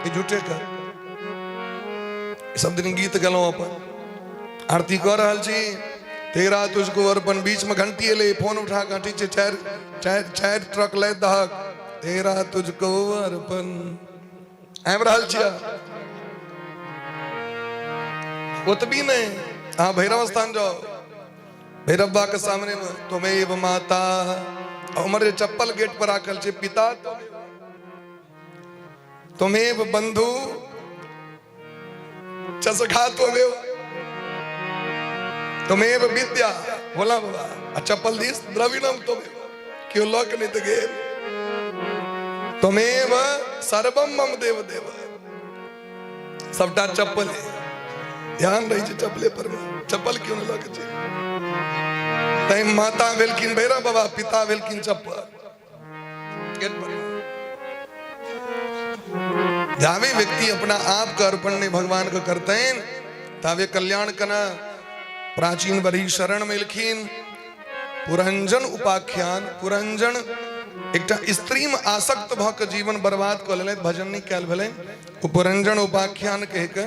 ई झूठे का सब दिन गीत गेलहुँ, अपन आरती कऽ रहल छी, तेरा तुझको अर्पण, बीच में घंटी एलै, फोन उठा कऽ ठीक छै, चारि चारि चारि ट्रक लादि दहक, तेरा तुझको अर्पण, आबि रहल छियै। ओतबी नहि, अहाँ भैरव स्थान जाउ, भैरव बाबा के सामने में त्वमेव माता, उमर जे चप्पल गेट पर राखल छै, पिता त्वमेव बंधु चसखा त्वमेव त्वमेव विद्या, भोला बाबा आ चप्पल दिस द्रविणम त्वमेव, केओ लऽ के नहि तऽ गेल, त्वमेव सर्वम मम देव देव, सबटा चप्पल ध्यान रहै छै चप्पले पर मे, चप्पल क्यों नहि लऽ के चलि। तैं माता भेलखिन भैरव बाबा, पिता भेलखिन चप्पल। गेट पर जावे व्यक्ति अपना आप के अर्पण नहीं भगवान के करतेन तावे कल्याण कना। प्राचीन बरी शरण में एलखिन पुरंजन उपाख्यान। पुरंजन एकटा स्त्री में आसक्त भ के जीवन बर्बाद कऽ लेलथि, भजन नहीं कयल भेलनि, ओ पुरंजन उपाख्यान कहि के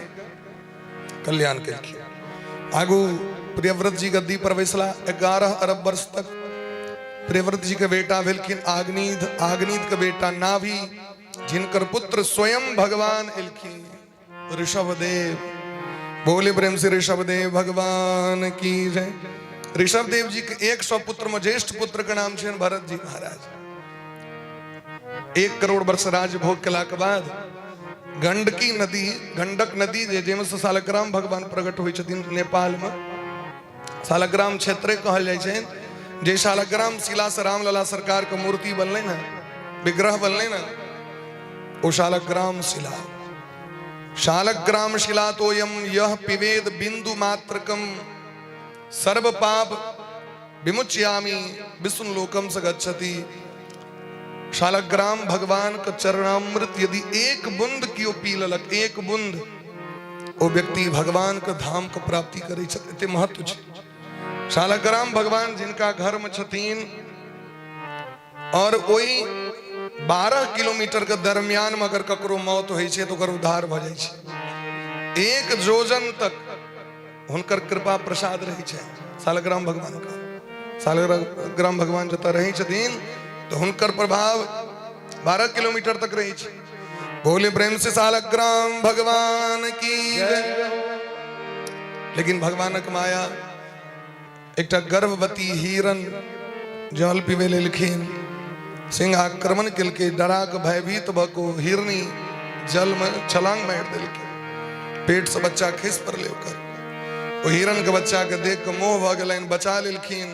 कल्याण केलखिन। आगू प्रियव्रत जी गद्दी पर बैसला 11 अरब वर्ष तक। प्रियव्रत जी के बेटा भेलखिन आग्नीध, आग्नीध के बेटा नाभि, जिनकर पुत्र स्वयं भगवान एलखिन ऋषभदेव। बोले प्रेम से ऋषभदेव भगवान की जय। ऋषभदेव जी के 100 पुत्र में ज्येष्ठ पुत्र के नाम छनि भरत जी महाराज। 1 करोड़ वर्ष राज भोग केला के बाद गंडकी नदी, गंडक नदी जे जाहिमे से सालग्राम भगवान प्रकट होइ छथिन नेपाल में, सालग्राम क्षेत्रे कहल जाइ छै, जे सालग्राम शिला से रामलला सरकार के मूर्ति बनलै ने, विग्रह बनलै ने, ओ शालग्राम शिला। शालग्राम शिला तोयम यह पिवेद बिंदु मात्रकम सर्व पाप विमुच्यामि विष्णु लोकम स गच्छति। शालग्राम भगवान के चरणामृत यदि एक बूंद कियो पी लेलक, एक बूंद, ओ व्यक्ति भगवान के धाम के प्राप्ति करै छथि। एते महत्व छै शालग्राम भगवान जिनका घर में छथिन, और ओहि 12 किलोमीटर के दरमियान में अगर ककरो मौत होइ छै तऽ ओकर उद्धार भऽ जाइ छै। एक जोजन तक हुनकर कृपा प्रसाद रहै छै शालग्राम भगवान का। शालग्राम भगवान जतऽ रहै छथिन तऽ हुनकर प्रभाव 12 किलोमीटर तक रहै छै। बोले प्रेम से शालग्राम भगवान की जय। लेकिन भगवानक माया, एकटा गर्भवती हिरन जल पीबै लेलखिन, सिंह आक्रमण केलकै, डरा के भयभीत भऽ कऽ हिरनी जल में छलांग मारि देलकै, पेट से बच्चा खसि पड़लै ओकर। ओ हिरन के बच्चा के देख के मोह भऽ गेलनि, बचा लेलखिन,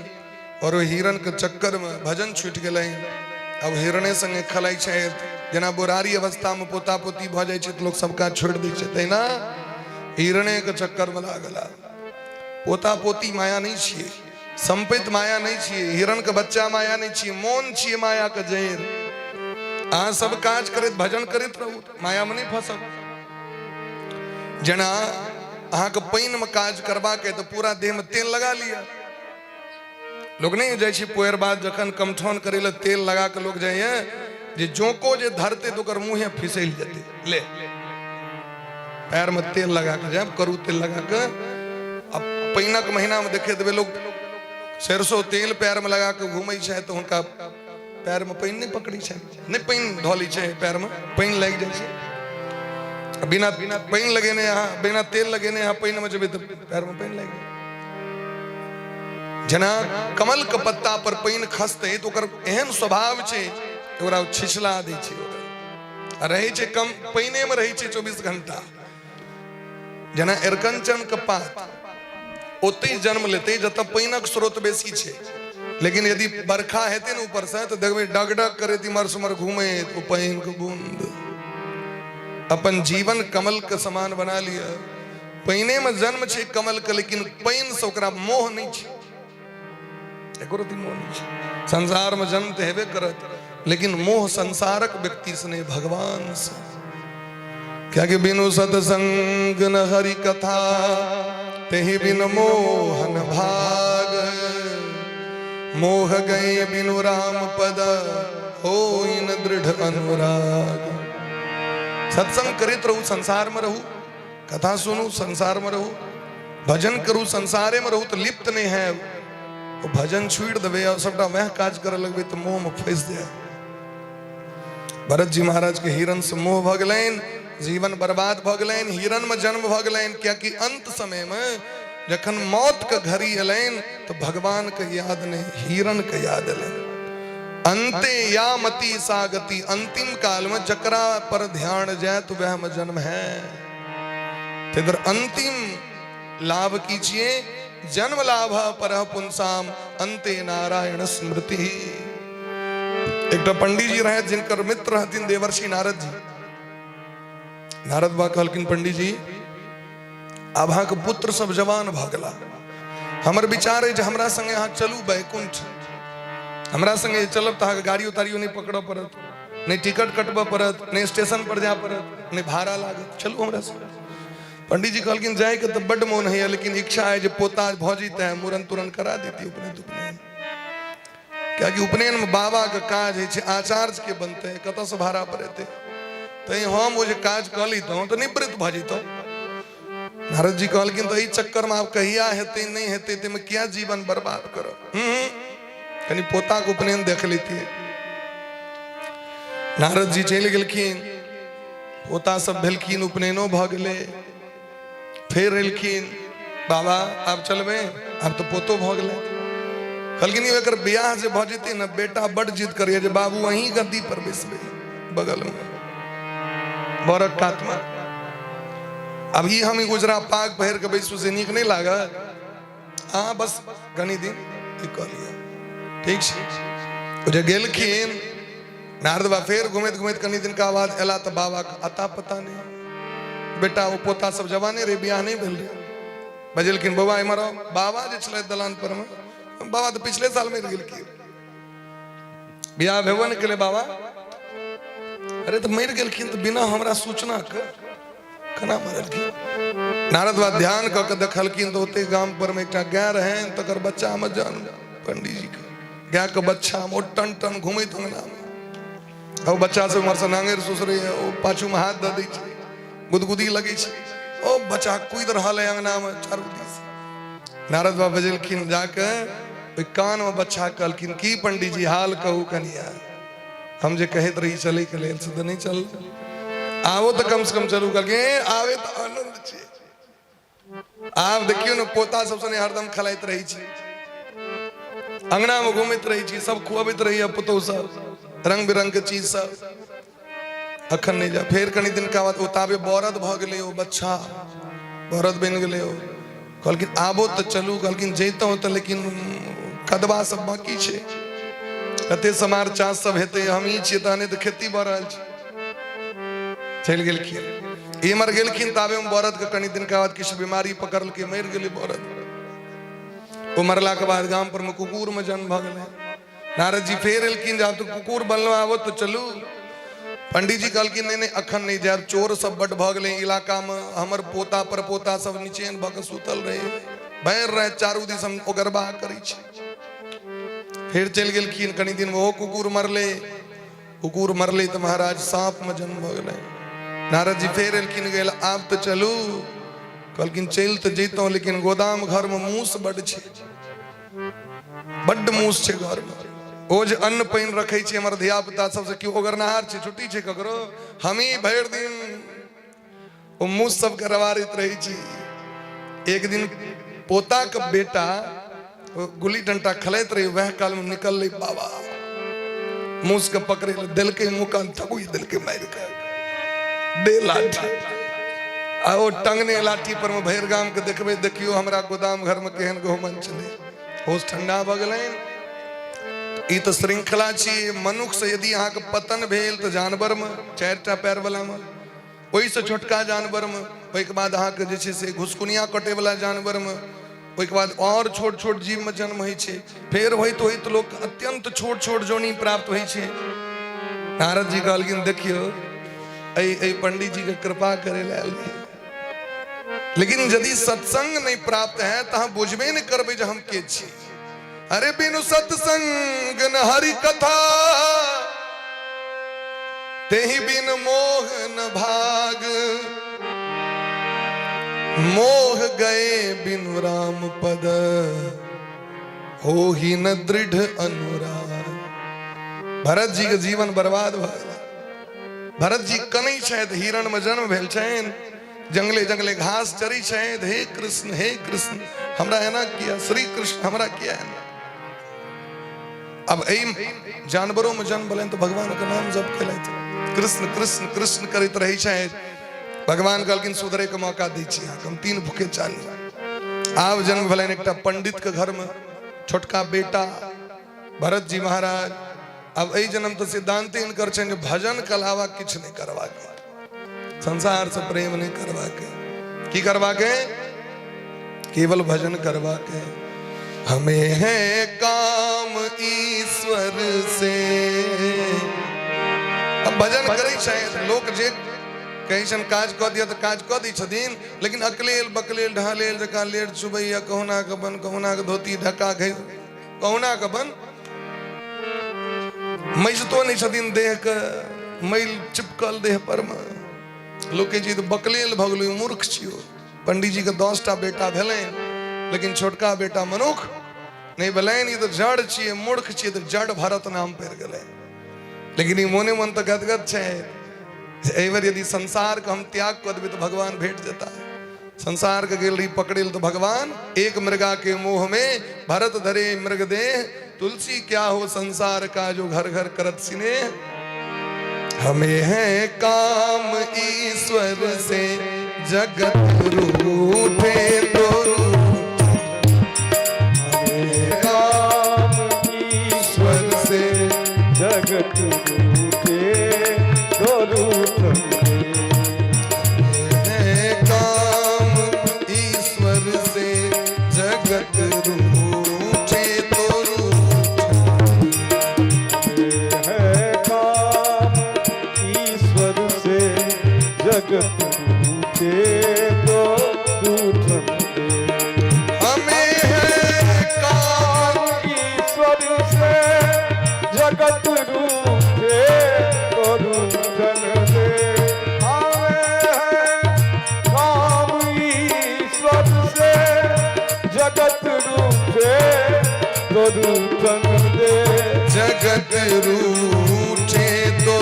और ओ हिरन के चक्कर में भजन छूटि गेलनि। अब हिरने संगे खेलाइ छथि, जेना बुढ़ारी अवस्था में पोता पोती भऽ जाइ छै तऽ लोक सब काज छोड़ि दै छै, तहिना हिरने के चक्कर में लागल। पोता पोती माया नहीं छियै, संपत्ति माया नहीं छियै, हिरण के बच्चा माया नहीं छियै, मोन छियै माया के जड़ि। अहाँ सब काज करैत भजन करैत रहू, माया में नहीं फंसब। जेना अहाँके पानि में काज करबाक अइ तऽ पूरा देह में तेल लगा लिअ। लोक नहीं जाइ छै पोयर बाद जखन कमठौन करै लए तेल लगा के लोक जाइए जे जोंको जे धरते तऽ ओकर मुँहे फिसलि जेतै। ले पैर में तेल लगा के जायब, करू तेल लगा के। अब पानिक महीना में देखे देबै लोग सरसों तेल पैर में लगा के घूमै छै तऽ हुनका पैर में पानि नहि पकड़ै छै, नहि पानि धऽ लै छै, पैर में पानि लागि जाइ छै। बिना पानि लगेने अहाँ, बिना तेल लगेने अहाँ पानि में जेबै तऽ पैर में पानि लागि जाइ। जेना कमल के पत्ता पर पानि खसतै तऽ ओकर एहन स्वभाव छै ओकरा छिछला दै छै, आ रहै छै कम पानिए में रहै छै 24 घंटा। जेना अरिकंचन के पात ओतहि जन्म लेतै जतऽ पानिक स्रोत बेसी छै। लेकिन यदि बरखा हेतै ने ऊपर से, तऽ देखबै डग डग करैत इम्हर सुम्हर घूमैत ओ पानिके बूंद। अपन जीवन कमल के समान बना लिअ। पानिमे जन्म छै कमल के, लेकिन पानि से ओकरा मोह नहि छै, एको रत्ती मोह नहि छै। संसार में जन्म तऽ हेबे करत, लेकिन मोह संसारक व्यक्ति से नहीं, भगवान से। कियाकि बिनु सत्संग न हरि कथा, तेहि बिन मोहन भाग। मोह गए बिनु राम पद, हो इन दृढ़ अनुराग। सत्संग करैत रहू, संसार में रहू, कथा सुनू, संसार में रहू, भजन करू, संसारे में रहू, तऽ लिप्त नहीं है। ओ भजन छोड़ि देबै और सबटा वएह काज करऽ लगबै तऽ मोह में फंसि जायब। भरत जी महाराज के हिरण से मोह भऽ गेलनि, जीवन बर्बाद भऽ गेलनि, हिरण में जन्म भऽ गेलनि। कियाकि अंत समय में जखन मौत के घड़ी एलनि तऽ भगवान के याद नहीं, हिरण के याद एलनि। अंते या मति सा गति, अंतिम काल में जकरा पर ध्यान जाए तो वह में जन्म है। इधर अंतिम लाभ कीजिए, जन्म लाभ पर पुंसाम अंते नारायण स्मृति। एकटा पंडित जी रहे जिनकर मित्र रहथिन देवर्षि नारद जी। नारद बा कहलखिन, पंडित जी, आब अहाँके पुत्र सब जवान भऽ गेला, हमर विचार अछि जे हमरा संगे अहाँ चलू बैकुंठ। हमरा संगे चलब तऽ अहाँके गाड़ियो ताड़ियो नहि पकड़ऽ पड़त, नहि टिकट कटबऽ पड़त, नहि स्टेशन पर जाय पड़त, नहि भाड़ा लागत। चलू हमरा संगे। पंडित जी कहलखिन, जायके तऽ बड्ड मोन होइए, लेकिन इच्छा है जे पोता भऽ जैते, मूड़न तूड़न करा देती, उपनयन तुपनयन। कियाकि उपनयन में बाबा के काज होइ छै, आचार्य के बनतै, कतऽसँ भाड़ा पर एतै? तैं हम ओ जे काज कऽ लितहुँ तऽ निवृत्त भऽ जैतहुँ। नारद जी कहलखिन, तऽ एहि चक्करमे आब कहिया हेतै, नहि हेतै, ताहिमे किया जीवन बर्बाद करब? कनि पोताके उपनयन देख लैतियै। नारद जी चलि गेलखिन, पोता सब भेलखिन, उपनयनो भऽ गेलै। फेर एलखिन, बाबा, आब चलबै? आब तऽ पोतो भऽ गेलै। कहलखिन, यौ, एकर बियाह जे भऽ जेतै ने, बेटा बड्ड जिद करैए जे बाबू, अहीं गद्दी पर बैसबै, बगलमे, बरक कातमे। आब ई हम ई उजरा पाग पहिर के बैसू से नीक नहि लागत। अहाँ बस कनि दिन ई कऽ लिअ। ठीक छै। ओ जे गेलखिन नारद बाबा, फेर घुमैत घुमैत कनि दिनका बाद एला तऽ बाबाके अता पता नहि। बेटा ओ पोता सब जवाने रहे, बियाह नहि भेल रहे। बजेलखिन, बौआ, एम्हर आउ। बाबा जे छलै दलान पर मे, बाबा तऽ पिछले साल मरि गेलखिन, बियाह भेबो नहि केलै बाबा। अरे, तऽ मरि गेलखिन तऽ बिना हमरा सूचना के केना मरलखिन? नारद बाबा ध्यान कऽ के देखलखिन तऽ ओते गाम पर मे एकटा गाय रहनि, तकर बच्चा मे जन्म पंडीजी के। गाय के बच्चा मे ओ टन टन घुमैत अंगना मे। ओ बच्चा सब उम्हर से नांगरि सुसरैए, ओ पाछू मे हाथ दऽ दै छै, गुदगुदी लगै छै। ओ बच्चा कूदि रहल है अंगना मे चारू दिस। नारद बाबा बजेलखिन, जाके ओहि कान मे बच्चा कहलखिन, की पंडीजी, हाल कहू कनिया, हम जे कहैत रही चलै के लेल, से तऽ नहि चल, आबो तऽ कम से कम चलू। कहलखिन, आबे तऽ आनंद छै। आब देखियौ ने, पोता सब सने हरदम खेलाइत रहै छी, अंगना मे घूमैत रहै छी, सब खुअबैत रहैया पुतहु सब रंग बिरंग के चीज सब, अखन नहि जा। फेर कनि दिनका बाद ओ ताबे बरद भऽ गेलै, ओ बच्चा बरद बनि गेलै। ओ कहलखिन, आबो तऽ चलू। कहलखिन, जैतहुँ तऽ, लेकिन कदबा सब बाकी छै, कते समार चास सब हेतै, हम ई छियै तहने तऽ खेती भऽ रहल छै। चलि गेलखिन। इमर गेलखिन ताबे मे बरद के कनि दिनका बाद किछु बीमारी पकड़लकै, मरि गेलै बरद। ओ मरलाके बाद गाम पर मे कुकुर मे जन्म भऽ गेलै। नारद जी फेर एलखिन, जे आब तऽ कुकुर बनलहुँ, आबो तऽ चलू। पंडीजी कहलखिन, नहि नहि, अखन नहि जायब, चोर सब बड्ड भऽ गेलै इलाकामे, हमर पोता पर पोता सब निचेन भऽ कऽ सुतल रहै, भरि राति चारू दिस हम ओगरबाह करै छी। फेर चलि गेलखिन। कनि दिन ओहो कुकुर मरलै। कुकुर मरलै तऽ महाराज साँपमे जन्म भऽ गेलै। नारद जी फेर एलखिन, गेल, आब तऽ चलू। कहलखिन, चलि तऽ जैतहुँ, लेकिन गोदाम घरमे मूस बड्ड छै, बड्ड मूस छै घरमे। ओ जे अन्न पानि रखै छै हमर धिया पुता सबसँ केओ ओगरनहार छै? छुट्टी छै ककरो? हमही भरि दिन ओ मूस सबके रवारैत रहै छी। एक दिन पोताके बेटा गुल्ली डंटा खेलाइत रही, वएह कालमे निकललै बाबा मूस के पकड़े लए, देलकै मुँह कान थकुई देलकै, मारि के दे लाठी। आ ओ टंगने लाठी पर में भरि गाम के देखबै, देखियौ हमरा गोदाम घर में केहन गहुमन छलै। होश ठंडा भऽ गेलनि। ई तऽ श्रृंखला छी। मनुख से यदि अहाँके पतन भेल तऽ जानवर में, 4टा पैर वाला में, ओहिसँ छोटका जानवर में, ओहिके बाद अहाँके जे छै से घुसकुनिया कटै वाला जानवर में, ओहिके बाद आओर छोट छोट जीव में जन्म होइ छै। फेर होइत होइत लोक अत्यंत छोट छोट जोनी प्राप्त होइ छै। नारद जी कहलखिन, देखियौ एहि एहि पंडित जी के कृपा करे लए आयल रही, लेकिन यदि सत्संग नहीं प्राप्त है तो हम बुझबे नहीं करबै जे हम के छी। अरे बिनु सत्संग न हरि कथा, तेहि बिन मोह न भाग, मोह गए बिनु राम पद, हो ही न दृढ़ अनुराग। भरत जी के जीवन बर्बाद भऽ गेल। भरत जी कनै छथि, हिरण में जन्म भेल छनि, जंगले जंगले घास चरै छथि, हे कृष्ण हे कृष्ण हमरा एना किया, श्री कृष्ण हमरा किया एना। अब एहि जानवरों में जन्म भेलनि तऽ भगवान के नाम जप केलथि, कृष्ण कृष्ण कृष्ण करैत रहै छथि। भगवान कहलखिन सुधरे के मौका दै छी अहाँके, हम 3 भूखे चालू। आब जन्म भेलनि एकटा पंडित के घर में, छोटका बेटा भरत जी महाराज। अब एहि जन्म तऽ सिद्धांत हिनकर छनि जे भजन के अलावा किछु नहि करबाक, संसार से प्रेम नहीं करबाक, की करबाक है? केवल भजन करबाक है। हमें है काम ईश्वर से। अब भजन करै छै लोक, जे कहै छनि काज कऽ दिअ तऽ काज कऽ दै छथिन, लेकिन अकलेल बकलेल ढहलेल जकाँ लेट चुबैया, कहुना कऽ बन, कहुना कऽ धोती ढका घै, कहुना कऽ बन मजितो नहि छथिन, देहके मैल चिपकल देह पर मे। लोक कहै छै तऽ बकलेल भऽ गेलै, मूर्ख छियौ। पंडीजी के 10टा बेटा भेलनि, लेकिन छोटका बेटा मनुख नहि भेलनि। ई तऽ जड़ छियै, मूर्ख छियै, तऽ जड़ भरत नाम पड़ि गेलै। लेकिन ई मोने मन तऽ गदगद छै, एहि बेर यदि संसार के हम त्याग कऽ देबै तऽ भगवान भेट जेता। संसार के गेल रही पकड़े तऽ भगवान एक मृगा के मोह में भरत धरे मृग देह, तुलसी क्या हो संसार का जो घर घर करत सिनेह। हमें है काम ईश्वर से, जगत रूठे तो हमें काम ईश्वर से, जगत रूठे तो रूठन है काम ईश्वर से, जगत रूठे तो रूठन है काम ईश्वर से, जगत रूठे तो रूठन दे। हमें है काम ईश्वर से, जगत रूठे तो रूठन दे। हमें है काम ईश्वर से, जगत रूठे तो रूठन दे। जगत रूठे तो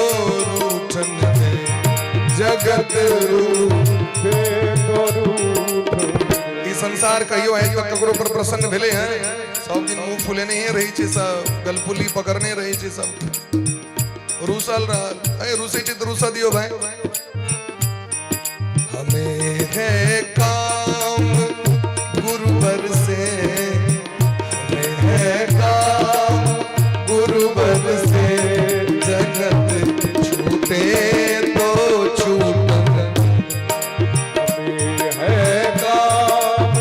रूठन दे, जगत रूठे तो रूठन दे। ई संसार कहियो आइ तक ककरो पर प्रसन्न भेलै हैं? सब दिन मुंह फुलेने ही रहै छै, सब गलफुली पकड़ने रहै छै, सब रूसल रहल। अरे रूसै छै तऽ रूसऽ दियौ भाई। हमें है काम गुरुवर से, हमें है काम गुरुवर से, जगत छूटे तो छूटन। हमें है काम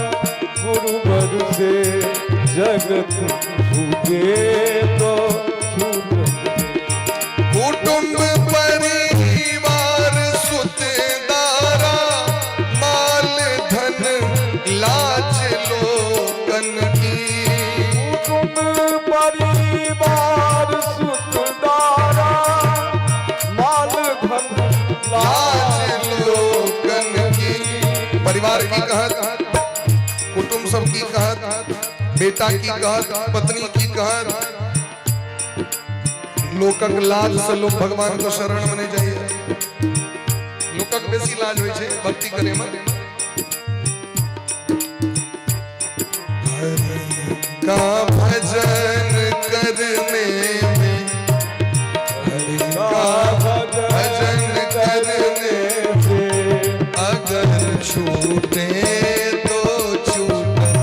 गुरुवर से, जगत छूटे तो छूटन दे। कुटुंब परिवार सुत दारा, माल धन लाज लोकन की। कुटुंब परिवार सुत दारा, माल धन लाज लोकन की। परिवार की कहत, कुटुंब सब की कहत, बेटा की कहत, पत्नी की कहत, लोकक लाज से लोग भगवान के शरण में नहीं जाइए। लोकक बेसी लाज होइ छै भक्ति करे में। हरि का भजन करने में, हरि का भजन करने से अगर छूटे तो छूटन।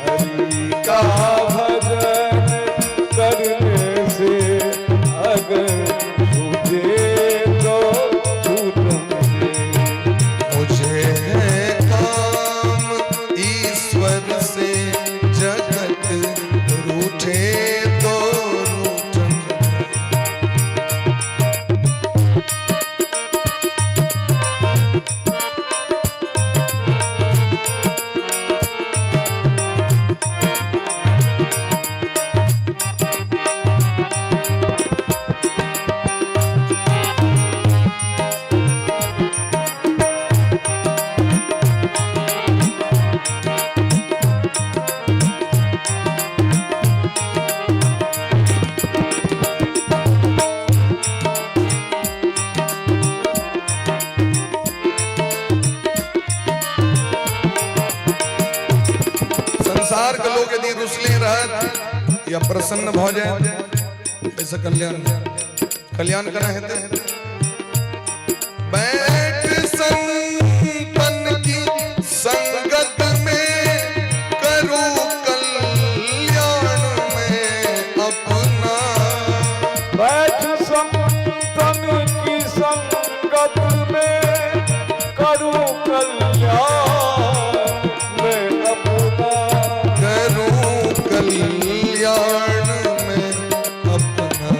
हरि का भजन करने से अगर छूटे तो छूटन दे। मुझे है काम ईश्वर से जगत रूठे तो रूठन। संसार के लोग यदि रुसले रहत या प्रसन्न भ जाए, ऐसा कल्याण कल्याण कना हेतै? बैठ संतन की संगत में करूं कल्याण में अपना। बैठ संतन की संगत में करूं कल्याण मैं अपना। करूं कल्याण में अपना,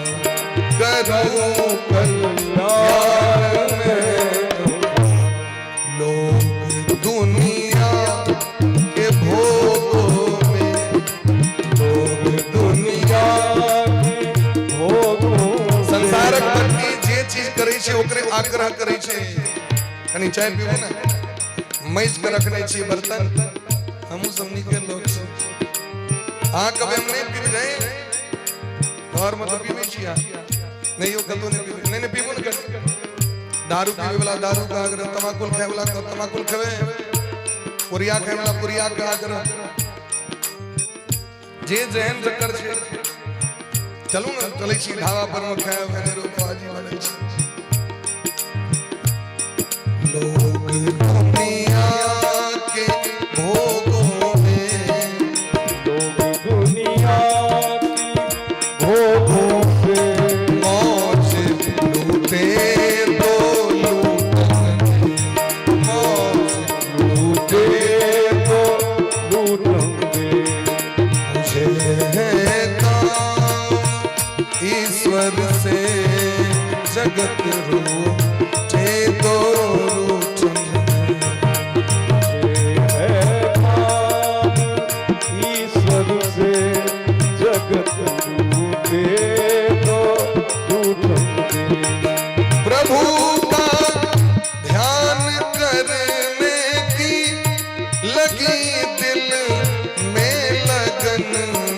करूं कल्याण में। लोग दुनिया के भोगों में, लोग दुनिया के भोगों। संसारक व्यक्ति जे चीज करै छै, ओकरे आग्रह करै छै। कनि चाय पीबू ने? मैज के रखने छियै बर्तन। हमहूँ सब नीके लोग छी। अहाँ कभी हम नहि पीब जाए। घरमे तऽ पीबै छी अहाँ नहीं यौ, कतौ नहि पीबै। नहि नहि, पीबू ने कनि। दारू पीबै वाला दारू के आग्रह, तमाकुल खाय वाला तमाकुल खेबै, पुरिया खाय वाला पुरिया के आग्रह, जे जेहन जकर छै। चलू ने, चलै छी ढाबा पर मे खायब, अनेरो बाजी बनै छै। लोग दुनिया के भोगों में, लोग दुनिया की भोगों से, मौज लूटे तो लूटन, मौज लूटे तो लूटन दे। मुझे है काम ईश्वर से जगत रूठे तो रूठन। मुझे है काम ईश्वर से जगत लूटे तो लूटन दे। प्रभु का ध्यान करने की लगी दिल में लगन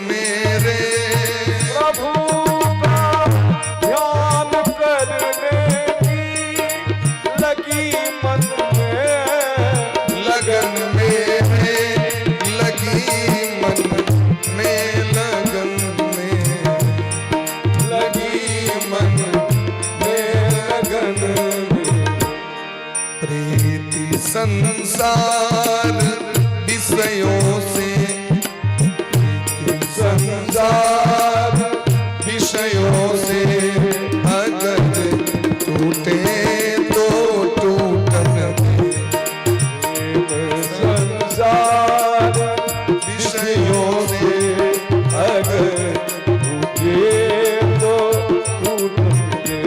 मेरे। प्रभु का ध्यान करने की लगी मन में लगन मेरे, लगी मन में लगन में, लगी मन में लगन में। प्रीति संसार विषयों से, प्रीति संसार विषयों से अगर टूटे तो टूटन दे। संसार विषयों से अगर टूटे तो टूटन दे।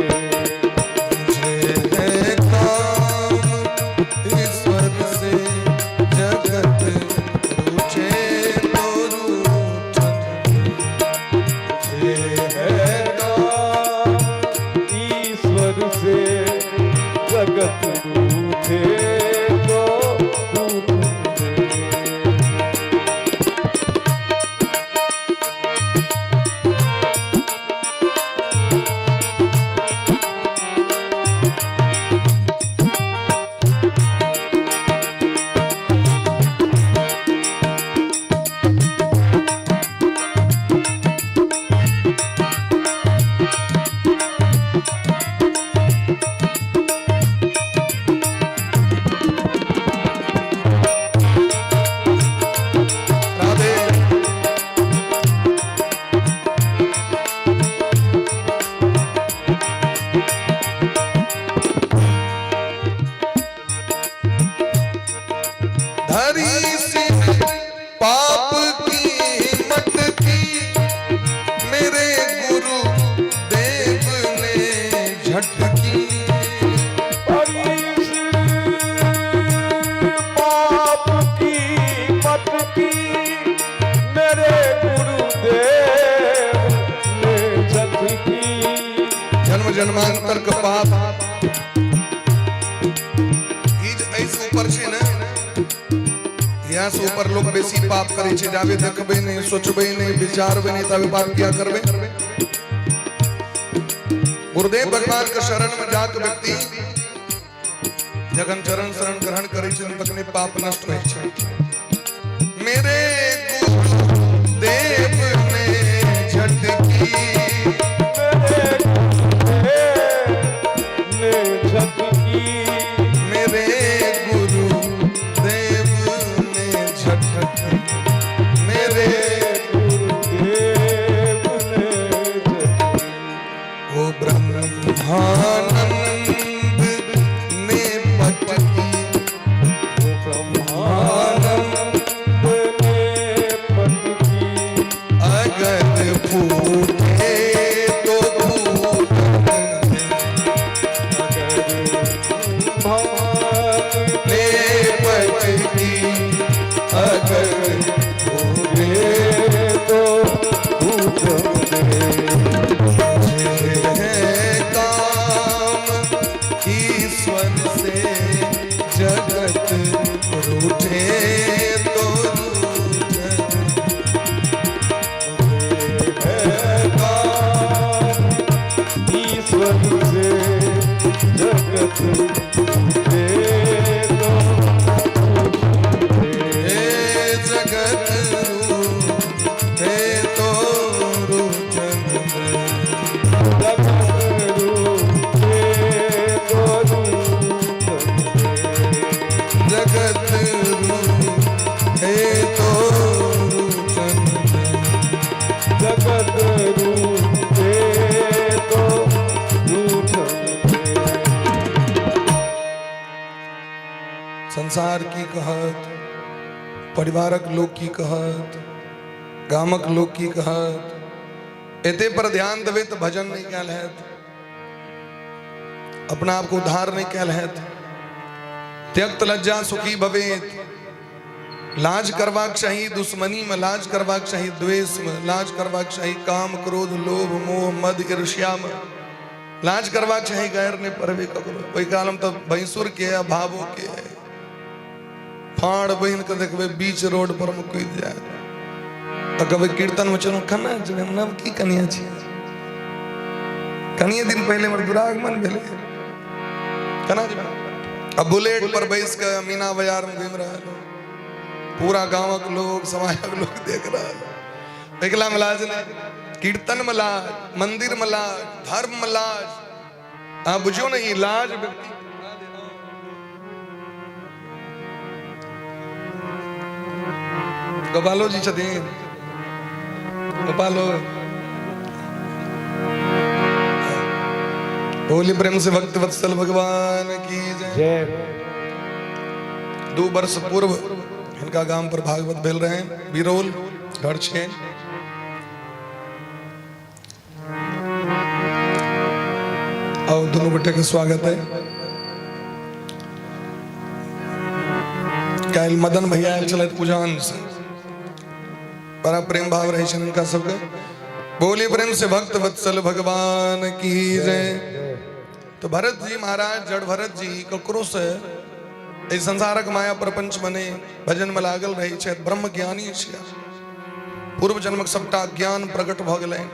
मुझे है काम ईश्वर से जगत धरी सिर पाप की मटकी, मेरे गुरु देव ने झटकी। पाप की मटकी, मेरे गुरुदेव ने झटकी। जन्म जन्मांतर के पाप ई जे एहिसँ ऊपर छै ने, इएह से ऊपर लोक बेसी पाप करै छै। जाबे देखबै नहि, सोचबै नहि, विचारबै नहि, ताबे पाप किया करबै? गुरुदेव भगवान के शरण में जाके व्यक्ति जखन चरण शरण ग्रहण करै छै, तखने पाप नष्ट होइ छै। मेरे गुरुदेव ने झटकी। ने झटकी। मेरे गुरु देव ने झटकी, मेरे गुरुदेव ने झटकी। वो ब्रह्मानंद ने पटकी। ब्रह्मानंद ने पटकी। अगर फूटे तो फूटन अगर ब्रह्मानंद ने पटकी, अगर फूटे तो फूटन है काम ईश्वर से जगत रूठे तो रूठे। है काम ईश्वर से जगत रूठे तो रूठे। हे जगत रूठे तो रूठन दे। जगत रूठे तो रूठन दे। जगत रूठे तो रूठन दे। जगत रूठे तो रूठन दे। संसार की कहत, परिवारक लोक की कहत, गामक लोक की कहत, एते पर ध्यान देबै तऽ भजन नहि कयल हैत, अपना आपके उद्धार नहि कयल हैत। त्यक्त लज्जा सुखी भवेत। लाज करबाक चाही दुश्मनी में, लाज करबाक चाही द्वेष में, लाज करबाक चाही काम, क्रोध, लोभ, मोह, मद, ईर्ष्या में, लाज करबाक चाही गैर नहि पढ़बे ककरो। ओहि काल में तऽ भैंसुर के आ भावो के फाड़ बहिन के देखबै बीच रोड पर में कूदि जाए, तऽ कहबै कीर्तन में चलू। केना जेबै? हम नव की कनिया छी, कनिए दिन पहिले हमर दुरागमन भेलै, केना जेबै? आ बुलेट पर बैस के मीना बाजार में घुमि रहल हो, पूरा गांवक लोग, समाजक लोग देख रहल। एकला में लाज नहि, कीर्तन में लाज, मंदिर में लाज, धर्म में लाज। अहाँ बुझियौ ने, ई लाज व्यक्ति गोपालो जी छथिन। गोपालो, बोली प्रेम से भक्त वत्सल भगवान की जय। जय। 2 वर्ष पूर्व हिनका गाम पर भागवत भेल रहे। बिरौल घर छै। और दोनों गोटे के स्वागत है। काल्हि मदन भैया आयल छलथि पूजान से। बड़ा प्रेम भाव रहे छनि हिनका सबके। बोली प्रेम से भक्त वत्सल भगवान की जय। तो भरत जी महाराज, जड़ भरत जी ककरो से एहि संसारक माया प्रपंच बने भजन में लागल रहे छथि। ब्रह्म ज्ञानी छै, पूर्व जन्मक सबटा ज्ञान प्रकट भऽ गेलनि।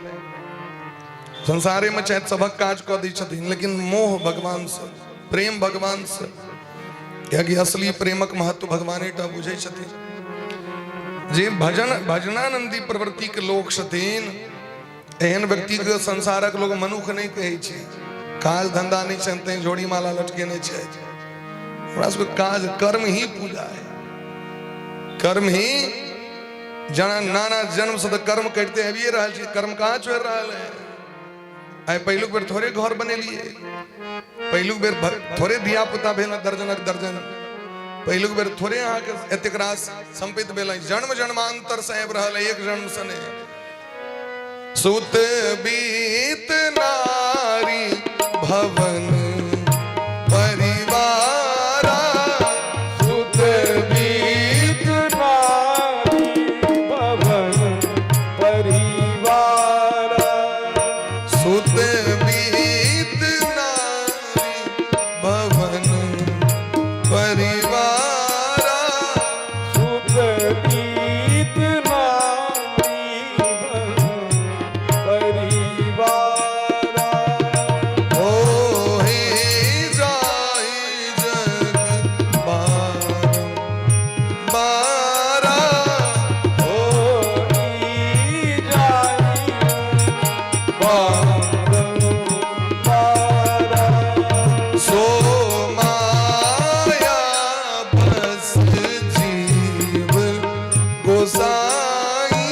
संसारे में छथि, सबक काज कऽ दै छथिन, लेकिन मोह भगवान से, प्रेम भगवान से, कियाकि असली प्रेमक महत्व भगवाने टा बुझै छथिन। जे भजन भजनानंदी प्रवृत्ति के लोक छथिन, एहन व्यक्ति के संसारक लोग मनुख नहि कहै छै। काज धंधा नहि छनि तैं झोड़ी माला लटकेने छै। हमरा सबके काज कर्म ही पूजा है, कर्म ही जना। नाना जन्म से तऽ कर्म करिते आबिए रहल छी, कर्म कहाँ छोड़ि रहल है? आइ पहिलुक बेर थोड़े घर बनेलिए, पहिलुक बेर थोड़े धिया पुता भेल दर्जनक दर्जन। पहिलुक बेर थोड़े अहाँके एतेक रास सम्पित भेल जन्म जन्मांतर से आबि रहल एक जन्म से नहि। सुत बीत नारी भवन परिवारा, सुत बीत नारी भवन परिवारा, सुत बीत नारी भवन परिवारा, सुत बीत नारी भवन परिवारा, ओहि जाहि जग बार बारा, होई जाई बारंबारा, सो माया बस जीव गोसाई,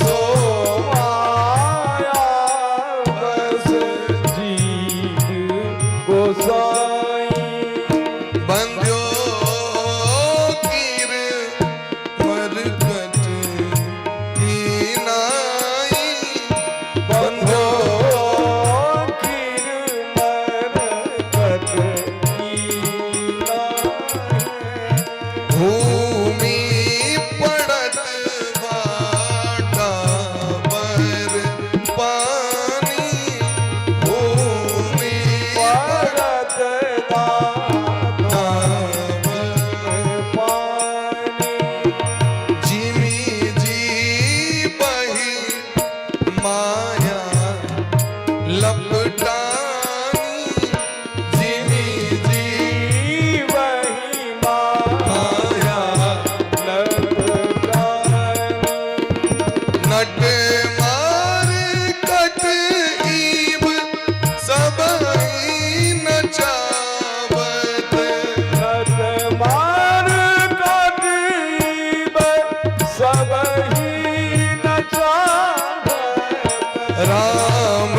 सो माया बस जीव गोसाई, बंध्यो कीर मरकट की नाई, बंधो कीर मरकट की नाई, भूमि पड़त बाटा पर पानी, भूमि पड़त दाता पड़त पानी, जिमी जी बही माया लपटानी, जिमी जी वही माया लपटानी, नट मार कट ईब सब नचावत, नट मार कटीब सब ही नचावत, राम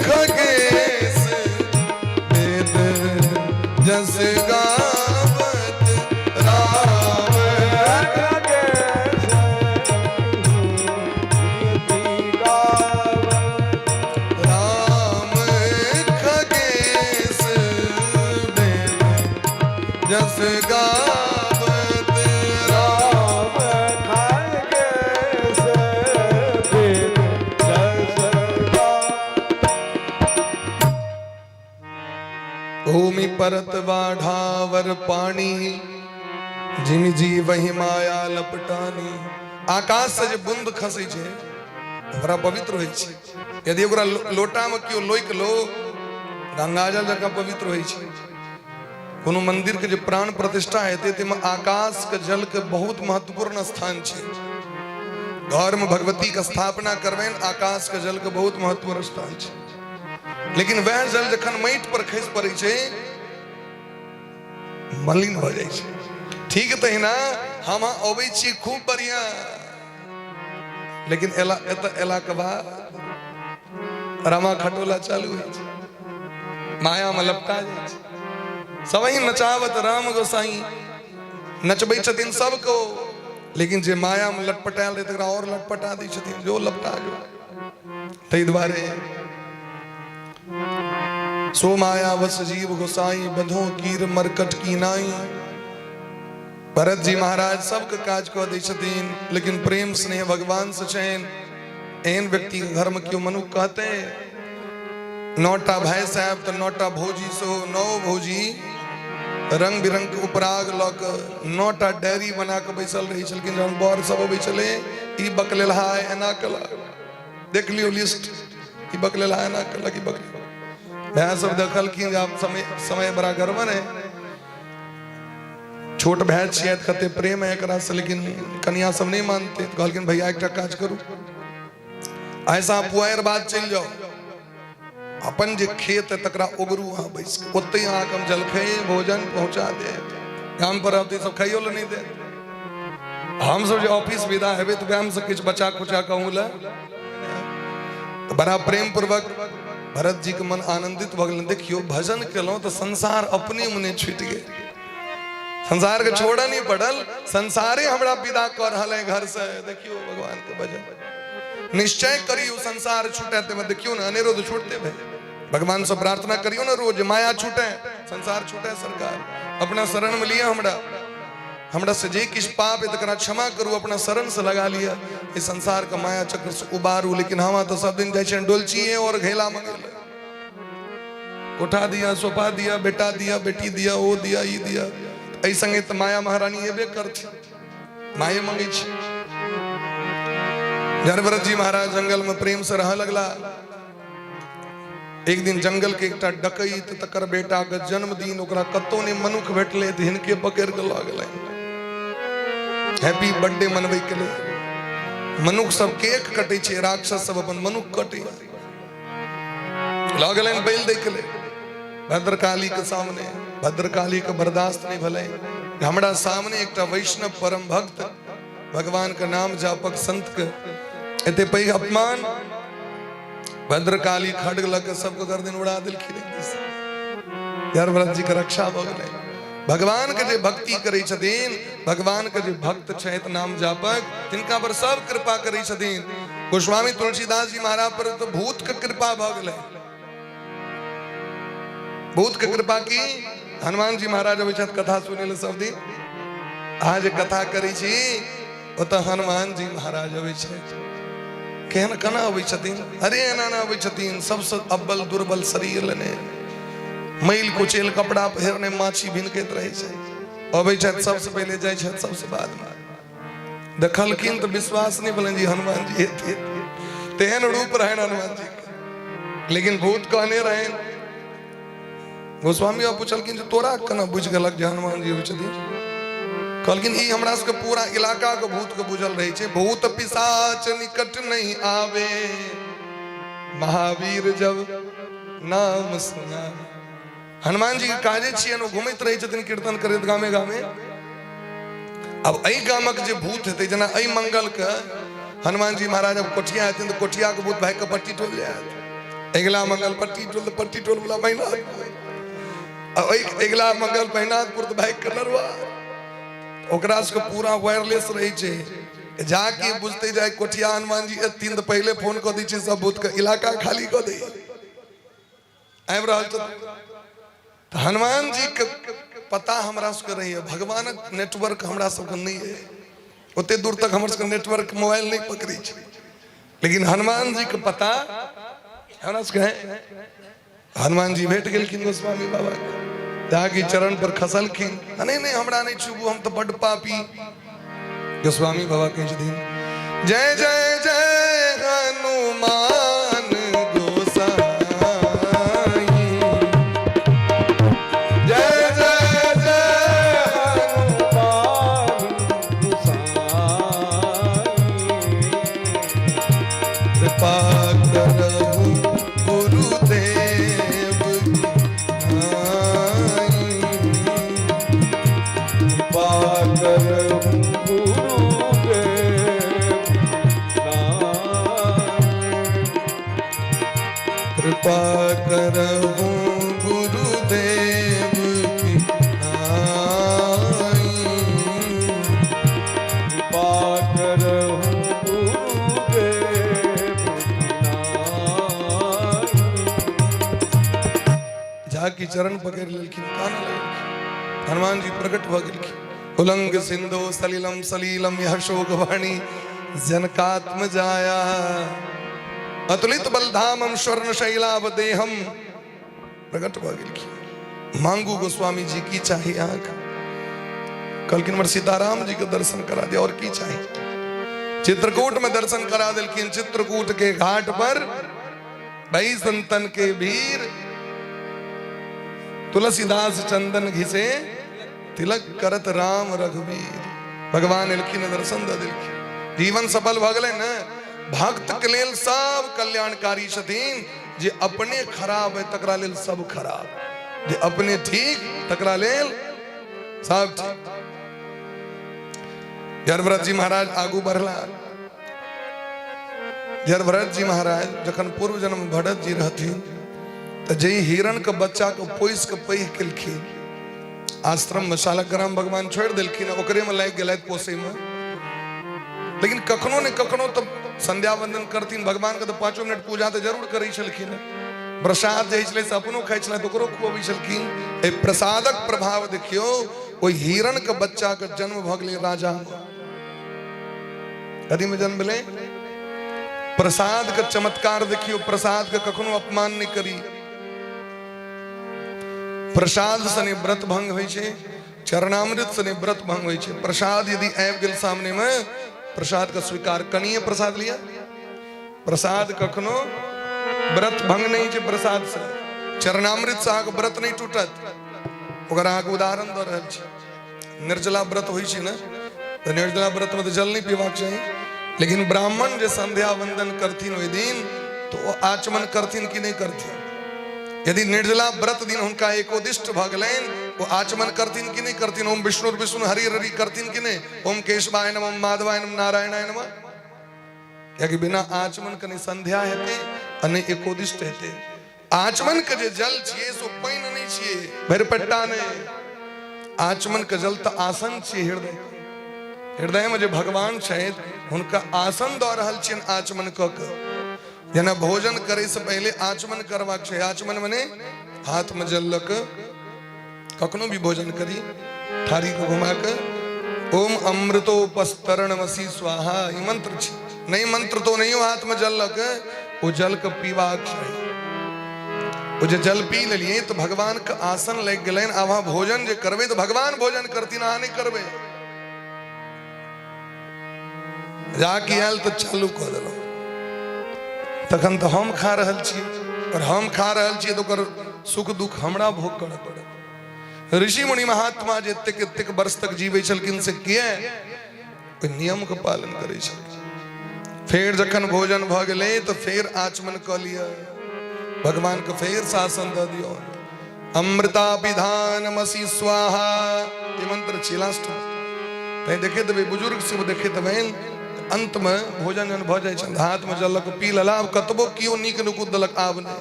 खगेश वेद जस गावत, राम खगेश गावत, राम खगेश वेद जस गावत, राम राम खगेश वेद जस गावत। भूमि परत बाढ़ावर पानी, जिमि जी वही माया लपटानी। आकाश से जे बूंद खसै छै ओकरा पवित्र होइ छै। यदि ओकरा लोटा मे केओ लोकि लो, गंगाजल जकाँ पवित्र होइ छै। कोनो मंदिर के जे प्राण प्रतिष्ठा हेतै ताहिमे आकाश के जल के बहुत महत्वपूर्ण स्थान छै। घर में भगवती के स्थापना करबनि, आकाश के जल के बहुत महत्वपूर्ण स्थान छै। लेकिन वएह जल जखन माटि पर खसि पड़ै छै मलिन भऽ जाइ छै। ठीक तहिना हम अबै छी खूब बढ़िया, लेकिन एला एतऽ एला के बाद रामा खटोला चालू होइ छै, माया में लपटा जाइ छै। सबही नचावत राम गोसाई नचबै छथिन सबको, लेकिन जे माया में लटपटायल रहै तकरा और लटपटा दै छथिन, जो लपटा जो। ताहि दुआरे सो माया वस जीव गोसाई बंधो कीर मरकट की नाई। भरत जी महाराज सबके काज कऽ दै छथिन, लेकिन प्रेम स्नेह भगवान से छनि। एहन व्यक्ति के घर में केओ मनुख कहते 9टा भाई साहब तऽ 9टा भौजी सेहो, 9 भौजी रंग बिरंग के उपराग लऽ कऽ 9टा डायरी बना कऽ बैसल रहै छलखिन। जहन बर सब अबै छलै, ई बकलेलहा एना केलक, देख लियौ लिस्ट, ई बकलेलहा एना केलक, ई बकलेलहा। भाय सब देखलखिन जे आब समय समय बड़ा गड़बड़ है, छोट भाय छियै तऽ कते प्रेम है एकरा से, लेकिन कनिया सब नहि मानते। तऽ कहलखिन भैया एकटा काज करू, ऐसा पुआरि बाद चलि जाउ, अपन जे खेत है तकरा ओगरू अहाँ बैस कऽ, ओतहि अहाँके हम जलखै भोजन पहुँचा देब। गाम पर रहतै सब खाइयो लए नहि देत। हमसब जे ऑफिस विदा हेबै तऽ वएहमे से किछु बचा खुचा कऽ अहूँ लए। तऽ बड़ा प्रेम पूर्वक भरत जी के मन आनंदित भऽ गेलनि। देखियौ भजन केलहुँ तऽ संसार अपने मने छूटि गेल। संसार के छोड़ऽ नहीं पड़ल, संसारे हमरा विदा कऽ रहल है घर से। देखियो भगवान के भजन निश्चय करियो, संसार छूटे ते देखियो ने, अनेरो तो छूटते भाई। भगवान से प्रार्थना करियो ना रोज, माया छूटे, संसार छूटे। सरकार अपना शरण में लिया हमरा, हमरा से जे किछु पाप है तकरा क्षमा करू, अपना शरण से लगा लिया, इस संसार का माया चक्र से उबारू। लेकिन हम तो सब दिन जाइ छियनि डोलचिए और घेला मंगेले, कोठा दिया, सोफा दिया, बेटा दिया, बेटी दिया, ओ दिया, ई दिया। एहि संगे तऽ माया महारानी एबे करथिन, माये मंगै छै। जड़भरत जी महाराज जंगल में प्रेम से रह लगला। एक दिन जंगल के एकटा डकैत तकर बेटा के जन्मदिन, ओकरा कतौ नहि मनुख भेटलै तऽ हिनके पकड़ि कऽ लऽ गेलै हैप्पी बर्थडे मनबै के लेल। मनुख सब केक कटै छै, राक्षस सब अपन मनुख कटै। लऽ गेलनि बैल दै के लेल भद्रकाली के सामने। भद्रकाली के बर्दाश्त नहि भेलै, हमरा सामने एकटा वैष्णव परम भक्त भगवान के नाम जापक संत के एते पैघ अपमान। भद्रकाली खड्ग लऽ के सबके गर्दन उड़ा देलखिन। यार भरत जी के रक्षा भऽ गेलै। भगवान के जे भक्ति करै छथिन, भगवान के जे भक्त छथि नाम जापक, तिनका पर सब कृपा करै छथिन। गोस्वामी तुलसीदास जी महाराज पर तो भूत के कृपा भऽ गेलै। भूत के कृपा की? हनुमान जी महाराज अबै छथि कथा सुनै लए सब दिन। अहाँ जे कथा करै छी ओतऽ हनुमान जी महाराज अबै छथि। केहन केना अबै छथिन? अरे एना एना अबै छथिन, सबसँ अब्बल दुर्बल शरीर लेने, मैल कुचेल कपड़ा पहिरने, माछी भिनकैत रहै छै। अबै छथि सबसँ पहिले, जाइ छथि सबसँ बादमे। देखलखिन तऽ विश्वास नहि भेलनि जी हनुमान जी हेथिन, तेहन रूप रहनि हनुमान जी के। लेकिन भूत कहने रहनि। गोस्वामी बाबा पुछलखिन जे तोरा केना बुझि गेलक जे हनुमान जी होइ छथिन? कहलखिन ई हमरा सबके पूरा इलाका के भूत के बुझल रहै छै। भूत पिशाच निकट नहीं आवे, महावीर जब नाम सुना। हनुमान जी के काजे छियनि, ओ घुमैत रहै छथिन कीर्तन करैत गामे गामे। अब एहि गामक जे भूत हेतै, जेना एहि मंगल के हनुमान जी महाराज अब कोठिया हेथिन तऽ कोठिया के भूत भाई के पट्टी टोल जायत, अगिला मंगल पट्टी टोल तऽ पट्टी टोल वाला महिनाथपुर, आ ओहि अगिला मंगल महिनाथपुर तऽ भाई के नरवा। ओकरा सबके पूरा वायरलेस रहै छै, जाके बुझते जाय कोठिया हनुमान जी एथिन तऽ पहिले फोन कऽ दै छै सब भूत के, इलाका खाली कऽ दै, आबि रहल छथिन। तऽ हनुमान जी के पता हमरा सबके रहैए, भगवानक नेटवर्क हमरा सबके नहि अइ, ओते दूर तक हमर सबके नेटवर्क मोबाइल नहि पकड़ै छै, लेकिन हनुमान जी के पता हमरा सबके है। हनुमान जी भेट गेलखिन गोस्वामी बाबा के, जाके चरण पर खसलखिन, नहीं नहीं हमरा नहीं छुबू, हम तो बड पापी। गोस्वामी बाबा कहै छथिन जय जय जय हनुमान गोसाई, जय जय जय हनुमान गोसाई, कृपा करहु गुरुदेव की नाई। कृपा करहु गुरुदेव नाई। कृपा करहु गुरुदेव की नाई। कृपा करहु गुरुदेव की नाई। जाके चरण पकड़ लेलखिन, कान लगलखिन, हनुमान जी प्रकट भऽ गेलखिन। उलंग सिंधु सलिलम सलीलम यह शोक वाणी जनकात्म जाया, अतुलित बलधामम स्वर्ण शैलाव देहम। प्रकट भऽ गेलखिन। मांगू गोस्वामी जी की चाही अहाँके? कहलखिन हमर सीताराम जी के दर्शन करा दे, और की चाही? चित्रकूट में दर्शन करा देलखिन। चित्रकूट के घाट पर भई संतन के भीड़, तुलसीदास चंदन घिसे तिलक करत राम रघुवीर। भगवान एलखिन, दर्शन दऽ देलखिन, जीवन सफल भऽ गेलै ने। भक्त के लेल सब कल्याणकारी छथिन, जे अपने खराब है तकरा लेल सब खराब, जे अपने ठीक तकरा लेल सब ठीक। जड़भरत जी महाराज आगू बढ़ला। जड़भरत जी महाराज जखन पूर्व जन्म भरत जी रहथिन तऽ जाहि हिरण के बच्चा के पोसि के पैघ केलखिन, आश्रम में शालग्राम भगवान छोड़ देलखिन, ओकरे में लागि गेलथि पोसै में। लेकिन कखनो ने कखनो तऽ संध्या वंदन करथिन भगवान के, तऽ 5 मिनट पूजा तऽ जरूर करै छलखिन। प्रसाद जे छलै से अपनो खाइ छलै, ओकरो खुअबै छलखिन। एहि प्रसादक प्रभाव देखियौ, ओहि हिरण के बच्चा के जन्म भऽ गेलै राजा में। कथी में जन्म भेलै? प्रसाद के चमत्कार देखियौ। प्रसाद के कखनो अपमान नहि करी। प्रसाद से नहि व्रत भंग होइ छै, चरणामृत से नहि व्रत भंग होइ छै। प्रसाद यदि आबि गेल सामने में, प्रसाद के स्वीकार कनिए प्रसाद लिअ। प्रसाद कखनो व्रत भंग नहि छै। प्रसाद से, चरणामृत से अहाँके व्रत नहि टूटत। ओकर अहाँके उदाहरण दऽ रहल छी। निर्जला व्रत होइ छै ने, तऽ निर्जला व्रत में तऽ जल नहि पीबाक चाही, लेकिन ब्राह्मण जे संध्या वंदन करथिन ओहि दिन, तऽ ओ आचमन करथिन कि नहि करथिन? यदि निर्जला व्रत दिन हुनका एकोदिष्ट भऽ गेलनि, ओ आचमन करथिन कि नहि करथिन? ओम विष्णु विष्णु हरि हरि करथिन कि नहि? ओम केशवाय नमः, ओम माधवाय नमः, नारायणाय नमः। कियाकि बिना आचमन के नहि संध्या हेतै आ नहि एकोदिष्ट हेतै। आचमन के जे जल छियै से पानि नहि छियै, भरिपट्टा नहि। आचमन के जल तऽ आसन छियै। हृदय हृदय में जे भगवान छथि, हुनका आसन दऽ रहल छियनि आचमन कऽ के। जेना भोजन करे से पहिले आचमन करबाक छै। आचमन मने हाथ में जल लऽ कऽ कखनो भी भोजन करी, थारी के घुमा के ओम अमृतोपस्तरणमसि स्वाहा, ई मंत्र छै। नहीं मंत्र तो नहीं, हाथ में जल लऽ के ओ जल के पीबाक चाही। ओ जे जल पी लेलिए तो भगवान के आसन लागि गेलनि। आब अहाँ भोजन जे करबै तऽ भगवान भोजन करथिन, अहाँ नहि करबै। जाके आयल तऽ चालू कऽ देलहुँ, तखन तऽ हम खा रहल छी, और हम खा रहल छी तऽ ओकर सुख दुख हमरा भोग करऽ पड़त। ऋषि मुनि महात्मा जे एतेक एतेक वर्ष तक जीबै छलखिन, से किए? ओहि नियमके पालन करै छलखिन। फेर जखन भोजन भऽ गेलै तऽ फेर आचमन कऽ लिअ, भगवानके फेर शासन दऽ दियौ, अमृता विधानमसि स्वाहा, ई मंत्र छी लास्ट। तैं देखैत हेबै, बुजुर्ग सब देखैत हेबनि, अंतमे भोजन जहन भऽ जाइ छनि, हाथमे जल लऽ कऽ पी लेला, आब कतबो केओ नीक नुकुत देलक आब नहि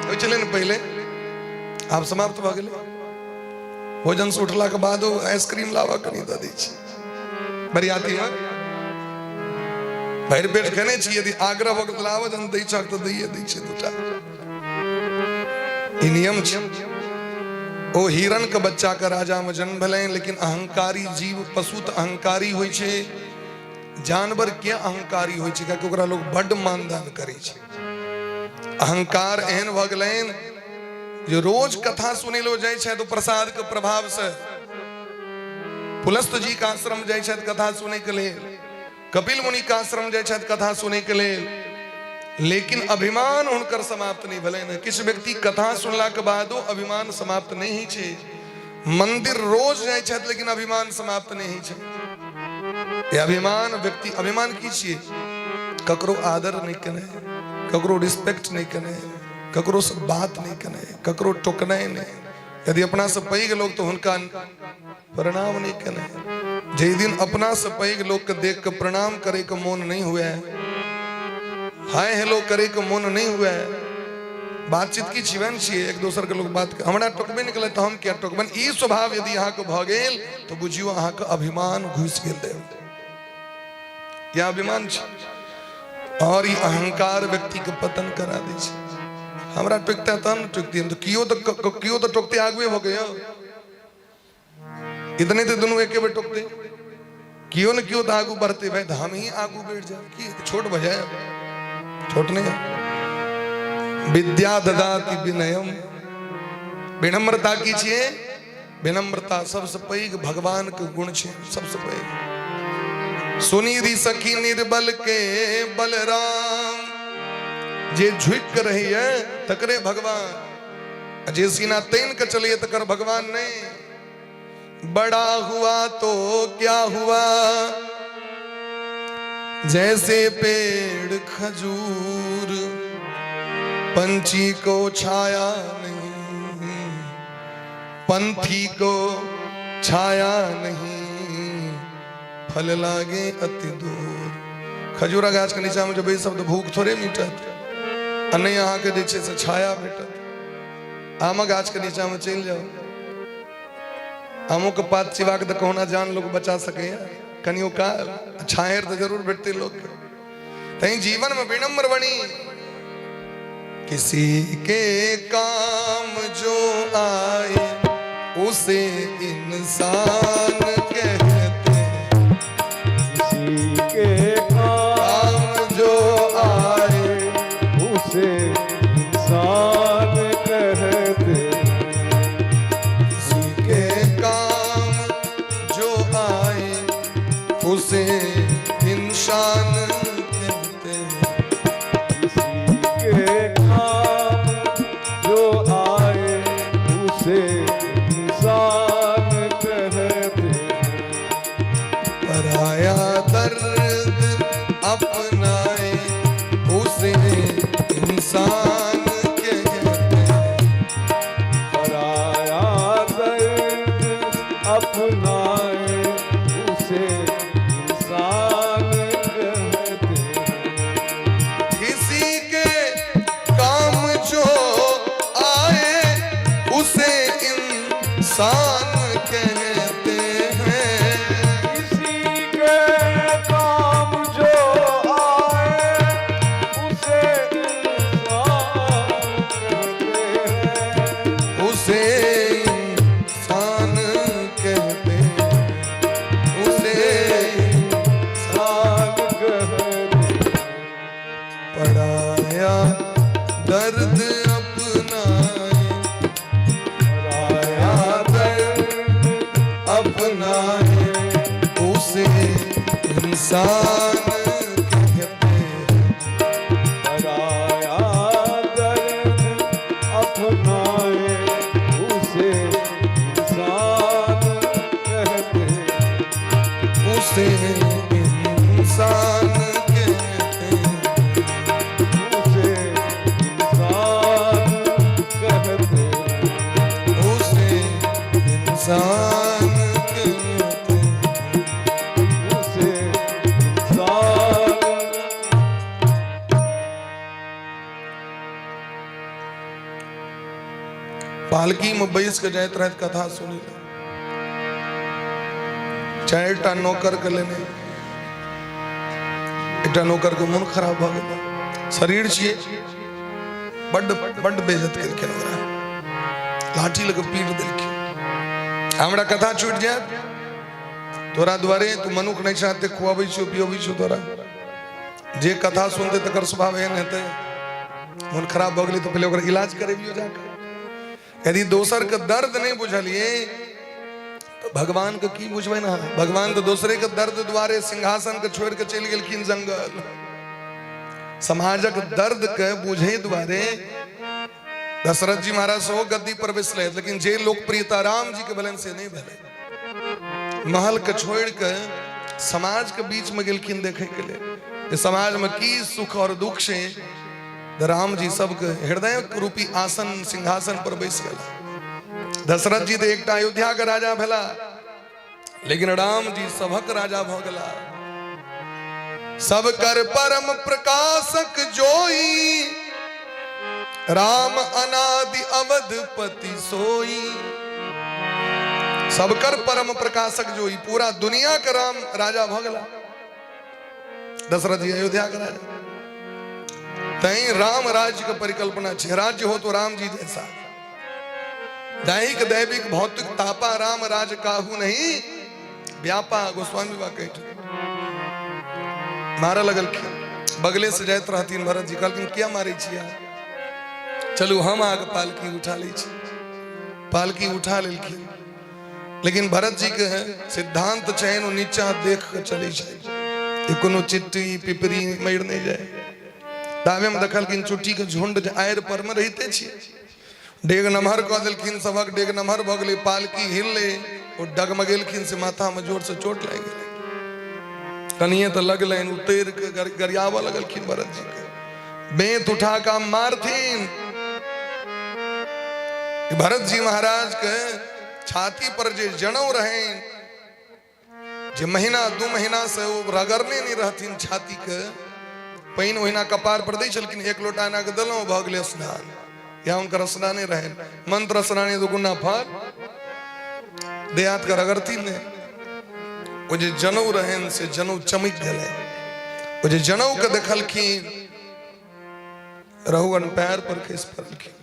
होइ छलै ने पहिले। आब समाप्त भऽ गेलै। भोजन से उठलाके बाद ओ आइसक्रीम लाबऽ कनि दऽ दै छै बरियातीमे। भरि पेट खेने छी, यदि आग्रह भऽ गेल, लाबऽ जहन दै छक तऽ दैये दै छै दूटा। ई नियम छै। ओ हिरण के बच्चा के राजा में जन्म भेलनि, लेकिन अहंकारी जीव, पशु तऽ अहंकारी होइ छै। जानवर के अहंकारी होइ छै कियाकि ओकरा लोग बड्ड मानदान करै छै। अहंकार एहन भऽ गेलनि जे रोज कथा सुनै लए जाइ छथि, ओ प्रसाद के प्रभाव से पुलस्त जी के आश्रम जाइ छथि कथा सुनै के लेल, कपिल मुनि के आश्रम जाइ छथि कथा सुनै के लेल, लेकिन अभिमान हुनकर समाप्त नहि भेलनि। किछु व्यक्ति कथा सुनला के बादो अभिमान समाप्त नहि होइ छै। मंदिर रोज जाइ छथि, लेकिन अभिमान समाप्त नहि होइ छै। ये अभिमान व्यक्ति, अभिमान की छियै? ककरो आदर नहि केनाइ, ककरो रिस्पेक्ट नहि केनाइ, ककरो से बात नहि केनाइ, ककरो टोकनाइ नहि। यदि अपना से पैघ लोग तऽ हुनका प्रणाम नहि केनाइ। जाहि दिन अपना से पैघ लोग के देख के प्रणाम करे के मोन नहीं हुए, हाय हेलो करे के मोन नहीं हुए, बातचीत की छिवन छियै, एक दोसर के लोग बात, हमरा टोकबे नहि केलै तऽ हम किया टोकबनि, ई स्वभाव यदि अहाँके भऽ गेल तऽ बुझियौ अहाँके अभिमान घुसि गेल देह। यह अभिमान छै और ई अहंकार व्यक्ति के पतन करा दै छै। हमरा टोकते तहन ने टोकती, हम तऽ कियो तऽ टोकते आगुए भऽ गयो। इतने तो दोनों एके बेर टोकते, कियो न कियो तो आगू बढ़ते भाई, तो हम ही आगू बढ़ जाए की छोट भऽ जाए? छोट नहीं है। विद्या ददाति विनयम, विनम्रता की छियै? विनम्रता सबसे पैघ भगवान के गुण छै, सबसे पैघ। सुनी री सखी निर्बल के बलराम, जे झुकि के रहैया तकरे भगवान, जे सीना तानि के चलैया तकर भगवान नहीं। बड़ा हुआ तो क्या हुआ, जैसे पेड़ खजूर, पंछी को छाया नहीं, पंथी को छाया नहीं, फल लागे अति दूर। खजूरा गाछ के नीचा में जो बैसब तऽ भूख थोड़े मिटत आ नहि अहाँके जे छै से छाया भेटत। आमक गाछ के नीचा में चलि जाउ, आमोके पात चिबा कऽ तऽ कहुना जान लोक बचा सकैए कनियो काल, छाहरि तऽ जरूर भेटतै लोकके। तैं जीवनमे विनम्र बनी। किसी के काम जो आए उसे इंसान कहते, किसी के काम जो आए उसे इंसान कहते, किसी के काम जो आए उसे इंसान कहते, किसी के काम जो आए उसे इंसान कहते, पराया दर्द अपनाए उसे इंसान कहते, पराया दर्द अपनाए उसे इंसान कहते, किसी के काम जो आए उसे इंसान कहते हैं, किसी के काम जो आए उसे इंसान कहते हैं, उसे इंसान कहते हैं, उसे इंसान कहते हैं। पराया दर्द अपनाए, पराया दर्द अपनाए उसे इंसान कहते हैं, पराया दर्द अपनाए उसे इंसान कहते हैं, उसे इंसान कहते हैं, उसे इंसान कहते हैं, उसे इंसान कहते हैं। उसे इंसान। पालकी में बैस के जाइत रहत कथा सुनी, 4टा नौकर के लेने, एकटा नौकर के मोन खराब भऽ गेल, शरीर छियै, बड्ड बड्ड बेइज्जत केलखिन ओकरा, लाठी लऽ कऽ पीट देलखिन। हमरा कथा छूटि जायत तोरा दुआरे, तू मनुख नहि छह, एते खुआबै छियौ पियबै छियौ तोरा, जे कथा सुनतै तकर स्वभाव एहन हेतै। मोन खराब भऽ गेलै तऽ पहिले ओकर इलाज करेबियौ जाकऽ। यदि दोसर के दर्द नहि बुझलियै तऽ भगवान के की बुझबै ने? भगवान तऽ दोसरे के दर्द दुआरे सिंहासन के छोड़ि के चलि गेलखिन जंगल। समाजक दर्द के बुझे दुआरे दशरथ जी महाराज सेहो गद्दी पर बैसले, लेकिन जे लोकप्रियता राम जी के भेलनि से नहि भेलै। महल के छोड़ि के समाज के बीच में गेलखिन देखे के लेल जे समाज में की सुख और दुख छै। तऽ राम जी सबके हृदय रूपी आसन सिंहासन पर बैस गेला। दशरथ जी तऽ एकटा अयोध्या के राजा भेला, लेकिन राम जी सबक राजा भऽ गेला। सब कर परम प्रकाशक जोई, राम अनादि अवधपति सोई। सबकर परम प्रकाशक जोई, पूरा दुनिया के राम राजा भऽ गेला। दशरथ जी अयोध्या के राजा। तैं राम राज्य के परिकल्पना छै, राज्य हो तो राम जी जैसा। दैहिक दैविक भौतिक तापा राम राज काहू नहीं व्यापा, गोस्वामी बा कहै छथिन। मारऽ लगलखिन, बगले से जाइत रहथिन भरत जी, कहलखिन किया मारै छियै, चलू हम अहाँके पालकी उठा लै छी। पालकी उठा लेलखिन, लेकिन भरत जी के सिद्धांत छनि ओ नीचा देख के चलै छै, जे कोनो चिट्टी पिपरी मरि नहि जाय। ताबे में देखलखिन चुट्टी के झुंड जे आड़ि पर में रहिते छै, डेग नमहर कऽ देलखिन, सबक डेग नमहर भऽ गेलै, पालकी हिललै, ओ डगमगेलखिन से माथा में जोर से चोट लागि गेलै, कनिए तऽ लगलनि, उतरि के गरियाबऽ लगलखिन भरत जी के, बेंत उठा कऽ मारथिन। भरत जी महाराज के छाती पर जे जनौ रहनि, जे महीना 2 महीना से ओ रगड़ने नहि रहथिन छाती के, पानि ओहिना कपार पर दै छलखिन, एक लोटा एना के देलहुँ भऽ गेलै स्नान, या हुनकर स्नाने रहनि, मंत्र स्नाने दुगुना फल। देह हाथ के रगड़थिन ने, ओ जे जनउ रहनि से जनउ चमकि गेलै। ओ जे जनउ के देखलखिन, रहुगण पैर पर खसि पड़लखिन।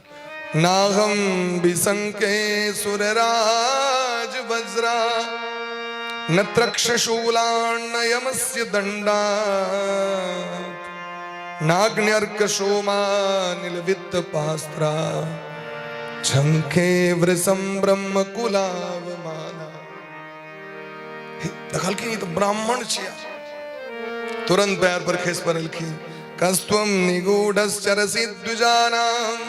नाहम विसंके सुरराज वज्रा न त्रक्षशूलान्न यमस्य दण्डा नाग्न्यर्क सोमा नीलवित्त पास्त्रा झंखे वृषम ब्रह्म कुलावमाना। देखलखिन ई तऽ ब्राह्मण छिया, तुरंत पैर पर खसि पड़लखिन। कस्त्वम निगूढ़श्चरसि द्विजानाम।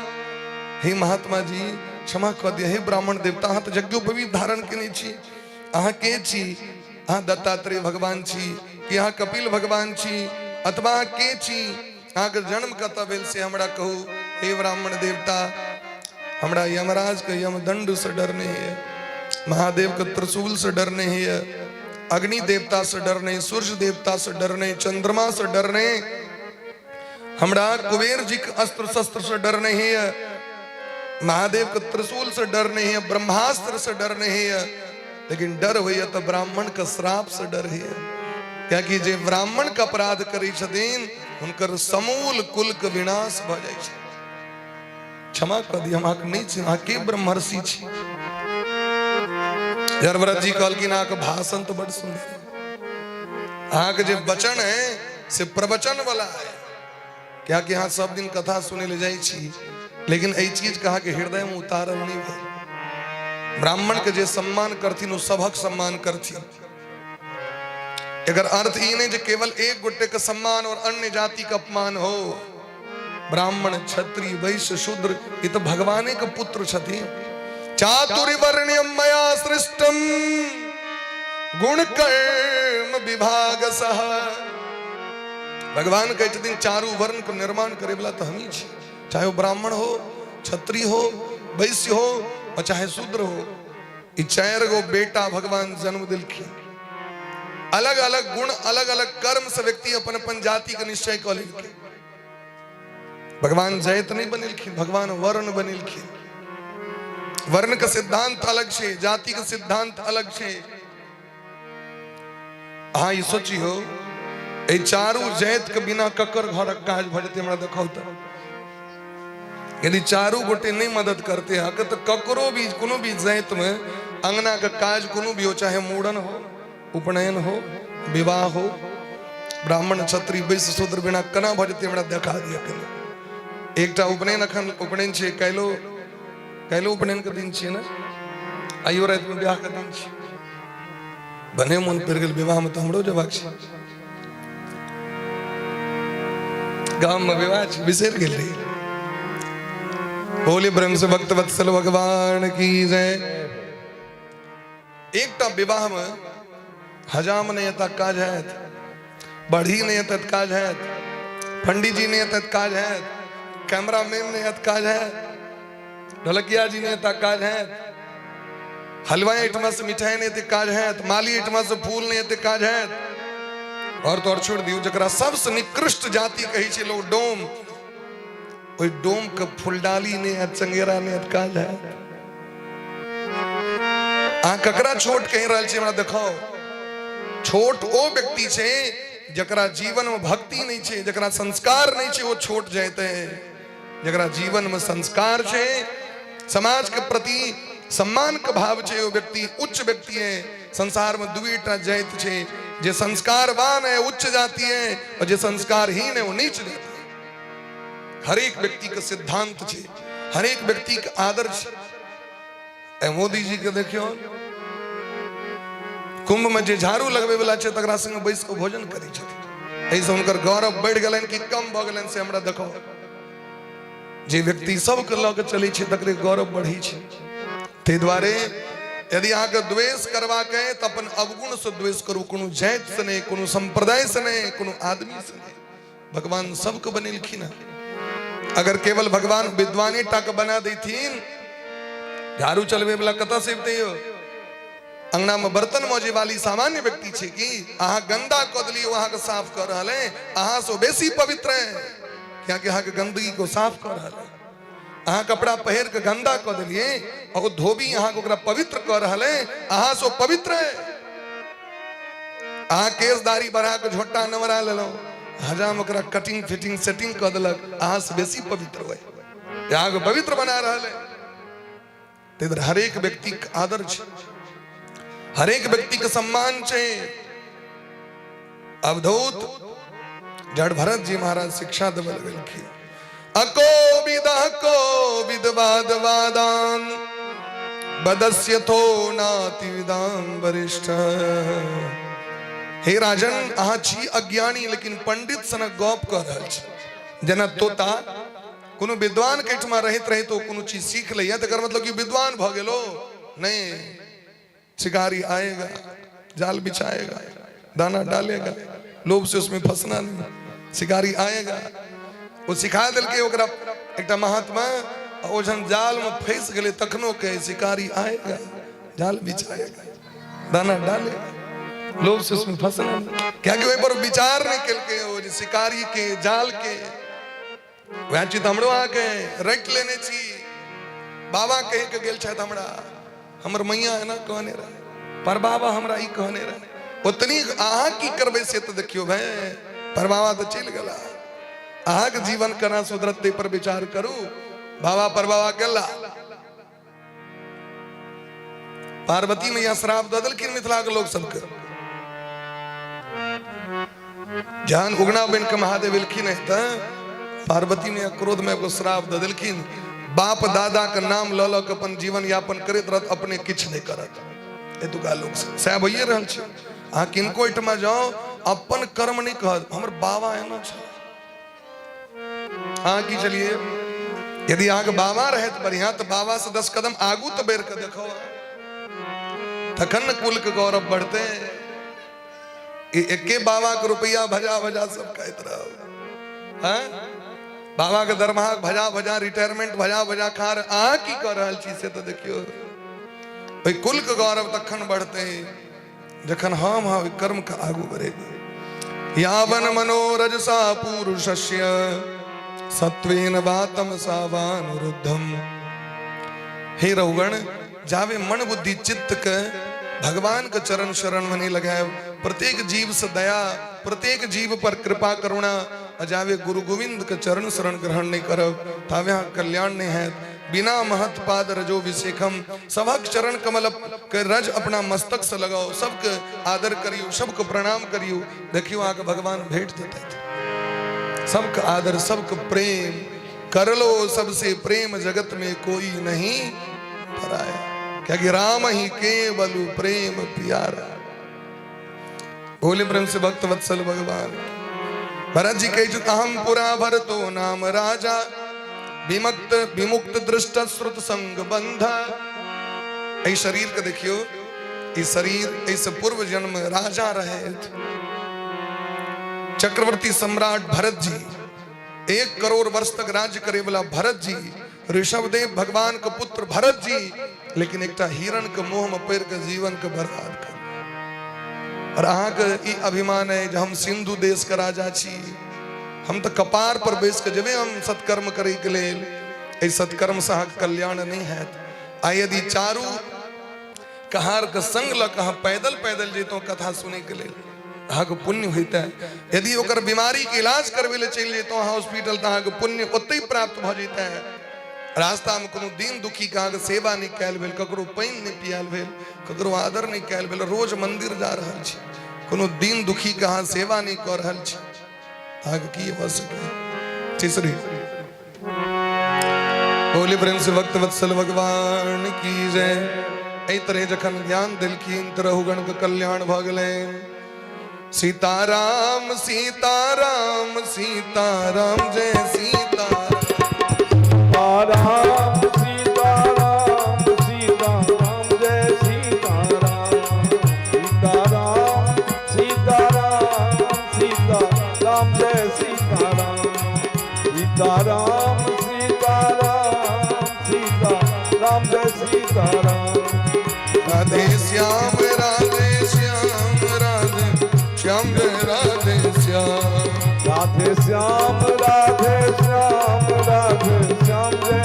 हे महात्मा जी, क्षमा कऽ दिअ। हे ब्राह्मण देवता, अहाँ तऽ यज्ञोपवीत धारण केने छी, अहाँ के छी? अहाँ दत्तात्रेय भगवान छी कि अहाँ कपिल भगवान छी अथवा अहाँ के छी? अहाँके जन्म कतऽ भेल से हमरा कहू। हे ब्राह्मण देवता, हमरा यमराज के यमदंड से डर नहीं है, महादेव के त्रिशूल से डर नहीं है, अग्नि देवता से डर नहीं, सूर्य देवता से डर नहीं, चंद्रमा से डर नहीं, हमरा कुबेर जी के अस्त्र शस्त्र से डर नहीं है, महादेव के त्रिशूल से डर नहीं है, ब्रह्मास्त्र से डर नहीं है, लेकिन डर होइए तो ब्राह्मण के श्राप से डर है। कियाकि जे ब्राह्मण के अपराध करै छथिन हुनकर समूल कुल के विनाश भऽ जाइ छै। क्षमा कऽ दिअ, हम अहाँके नहि छी, अहाँ के ब्रह्मर्षि छी? जड़भरत जी कहलखिन, अहाँके भाषण तऽ बड सुंदर है, अहाँके जे वचन है से प्रवचन वाला है, कियाकि अहाँ सब दिन कथा सुनै लए जाइ छी, लेकिन एहि चीज के अहाँके हृदय में उतारल नहि भेल। ब्राह्मण के जे सम्मान करथिन ओ सभक सम्मान करथिन। एकर अर्थ ई नहीं जे केवल एक गोटे के सम्मान और अन्य जाति के अपमान हो। ब्राह्मण, क्षत्रिय, वैश्य, शूद्र, ई तो भगवाने के पुत्र छथिन। चातुर्वर्ण्यम मया सृष्टम गुण कर्म विभाग सह। भगवान कहै छथिन चारू वर्ण के निर्माण करे वाला तो हमही छी, चाहे वो ब्राह्मण हो, क्षत्रिय हो, वैश्य हो और चाहे शूद्र हो। ई चारि गो बेटा भगवान जन्म दिलखिन। अलग अलग गुण, अलग अलग कर्म से व्यक्ति अपन अपन जाति के निश्चय कऽ लेलखिन। भगवान जाति नहीं बनेलखिन, भगवान वर्ण बनेलखिन। वर्ण के सिद्धांत अलग छै, जाति के सिद्धांत अलग छै। अहाँ ई सोचियो, एहि चारू जाति के बिना ककर घरक काज भऽ जेतै? हमरा देखाउ तऽ। यदि चारू गोटे नहीं मदद करते अहाँके तऽ ककरो भी कोनो भी जाति में अंगना के काज कोनो भी हो, चाहे मूड़न हो, उपनयन हो, विवाह हो, ब्राह्मण, क्षत्रिय, वैश्य, शूद्र बिना केना भऽ जेतै? हमरा देखा दिअ कनि। एकटा उपनयन, अखन उपनयन छै, काल्हिो काल्हिो उपनयन के दिन छियै ने, आइयो रातिमे ब्याह के दिन छै। भने मोन पड़ि गेल, विवाह में तऽ हमरो जेबाक छै, गाम में विवाह छै, बिसरि गेल रही। बोले ब्रह्म से भक्त वत्सल भगवान की जय। एकटा विवाह में हजाम नहीं एता काज हैत, बढ़ी नहीं एता काज हैत, पंडित जी नहीं एता काज हैत, कैमरामैन नहीं एता काज हैत, ढोलकिया जी नहीं एता काज हैत, हलवाई एहिठमा से मिठाई नहीं एते काज हैत, माली एहिठमा से फूल नहीं एते काज हैत। और तो और छोड़ दियौ, जकरा सबसे निकृष्ट जाति कहै छै लोग डोम, ओहि डोम के फुलडाली नहीं हैत, चंगेरा नहीं हैत, काज हैत? अहाँ ककरा छोट कहि रहल छी? हमरा देखाउ। छोट ओ व्यक्ति छै जकरा जीवन में भक्ति नहीं छै, जकरा संस्कार नहीं छै, ओ छोट जाइत है। जकरा जीवन में संस्कार छै, समाज के प्रति सम्मान के भाव छै, ओ व्यक्ति उच्च व्यक्ति है। संसार में दुईटा जाति छै, जे संस्कारवान है उच्च जाति है और जे संस्कारहीन है वो नीच जाति है। हरेक व्यक्ति के सिद्धांत छै, हरेक व्यक्ति के आदर्श। ए मोदी जी के देखियो, कुंभ में जे झाड़ू लगबे वाला छै तकरा संगे बैस के भोजन करै छथिन। एहिसँ हुनकर गौरव बढ़ि गेलनि कि कम भऽ गेलनि से हमरा देखो। जे व्यक्ति सबके लऽ के चलै छै तकरे गौरव बढ़ै छै। ताहि दुआरे यदि अहाँके द्वेष करबाक अइ तऽ अपन अवगुणसँ द्वेष करू, कोनो जातिसँ नहि, कोनो सम्प्रदायसँ नहि, कोनो आदमीसँ नहि। भगवान सबके बनेलखिन हँ। अगर केवल भगवान विद्वाने टा के बना देथिन, झाड़ू चलबे वाला कतऽ से अबितै यौ? अंगना में बर्तन मजे वाली सामान्य व्यक्ति छै कि अहाँ गंदा कऽ देलियै, ओ अहाँके साफ कऽ रहल है, अहाँ से बेसी पवित्र है, कियाकि अहाँके गंदगी को साफ कऽ रहल है। अहाँ कपड़ा पहिर के गंदा कऽ देलियै आ ओ धोबी अहाँके ओकरा पवित्र कऽ रहल है, अहाँ से ओ पवित्र है। अहाँ केश दाढ़ी बढ़ा के झोटा नमरा लेलहुँ, हजाम ओकरा कटिंग फिटिंग सेटिंग कऽ देलक, अहाँ से बेसी पवित्र होय, अहाँके पवित्र बना रहल है। ताहि दुआरे हरेक व्यक्तिके आदर छै, हरेक व्यक्तिके सम्मान छै। अवधूत जड़ भरत जी महाराज शिक्षा देबय लगलखिन, अको विद को विदवाद वादान बदस्यथो नाति विदाम वरिष्ठ। हे राजन, अहाँ छी अज्ञानी लेकिन पंडित सनक गप कऽ रहल छी। जेना तोता कोनो विद्वान के एहिठमा रहैत रहैत ओ कोनो चीज सीख लैया, तकर मतलब कि विद्वान भऽ गेलो नहीं। शिकारी आएगा, जाल बिछाएगा, दाना डालेगा, लोभ से उसमें फंसना नहीं। शिकारी आएगा, वो सिखा देलकै ओकरा एकटा महात्मा, ओ जहन जाल में फंस गेलै तखनो कहे शिकारी आएगा, जाल बिछाएगा, दाना डालेगा, लोभ से उसमें फंसना नहीं। कियाकि ओहि पर विचार नहीं केलकै ओ जे शिकारी के जाल के। वएह चीज हमरो अहाँके रटि लेने छी। बाबा कहि के गेल छथि हमरा, हमर मैया एना कहने रहे, पर बाबा हमरा ई कहने रहे। ओतनी अहाँ की करबै से तऽ देखियौ भाई, पर बाबा तऽ चलि गेला, अहाँके जीवन केना सुधरत ताहि पर विचार करू। बाबा पर बाबा गेला, पार्वती मैया श्राप दऽ देलखिन मिथिला के लोक सबके। जहन उगना बनि के महादेव एलखिन है तऽ पार्वती मैया क्रोध में एगो श्राप दऽ देलखिन, बाप दादा के नाम लऽ लऽ के अपन जीवन यापन करैत रहत, अपने किछु नहि करत। एतुका लोक सब सएह भइए रहल छै। अहाँ किनको ओहिठमा जाउ, अपन कर्म नहि कहत, हमर बाबा एना छै। अहाँ की चलिए, यदि अहाँके बाबा रहत बढ़िया तऽ बाबा से 10 कदम आगू तऽ बढ़ि कऽ देखो, तखन ने कुल के गौरव बढ़ते। एके बाबा के रुपया भजा भजा सब खाइत रहो, हैं बाबा के दरमाहा भजा भजा, रिटायरमेंट भजा भजा खा रहे, अहाँ की कऽ रहल छी से तऽ देखियौ। ओहि कुल के गौरव तखन बढ़ते जखन हम ओहि कर्म के आगू बढ़ेबै। यावन मनोरजसा पुरुषस्य सत्वेन वा तमसा वानुरुद्धम। हे रघुगण, जावे मन बुद्धि चित्त के भगवान के चरण शरण में नहीं लगाए, प्रत्येक जीव से दया, प्रत्येक जीव पर कृपा करुणा, जावे गुरु गोविंद के चरण शरण ग्रहण नहीं करब, तावे अहाँ कल्याण नहीं है। बिना महत पाद रजो विशेखम, सबक चरण कमल के रज अपना मस्तक से लगाओ, सबके आदर करियो, सबके प्रणाम करियो, देखियो आके भगवान भेंट देते। सबके आदर, सबके प्रेम कर लो, सबसे प्रेम जगत में कोई नहीं पराया, क्योंकि राम ही केवल प्रेम प्यारा। बोले प्रेम से भक्त वत्सल भगवान। भरत जी कहे अहम पुरा भरतो नाम राजा, विमुक्त विमुक्त दृष्ट श्रुत संग बंध। एहि शरीर के देखियो, ई शरीर एहिसँ पूर्व जन्म राजा रहे चक्रवर्ती सम्राट भरत जी, 1 करोड़ वर्ष तक राज्य करे वाला भरत जी, ऋषभदेव भगवान के पुत्र भरत जी, लेकिन एकटा हिरण के मोह में पड़ के जीवन के बर्बाद कर। और अहाँके ई अभिमान है जे हम सिंधु देश के राजा छी, हम तऽ कपार पर बैस के जेबै हम सत्कर्म करे के लेल, एहि सत्कर्म से अहाँके कल्याण नहीं हैत। आ यदि चारू कहार के संग लऽ कऽ अहाँ पैदल पैदल जैतहुँ कथा सुनै के लेल, अहाँके पुण्य होइते। यदि ओकर बीमारी के इलाज करबै लए चलि जैतहुँ अहाँ हॉस्पिटल, तऽ अहाँके पुण्य ओतहि प्राप्त भऽ जैते। रास्तामे कोनो दीन दुखीके अहाँके सेवा नहि कयल भेल, ककरो पानि नहि पियायल भेल, ककरो आदर नहि कयल भेल, रोज मंदिर जा रहल छी, कोनो दीन दुखीके अहाँ सेवा नहि कऽ रहल छी, अहाँके की भऽ सकैए। तीसरी बोले प्रेम से भक्त वत्सल भगवान की जय। एहि तरह जखन ज्ञान देलखिन तऽ रघुगण के कल्याण भऽ गेलनि। सीताराम सीताराम सीताराम जय सीता राम सीताराम सीताराम जय सीताराम, सीताराम सीताराम सीताराम जय सीताराम, सीताराम सीताराम सीताराम जय सीताराम। राधे श्याम राधे श्याम राधे श्याम जय राधे श्याम, राधे श्याम राधे श्याम राधे श्याम जय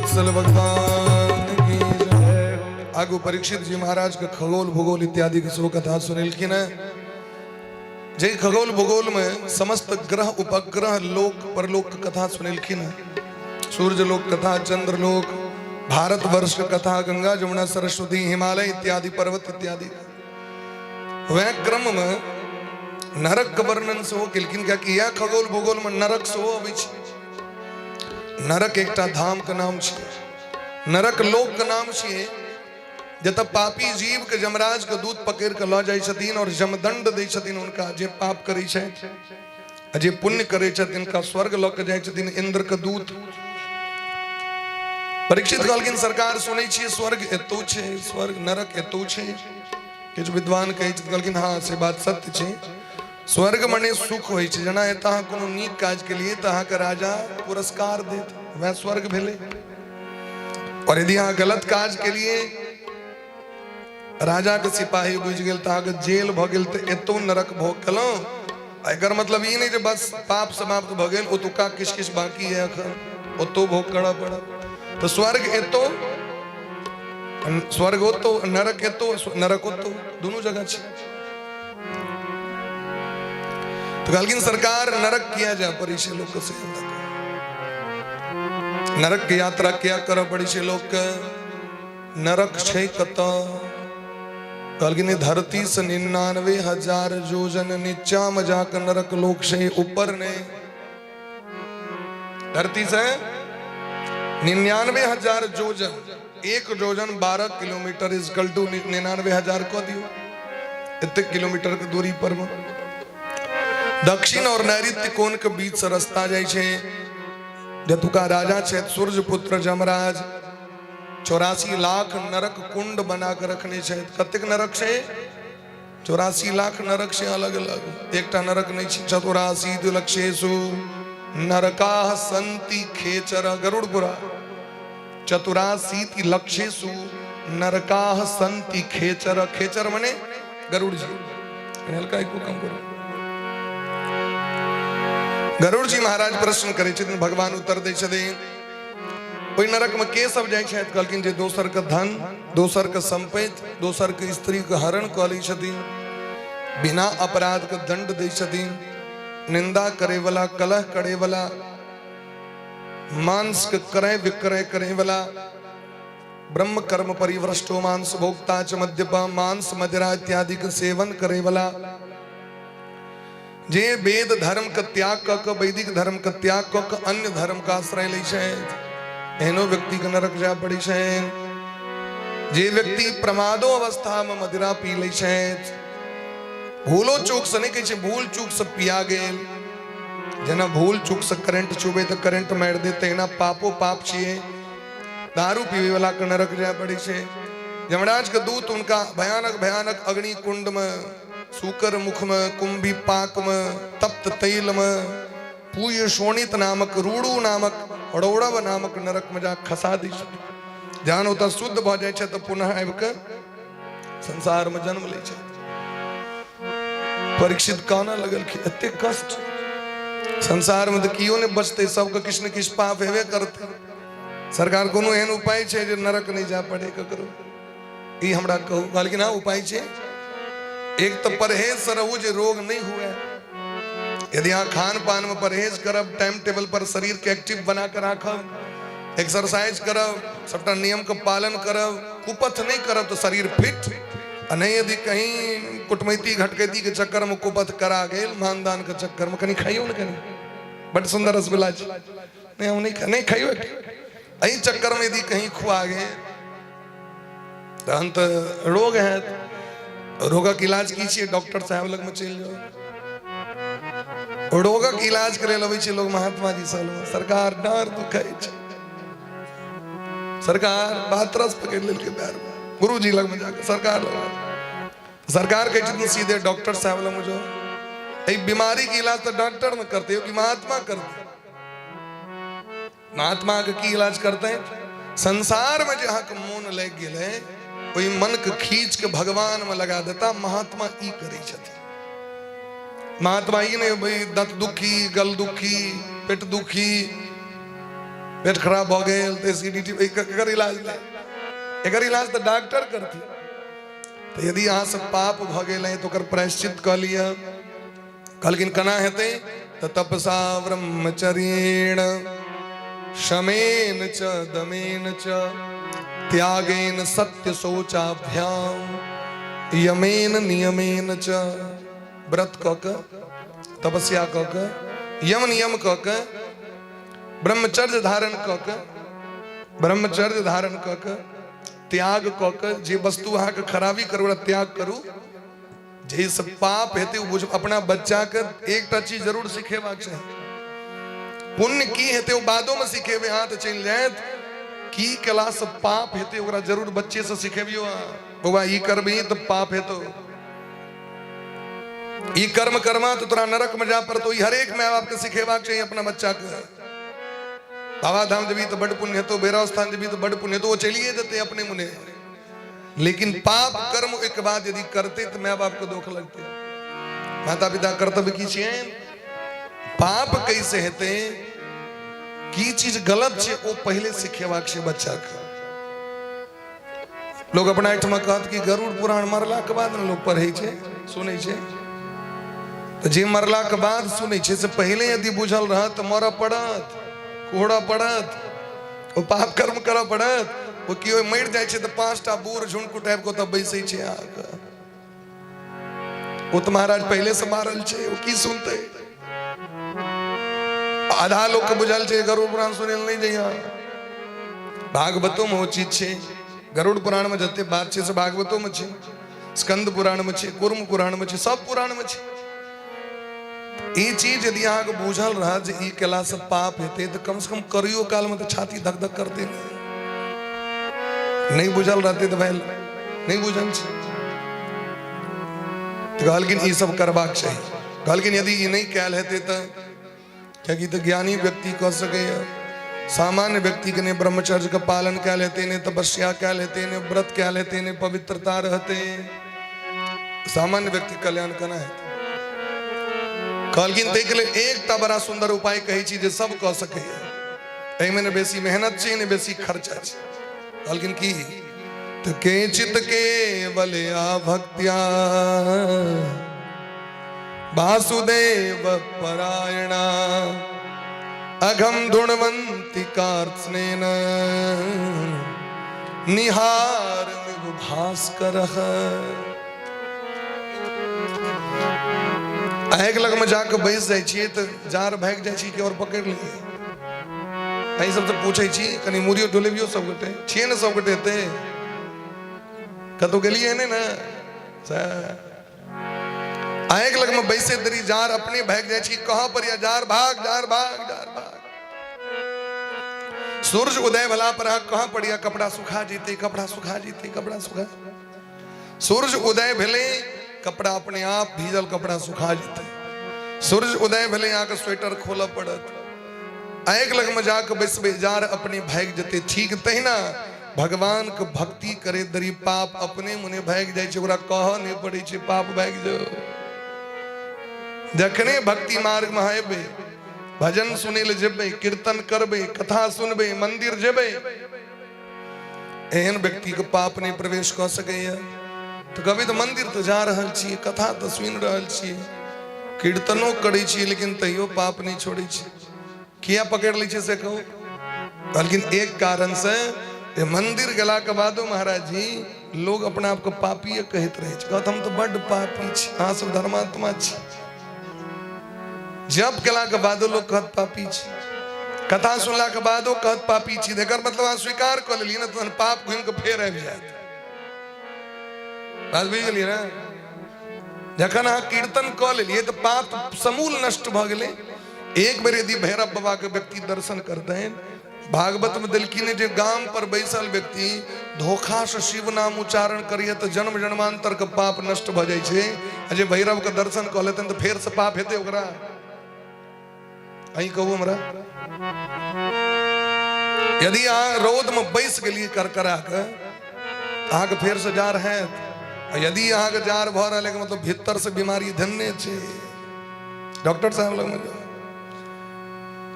भक्तवत्सल भगवान की जय। आगू परीक्षित जी महाराज के खगोल भूगोल इत्यादि के सेहो कथा सुनेलखिन है। जे खगोल भूगोल में समस्त ग्रह उपग्रह लोक परलोक के कथा सुनेलखिन है। सूर्य लोक कथा, चंद्र लोक, भारत वर्ष के कथा, गंगा जमुना सरस्वती हिमालय इत्यादि पर्वत इत्यादि। वह क्रम में नरक के वर्णन सेहो केलखिन, कियाकि यह खगोल भूगोल में नरक सेहो अबै छै। नरक एकटा धाम के नाम छै, नरक लोक के नाम छियै, जतऽ पापी जीव के यमराज के दूत पकड़ के लऽ जाइ छथिन और यमदंड दै छथिन हुनका, जे पाप करै छै, आ जे पुण्य करै छथिन तिनका स्वर्ग लऽ के जाइ छथिन इंद्र के दूत। परीक्षित कहलखिन सरकार सुनै छियै स्वर्ग एतौ छै, स्वर्ग नरक एतौ छै। किछु विद्वान कहै छथिन, कहलखिन हँ से बात सत्य छै। स्वर्ग मने सुख होइ छै, जेना एतऽ अहाँ कोनो नीक काज केलियै तऽ अहाँके राजा पुरस्कार देत, वएह स्वर्ग भेलै। और यदि अहाँ गलत काज केलियै, राजा के सिपाही बुझि गेल तऽ अहाँके जेल भऽ गेल, तऽ एतौ नरक भोग केलहुँ। आ एकर मतलब ई नहि जे बस पाप समाप्त भऽ गेल, ओतुका किछु किछु बाकी है एखन, ओतौ भोग करऽ पड़त। तऽ स्वर्ग एतौ, स्वर्ग ओतौ, नरक एतौ, नरक ओतौ, दुनू जगह छै। तऽ कहलखिन सरकार नरक किया जाय पड़ै छै लोकके, से नरक के यात्रा किया करऽ पड़ै छै लोकके, नरक छै कतऽ? कहलखिन धरती से 99,000 योजन नीचा में जाके नरक लोक छै, ऊपर नहि। धरती से 99,000 योजन, एक योजन 12 किलोमीटर is equal to 99,000 कऽ दियौ, एतेक किलोमीटर के दूरी पर में दक्षिण और नैऋत्य कोण के बीच से रास्ता जाइ छै। जतुका राजा छथि सूर्य पुत्र जमराज, 84 लाख नरक कुंड बना के रखने छथि। कतेक नरक छै? 84 लाख नरक छै अलग अलग, एकटा नरक नहि छै। 84 लक्षेषु नरकाः सन्ति खेचर, गरुड़पुरा 84 लक्षेषु नरकाः सन्ति खेचर। खेचर मने गरुड़ जी। हल्का एक कम करू। गरुड़ जी महाराज प्रश्न करै छथिन, भगवान उत्तर दै छथिन। ओहि नरक में के सब जाइ छथि? कहलखिन जे दोसर के धन, दोसर के संपत्ति, दोसर के स्त्री के हरण कऽ लै छथिन, बिना अपराध के दंड दै छथिन, निंदा करे वाला, कलह करे वाला, मांस के क्रय विक्रय करे वाला, ब्रह्म कर्म परिभ्रष्टो मांस भोक्ता च मद्यपा, मांस मदिरा इत्यादि के सेवन करे वाला, जे वेद धर्म के त्याग कऽ के, वैदिक धर्म के त्याग कऽ के अन्य धर्म के आश्रय लै छै, एहनो व्यक्ति के नरक जाय पड़ै छै। जे व्यक्ति प्रमादो अवस्था में मदिरा पी लै छै, भूलो चूक से नहि कहै छै, भूल चूक से पिया गेल, जेना भूल चूक से करेंट छुबे तऽ करेंट मारि दे, तहिना पापो पाप छियै, दारू पीबै वाला के नरक जाय पड़ै छै। यमराज के दूत उनका भयानक भयानक अग्नि कुंड में, सूकर मुख में, कुंभी पाक में, तप्त तैल में, पूय शोणित नामक, रूड़ू नामक, रौरव नामक नरक में जा खसा दै छै। जहन ओतऽ शुद्ध भऽ जाइ छै तऽ पुनः आबि कऽ संसार में जन्म लै छै। परीक्षित कानऽ लगलखिन, एते कष्ट संसार में तऽ केओ नहि बचतै, सबके किछु ने किछु पाप हेबे करतै। सरकार कोनो एहन उपाय छै जे नरक नहि जाय पड़े ककरो, ई हमरा कहू। कहलखिन हँ उपाय छै, एक तऽ परहेज से रहू जे रोग नहि हुए। यदि अहाँ खान पान में परहेज करब, टाइम टेबल पर शरीर के एक्टिव बना के राखब, एक्सरसाइज करब, सबटा नियम के पालन करब, कुपथ नहीं करब तो शरीर फिट। आ नहीं यदि कहीं कुटमैती घटकैती के चक्कर में कुपथ करा गेल, मानदान के चक्कर में, कनी खाइयो ने, कनी बड सुंदर रसगुल्ला छै, नहीं हम नहीं नहीं खाइयो, एहि चक्कर में यदि कहीं खुआ गेल तहन तऽ रोग हैत। रोगक इलाज की छियै? डॉक्टर साहब लगमे चलि जाउ। रोगक इलाज करे लए अबै छै लोग महात्मा जी सब लग, सरकार डाँर दुखै छै, सरकार बातरस पकड़ि लेलकै पैर में, गुरुजी लगमे जाके सरकार लग, सरकार कहै छथिन सीधे डॉक्टर साहब लगमे जाउ। एहि बीमारी के इलाज तऽ डॉक्टर ने करतै कि महात्मा करतै? महात्मा के की इलाज करते? संसार में जे अहाँके मोन लागि गेलै, ओहि मन के खींच के भगवान में लगा देता। महात्मा ई करै छथिन। महात्मा ई नहीं भाई दंत दुखी, गल दुखी, पेट दुखी, पेट खराब भऽ गेल तऽ एसिडिटी, एकर इलाज नहि, एकर इलाज तऽ डॉक्टर करथिन। तऽ यदि अहाँ सब पाप भऽ गेल है तऽ ओकर प्रायश्चित कऽ लिअ। कहलखिन केना हेतै? तऽ तपसा ब्रह्मचर्येण शमेन च दमेन च त्यागेन सत्य शौचाभ्याम यमेन नियमेन च। व्रत कऽ के, तपस्या कऽ के, यम नियम कऽ के, ब्रह्मचर्य धारण कऽ के, ब्रह्मचर्य धारण कऽ के, त्याग कऽ के, जे वस्तु अहाँके खराबी करू ओकरा त्याग करू, जाहिसँ पाप हेतै ओ बुझ। अपना बच्चाके एकटा चीज जरूर सिखेबाक चाही। पुण्य की हेतै ओ बादोमे सिखेबै अहाँ तऽ चलि जायत, की केलासँ पाप हेतै ओकरा जरूर बच्चेसँ सिखेबियौ अहाँ। बौआ ई करबही तऽ पाप हेतौ, ई कर्म करमा तऽ तोरा नरकमे जाय पड़तौ। ई हरेक माय बापके सिखेबाक चाही अपना बच्चाके। बाबा धाम जेबही तऽ बड्ड पुण्य हेतौ, भैरव स्थान जेबही तऽ बड्ड पुण्य हेतौ, ओ चलिए जेतै अपने मुने। लेकिन पाप कर्म ओहिके बाद यदि करते तऽ माय बाप के दुख लगते। माता पिता कर्तव्य की छियै? पाप कैसे हेतै, की चीज गलत छै, ओ पहिले सिखेबाक छै बच्चा के। लोग अपना एहिठमा कहत कि गरुड़ पुराण मरला के बाद ने लोग पढ़ै छै सुनै छै, तऽ जे मरला के बाद सुनै छै से पहिले यदि बुझल रहत तऽ मरऽ पड़त, कुहरऽ पड़त, ओ पाप कर्म करऽ पड़त। ओ केओ मरि जाइ छै तऽ 5टा बूढ़ झुनकुट आबि कऽ ओतऽ बैसै छै अहाँके। ओ तऽ महाराज पहिले से मारल छै, ओ की सुनतै? आधा लोक के बुझल छै गरुड़ पुराण सुनै लए नहि जइया। भागवतो में ओ चीज छै, गरुड़ पुराण में जते बात छै से भागवतो में छै, स्कंद पुराण में छै, कुर्म पुराण में छै, सब पुराण में छै। ई चीज यदि अहाँके बुझल रहत जे ई केलासँ पाप हेतै तऽ कम से कम करियो कालमे तऽ छाती धक धक करतै। नहि बुझल रहतै तऽ भेल नहि बुझल छै। तऽ कहलखिन ई सब करबाक चाही। कहलखिन यदि ई नहि कयल हेतै तऽ, कियाकि तऽ ज्ञानी व्यक्ति कऽ सकैए, सामान्य व्यक्तिके नहि ब्रह्मचर्यके पालन कयल हेतै, नहि तपस्या कयल हेतै, नहि व्रत कयल हेतै, नहि पवित्रता रहतै, सामान्य व्यक्ति कल्याण केना हेतै? कहलखिन ताहिके लेल एकटा बड़ा सुन्दर उपाय कहै छी जे सब कऽ सकैए, एहिमे ने बेसी मेहनत छै ने बेसी खर्चा छै। कहलखिन की? तऽ केचित केवलया भक्त्या वासुदेव परायणा अघम धुणवंती कार्त्स्नेन निहार भास्कर। आगि लगमे जाके बैस जाइ छियै तऽ जार भागि जाइ छी कि आओर पकड़ि लैए? एहि सब तऽ पूछै छी, कनि मुड़ियो डोलेबियो सब गोटे छियै ने, सब गोटे एते कतहु गेलियै नहि ने। आगि लगमे बैसे देरी जार अपने भागि जाइ छी। कहाँ पर या जार भाग, जार भाग, जार भाग। सूर्य उदय भला पर अहाँ कहाँ पर या कपड़ा सुखा जेतै, कपड़ा सुखा जेतै, कपड़ा सुखा। सूर्य उदय भेलै, कपड़ा अपने आप भीजल कपड़ा सुखा जेतै। सूर्य उदय भेलै, अहाँके स्वेटर खोलऽ पड़त। आगि लगमे जाके बैसबै, जार अपने भागि जेतै। ठीक तहिना भगवान के भक्ति करे दरी पाप अपने मुने भागि जाइ छै, ओकरा कहऽ नहि पड़ै छै पाप भागि जाओ। जखने भक्ति मार्ग में एबै, भजन सुनै लए जेबै, कीर्तन करबै, कथा सुनबै, मंदिर जेबै, एहन व्यक्ति के पाप नहि प्रवेश कऽ सकैया। तऽ कहबै तऽ मंदिर तऽ जा रहल छियै, कथा तऽ सुनि रहल छियै, कीर्तनो करै छियै, लेकिन तैयो पाप नहि छोड़ै छै, किया पकड़ि लै छै से कहू? कहलखिन एक कारण से जे मंदिर गेला के बादो महाराज जी लोग अपना आपके पापीए कहैत रहै छै। कहत हम तऽ बड्ड पापी छी, अहाँ सब धर्मात्मा छी। जप केला के बादो लोग कहत पापी छी, कथा सुनला के बादो कहत पापी छी। एकर मतलब अहाँ स्वीकार कऽ लेलियै ने, तहन पाप घुमि कऽ फेर आबि जायत। बात बुझि गेलियै ने? जखन अहाँ कीर्तन कऽ लेलियै तऽ पाप समूल नष्ट भऽ गेलै। एक बेर यदि भैरव बाबा के व्यक्ति दर्शन करतनि, भागवत में देलखिन जे गाम पर बैसल व्यक्ति धोखा से शिव नाम उच्चारण करिए तऽ जन्म जन्मांतर के पाप नष्ट भऽ जाइ छै, आ जे भैरव के दर्शन कऽ लेतनि तऽ फेर से पाप हेतै ओकरा? अहीं कहू हमरा, यदि अहाँ रौद में बैस गेलियै करकरा के, अहाँके फेर से जार हैत? आ यदि अहाँके जार भऽ रहल है, मतलब भीतर से बीमारी धन्य छै, डॉक्टर साहब लगमे जाउ।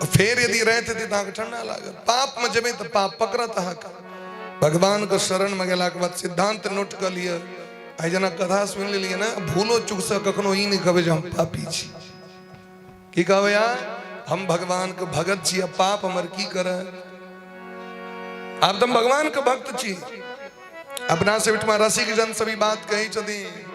फेर यदि राति हेतै तऽ अहाँके ठंडा लागत। पापमे जेबै तऽ पाप पकड़त अहाँके। भगवानके शरणमे गेलाके बाद सिद्धांत नोट कऽ लिअ। आइ जेना कथा सुनि लेलियै ने, भूलो चूकसँ कखनो ई नहि कहबै जे हम पापी छी। की कहबै अहाँ? हम भगवानके भगत छी, आ पाप हमर की करत? आब तऽ हम भगवानके भक्त छी। अपना से ओहिठमा रसिक जन सभी बात कहै छथिन।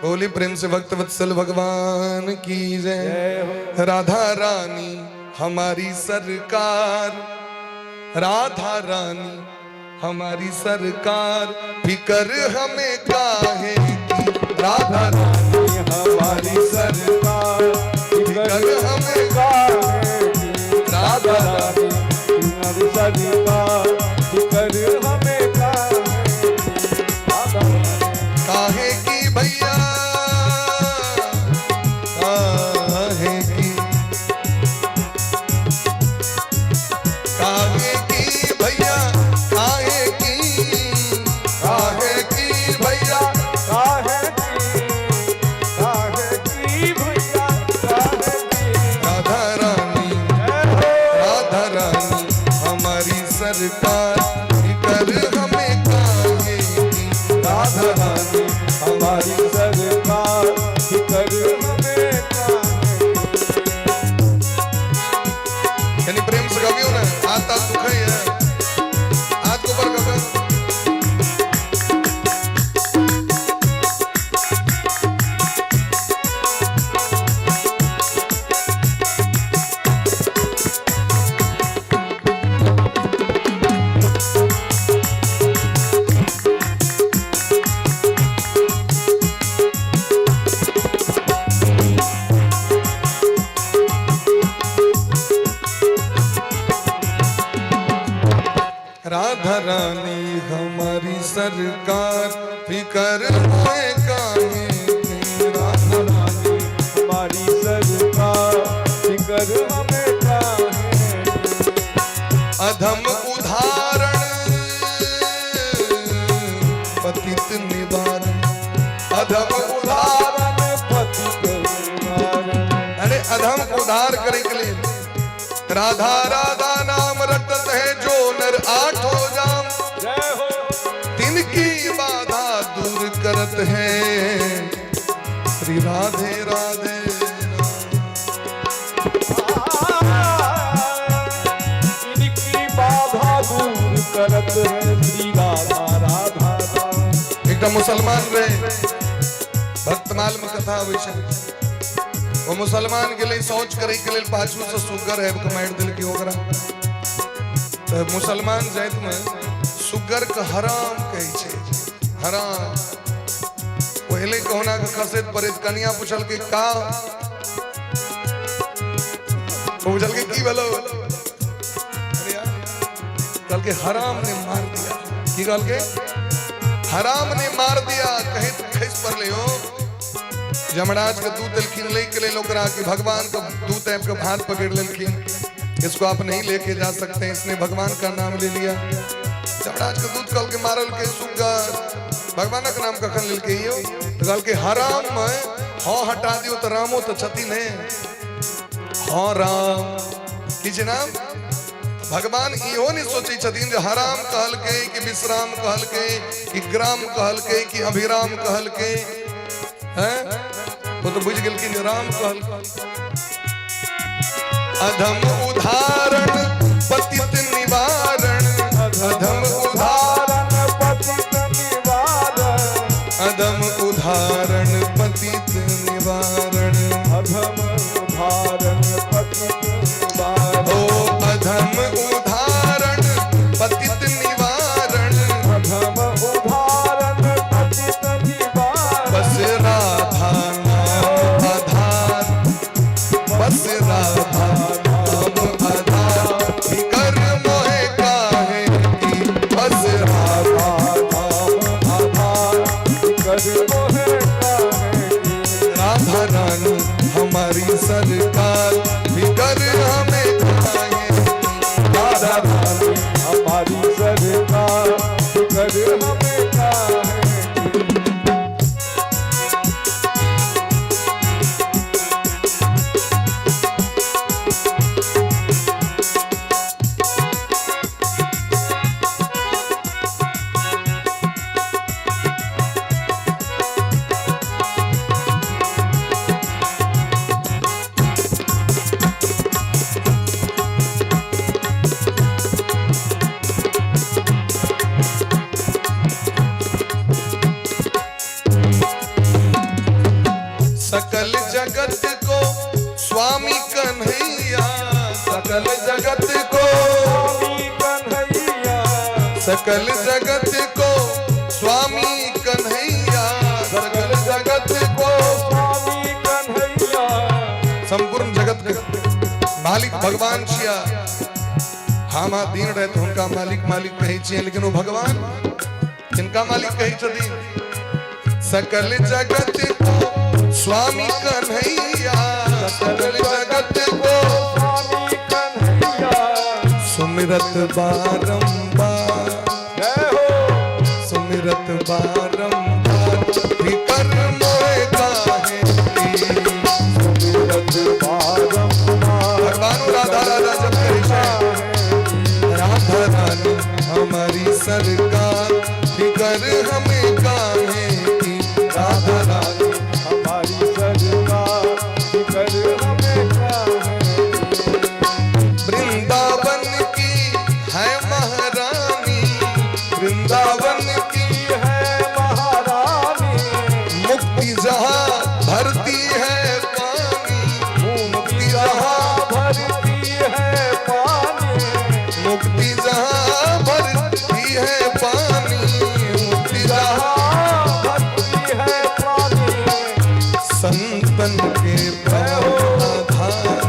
बोली प्रेम से भक्त वत्सल भगवान की जय। राधा रानी हमारी सरकार, राधा रानी हमारी सरकार, फिकर हमें काहे की। राधा रानी हमारी सरकार, फिकर हमें काहे की। राधा राधा रानी हमारी सरकार, फिकर हमें काहे की। राधा रानी काहे की भैया, काहे की, काहे की भैया, काहे की, काहे की भैया, काहे की, काहे की भैया, काहे की। राधा रानी, जय हो। राधा रानी हमारी सरकार, फिकर हमें काहे की। राधा रानी हमारी सरकार, फिकर हमें काहे की। यानी प्रेम से गबियो ने, हाथ हाथ दुखै है, हाथ के ऊपर कऽ कऽ। राधा रानी हमारी सरकार, फिकर हमें काहे की। राधा रानी हमारी सरकार, फिकर हमें काहे की। अधम उदाहरण पतित निवारण, अधम उदाहरण उदाहरण पतित निवारण। अरे अधम उद्धार करे के लिए राधा राधा नाम रटत है जो नर आठो जाम, जय हो। तिनकी बाधा दूर करत है श्री राधे राधे। इनकी बाधा दूर करत है श्री राधा राधा राम। एकटा मुसलमान रहे, भक्तमाल में कथा आबै छै। ओ मुसलमान गेलै शौच करे के लेल, पाछू से सुग्गर आबि के मारि देलकै ओकरा। तऽ मुसलमान जाति में सुग्गर के हराम कहै छै, हराम। ओ एलै कहुना के खसैत पड़ैत, कनिया पुछलकै का, ओ पुछलकै की भेलौ? अरे यार, कहलकै हराम ने मार दिया। की कहलकै? हराम ने मार दिया। कहैत खसि पड़लै। हो यमराज के दूत एलखिन लै के लेल ओकरा, कि भगवान के दूत आबि के हाथ पकड़ लेलखिन, इसको आप नहीं लेके जा सकते, इसने भगवान का नाम ले लिया। यमराज के दूत कहलकै मारल के सुग्गर भगवानक नाम कखन लेलकै यौ? तऽ कहलकै हराम में हँ हटा दियौ तऽ रामो तऽ छथिन ने। हँ राम की छै नाम। भगवान इहो नहि सोचै छथिन जे हराम कहलकै कि विश्राम कहलकै कि ग्राम कहलकै कि अभिराम कहलकै। हैं, ओ तऽ बुझि गेलखिन जे राम कहलकै। अधम उदाहरण पतित निवारण, अधम उदाहरण उदाहरण पतित निवारण, अधम उदाहरण पतित निवारण, अधम उदाहरण पतित निवारण, ओ अधम उदाहरण पतित निवारण, अधम उदाहरण पतित निवारण, बस राधा नाम आधार, बस राधा नाम आधार, फिकर मोहे काहे की। बस राधा नाम आधार, फिकर मोहे काहे की। राधा रानी हमारी सरकार, फिकर हमें काहे की। राधा रानी हमारी सरकार, फिकर हमें काहे की। को स्वामी कन्हैया, सकल जगत को स्वामी कन्हैया, सकल जगत को स्वामी कन्हैया, सकल जगत को स्वामी कन्हैया। संपूर्ण जगत के मालिक भगवान छिया। हम अहाँ दिन राति हुनका मालिक मालिक कहै छियै, लेकिन ओ भगवान किनका मालिक कहै छथिन? सकल जगत को स्वामी कन्हैया, सकल जगत को स्वामी कन्हैया। सुमिरत बारंबार, जय हो। सुमिरत बारंबार फिकर मोहे काहे की। सुमिरत बारंबार भगवान राधा राधा जब करै छै, राधा रानी हमारी सरकार, फिकर हमें काहे की। राधा रानी हमारी सरकार, फिकर हमें काहे की। वृंदावन की है महारानी, वृंदावन की है महारानी, मुक्ति जहाँ भरती है पानी, मुक्ति जहाँ भरती है पानी, मुक्ति जहाँ भरती है पानी, मुक्ति जहाँ भरती है पानी। संतन के प्राण आधार,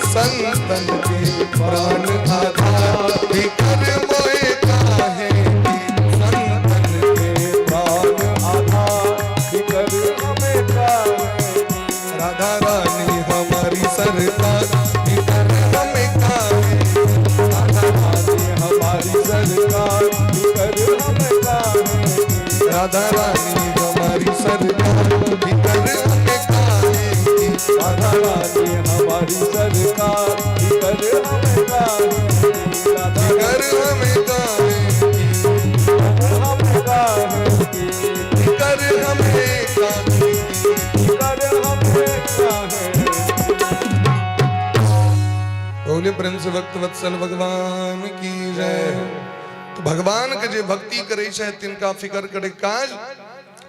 संतन के प्राण आधार, फिकर मोहे काहे की। संतन के प्राण आधार, फिकर हमें काहे की। राधा रानी हमारी सरकार, फिकर हमें काहे की। राधा रानी हमारी सरकार, फिकर हमें काहे की। राधा रानी हमारी सरकार, फिकर हमें काहे की। राधा रानी हमारी सरकार, फिकर हमें काहे की। राधा फिकर हमें काहे की। हमें काहे की। फिकर हमें काहे की। फिकर हमें काहे की। बोले प्रेम से भक्त वत्सल भगवान की जय। तो भगवान के जे भक्ति करे छै तिनका फिकर करे काज।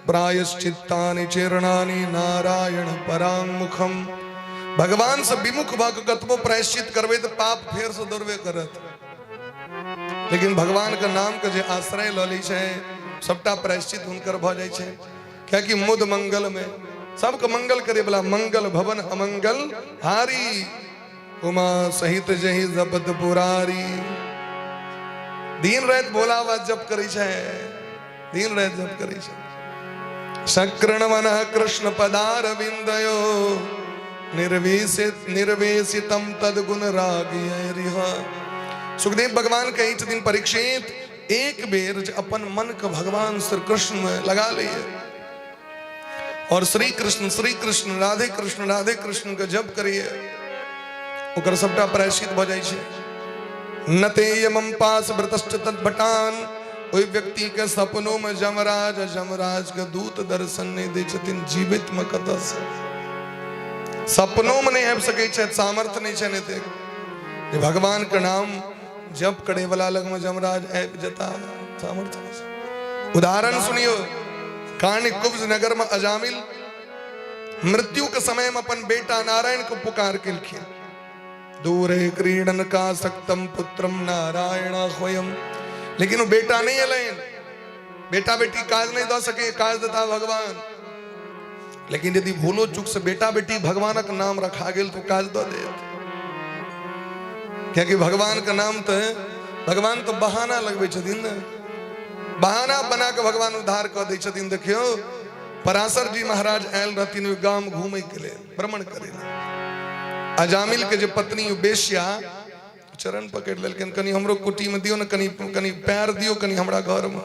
प्रायश्चित्तानि चेरणानि नारायण परांगमुखम। भगवान से विमुख भऽ कऽ कतबो प्रायश्चित करबै तऽ पाप फेर से दौड़बे करत, लेकिन भगवान के नाम के जे आश्रय लऽ लै छै सबटा प्रायश्चित हुनकर भऽ जाइ छै। कियाकि मुद मंगल में सबके मंगल करे वाला, मंगल भवन अमंगल हारी, उमा सहित जहि जपत पुरारी। दिन राति भोला बाबा जप करै छै, दिन राति जप करै छै। शक्रणवन कृष्ण पदारविंदयो निर्वेशित निर्वेशितम तद्गुण रागियरिह। सुखदेव भगवान कहै छथिन, परीक्षित, एक बेर जे अपन मन के भगवान श्री कृष्ण में लगा लिए और श्री कृष्ण श्री कृष्ण राधे कृष्ण राधे कृष्ण के जप करिए, ओकर सबटा प्रायश्चित भऽ जाइ छै। न ते यमं पास व्रतश्च तद्भटान। ओहि व्यक्ति के सपनों में जमराज जमराज के दूत दर्शन नहि दै छथिन। जीवित में कतऽ से सपनों में नहि आबि सकै छथि, सामर्थ्य नहि छनि एतेक जे भगवान के नाम जप करे वाला लग में जमराज आबि जेता, सामर्थ्य नहि छै। उदाहरण सुनियो, कान्यकुब्ज नगर में अजामिल मृत्यु के समय में अपन बेटा नारायण को पुकार केलखिन। दूरे क्रीडन का सक्तम पुत्रम नारायण स्वयं। लेकिन वो बेटा नहीं एलनि, बेटा बेटी काज नहीं दऽ सके, काज देता भगवान। लेकिन यदि भूलो चूक से बेटा बेटी भगवानक नाम रखा गेल तो काज दऽ देत, कियाकि भगवान के नाम तो भगवान तो बहाना लगबै छथिन ने, बहाना बना के भगवान उद्धार कऽ दै छथिन। देखियौ, पराशर जी महाराज आयल रहथिन ओहि गाम घूमै के लेल, भ्रमण करे लेल। अजामिल के जे पत्नी बेश्या चरण पकड़ि लेलखिन, कनि हमरो कुटी में दियौ ने, कनि कनि पैर दियौ कनि हमरा घर में।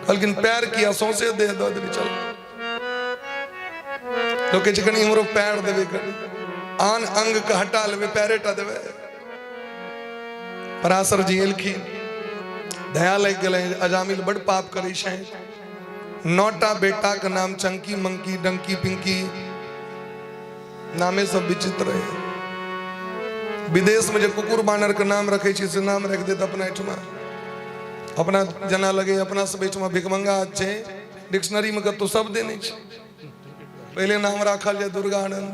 कहलखिन, पैर किया, सौंसे देह दऽ देबै, चल। लोक कहै छै, कनि हमरो पैर देबै, कनि आन अंग के हटा लेबै, पैरे टा देबै। पराशर जी एलखिन, दया लागि गेलै, अजामिल बड पाप करै छै, 9टा बेटा के नाम चंकी मंकी डंकी पिंकी, नामे सब विचित्र है। विदेश में जे कुकुर बानर के नाम रखे छी से नाम रख देत अपना एहिठमा। अपना जेना लगे अपना सब एहिठमा भिखमंगा छै, डिक्शनरी में कतौ शब्दे नहि छै। पहिले नाम राखल जाय दुर्गानंद,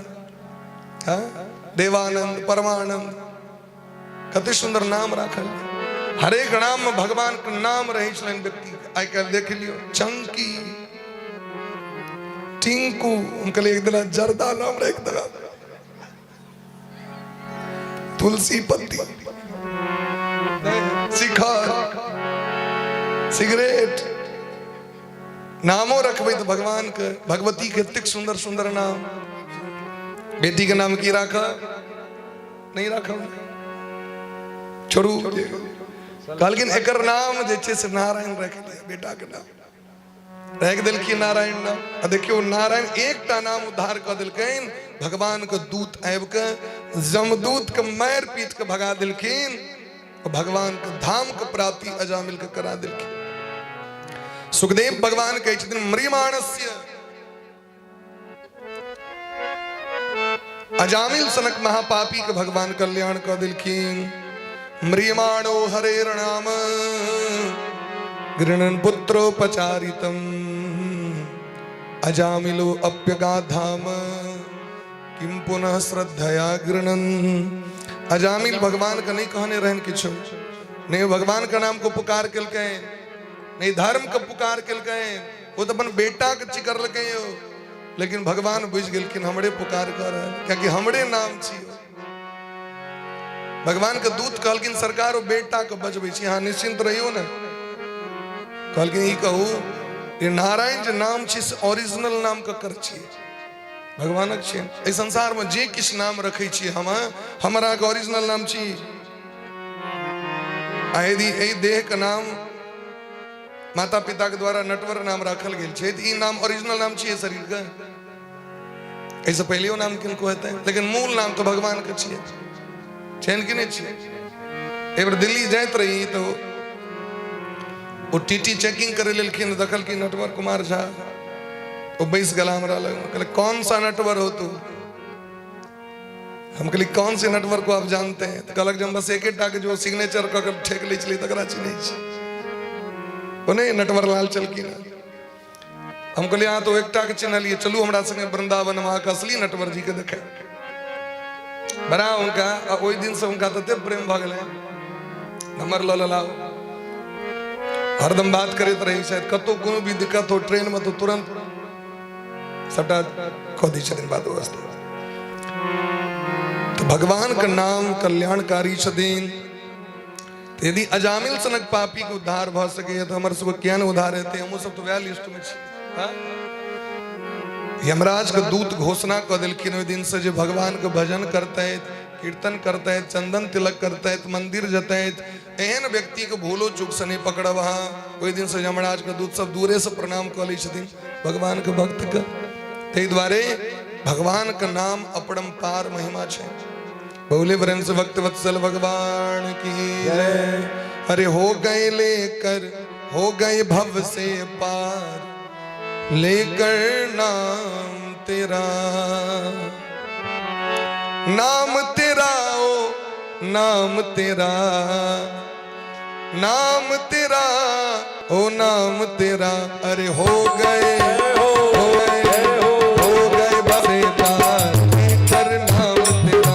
हाँ? देवानंद, परमानंद, कते सुंदर नाम राखल। हरेक नाम में भगवान के नाम रहे छलनि व्यक्ति। आइ काल्हि देख लियौ, चंकी, टिंकू, हम कहलियै एक दिना जर्दा नाम राखि देला, तुलसी पत्ती, शिखर, सिगरेट। नामो रखबै तऽ भगवान के, भगवती के एतेक सुंदर सुंदर नाम। बेटी के नाम की राखब? नहि राखब, छोड़ू। कहलखिन एकर नाम जे छै से नारायण राखि दिअ। बेटा के नाम राखि देलखिन नारायण नाम। आ देखियौ, नारायण एकटा नाम उद्धार कऽ देलकनि। भगवान के दूत आबि कऽ जमदूत के मारि पीट के भगा देलखिन, भगवान के धाम के प्राप्ति अजामिल के करा देलखिन। सुखदेव भगवान कहै छथिन म्रियमाणस्य, अजामिल सनक महापापी के भगवान कल्याण कऽ देलखिन। म्रियमाणो हरेर नाम गृणन पुत्रोपचारितम अजामिलो अप्यगाधाम किम पुनः श्रद्धया गृणन। अजामिल भगवान के नहीं कहने रहन किछु, नहीं भगवान के नाम को पुकार केलकै, नहीं धर्म के पुकार केलकै, ओ तऽ अपन बेटा के चिकरलकै यौ। लेकिन भगवान बुझि गेलखिन हमरे पुकार कऽ रहल, कियाकि हमरे नाम छी। भगवान के दूत कहलखिन सरकार ओ बेटा के बजबै छी, अहाँ निश्चिंत रहियौ ने। कहलखिन ई कहू जे नारायण जे नाम छी से ओरिजिनल नाम ककर छियै? भगवानक छियै। एहि संसार में जे किछु नाम रखै छियै हम, हमर अहाँके ओरिजिनल नाम छी। आ यदि एहि देह के नाम माता पिता के द्वारा नटवर नाम राखल गेल छै, तऽ ई नाम ओरिजिनल नाम छियै शरीर के? एहिसँ पहिलेओ नाम किनको हेतै, लेकिन मूल नाम तऽ भगवान के छियै। छैन कि नहि छियै? एक बेर दिल्ली जाइत रही तऽ ओ टीटी चेकिंग करे लेलखिन, देखलखिन नटवर कुमार झा। ओ बैस गेला हमरा लग, कहले कौन सा नटवर हो तू? हम कहली कौन से नटवर को आप जानते हैं? तऽ कहलक जे हम बस एकेटा के जो सिग्नेचर कऽ के ठेक लै छलै तकरा चिन्है छी। ओ नहि नटवर लाल छलखिन। हम कहलियै अहाँ तऽ एकटा के चिन्हलियै, चलू हमरा संगे वृंदावन में अहाँके असली नटवर जी के देखे। बड़ा हुनका, आ ओहि दिन से हुनका तते प्रेम भऽ गेलै, नंबर लऽ लेला, हरदम बात करैत रहै छथि। कतहु कोनो भी दिक्कत हो ट्रेन में तऽ तुरंत सबटा कऽ दै छथिन बात व्यवस्था। तऽ भगवान के नाम कल्याणकारी छथिन। तऽ यदि अजामिल सनक पापी के उद्धार भऽ सकैए तऽ हमर सबके किया ने उद्धार हेतै? हमहूँ सब तऽ वएह लिस्ट में छी। हाँ? यमराज के दूत घोषणा कऽ देलखिन ओहि दिन से जे भगवान के भजन करतैत, कीर्तन करतैत, चंदन तिलक करतैत, मंदिर जतैत, एहन व्यक्ति के भूलो चूक से नहि पकड़ब अहाँ। ओहि दिन से यमराज के दूत सब दूरे से प्रणाम कऽ लै छथिन भगवान के भक्त के। ताहि दुआरे भगवान के नाम अपरंपार महिमा छै। बोले प्रेम से भक्त वत्सल भगवान की जय। अरे हो गए लेकर, हो गए भव से पार, लेकर नाम तेरा, नाम तेरा, ओ नाम तेरा, नाम तेरा, ओ नाम तेरा। अरे हो गए, हो गए, हो गए भव से पार, लेकर नाम तेरा,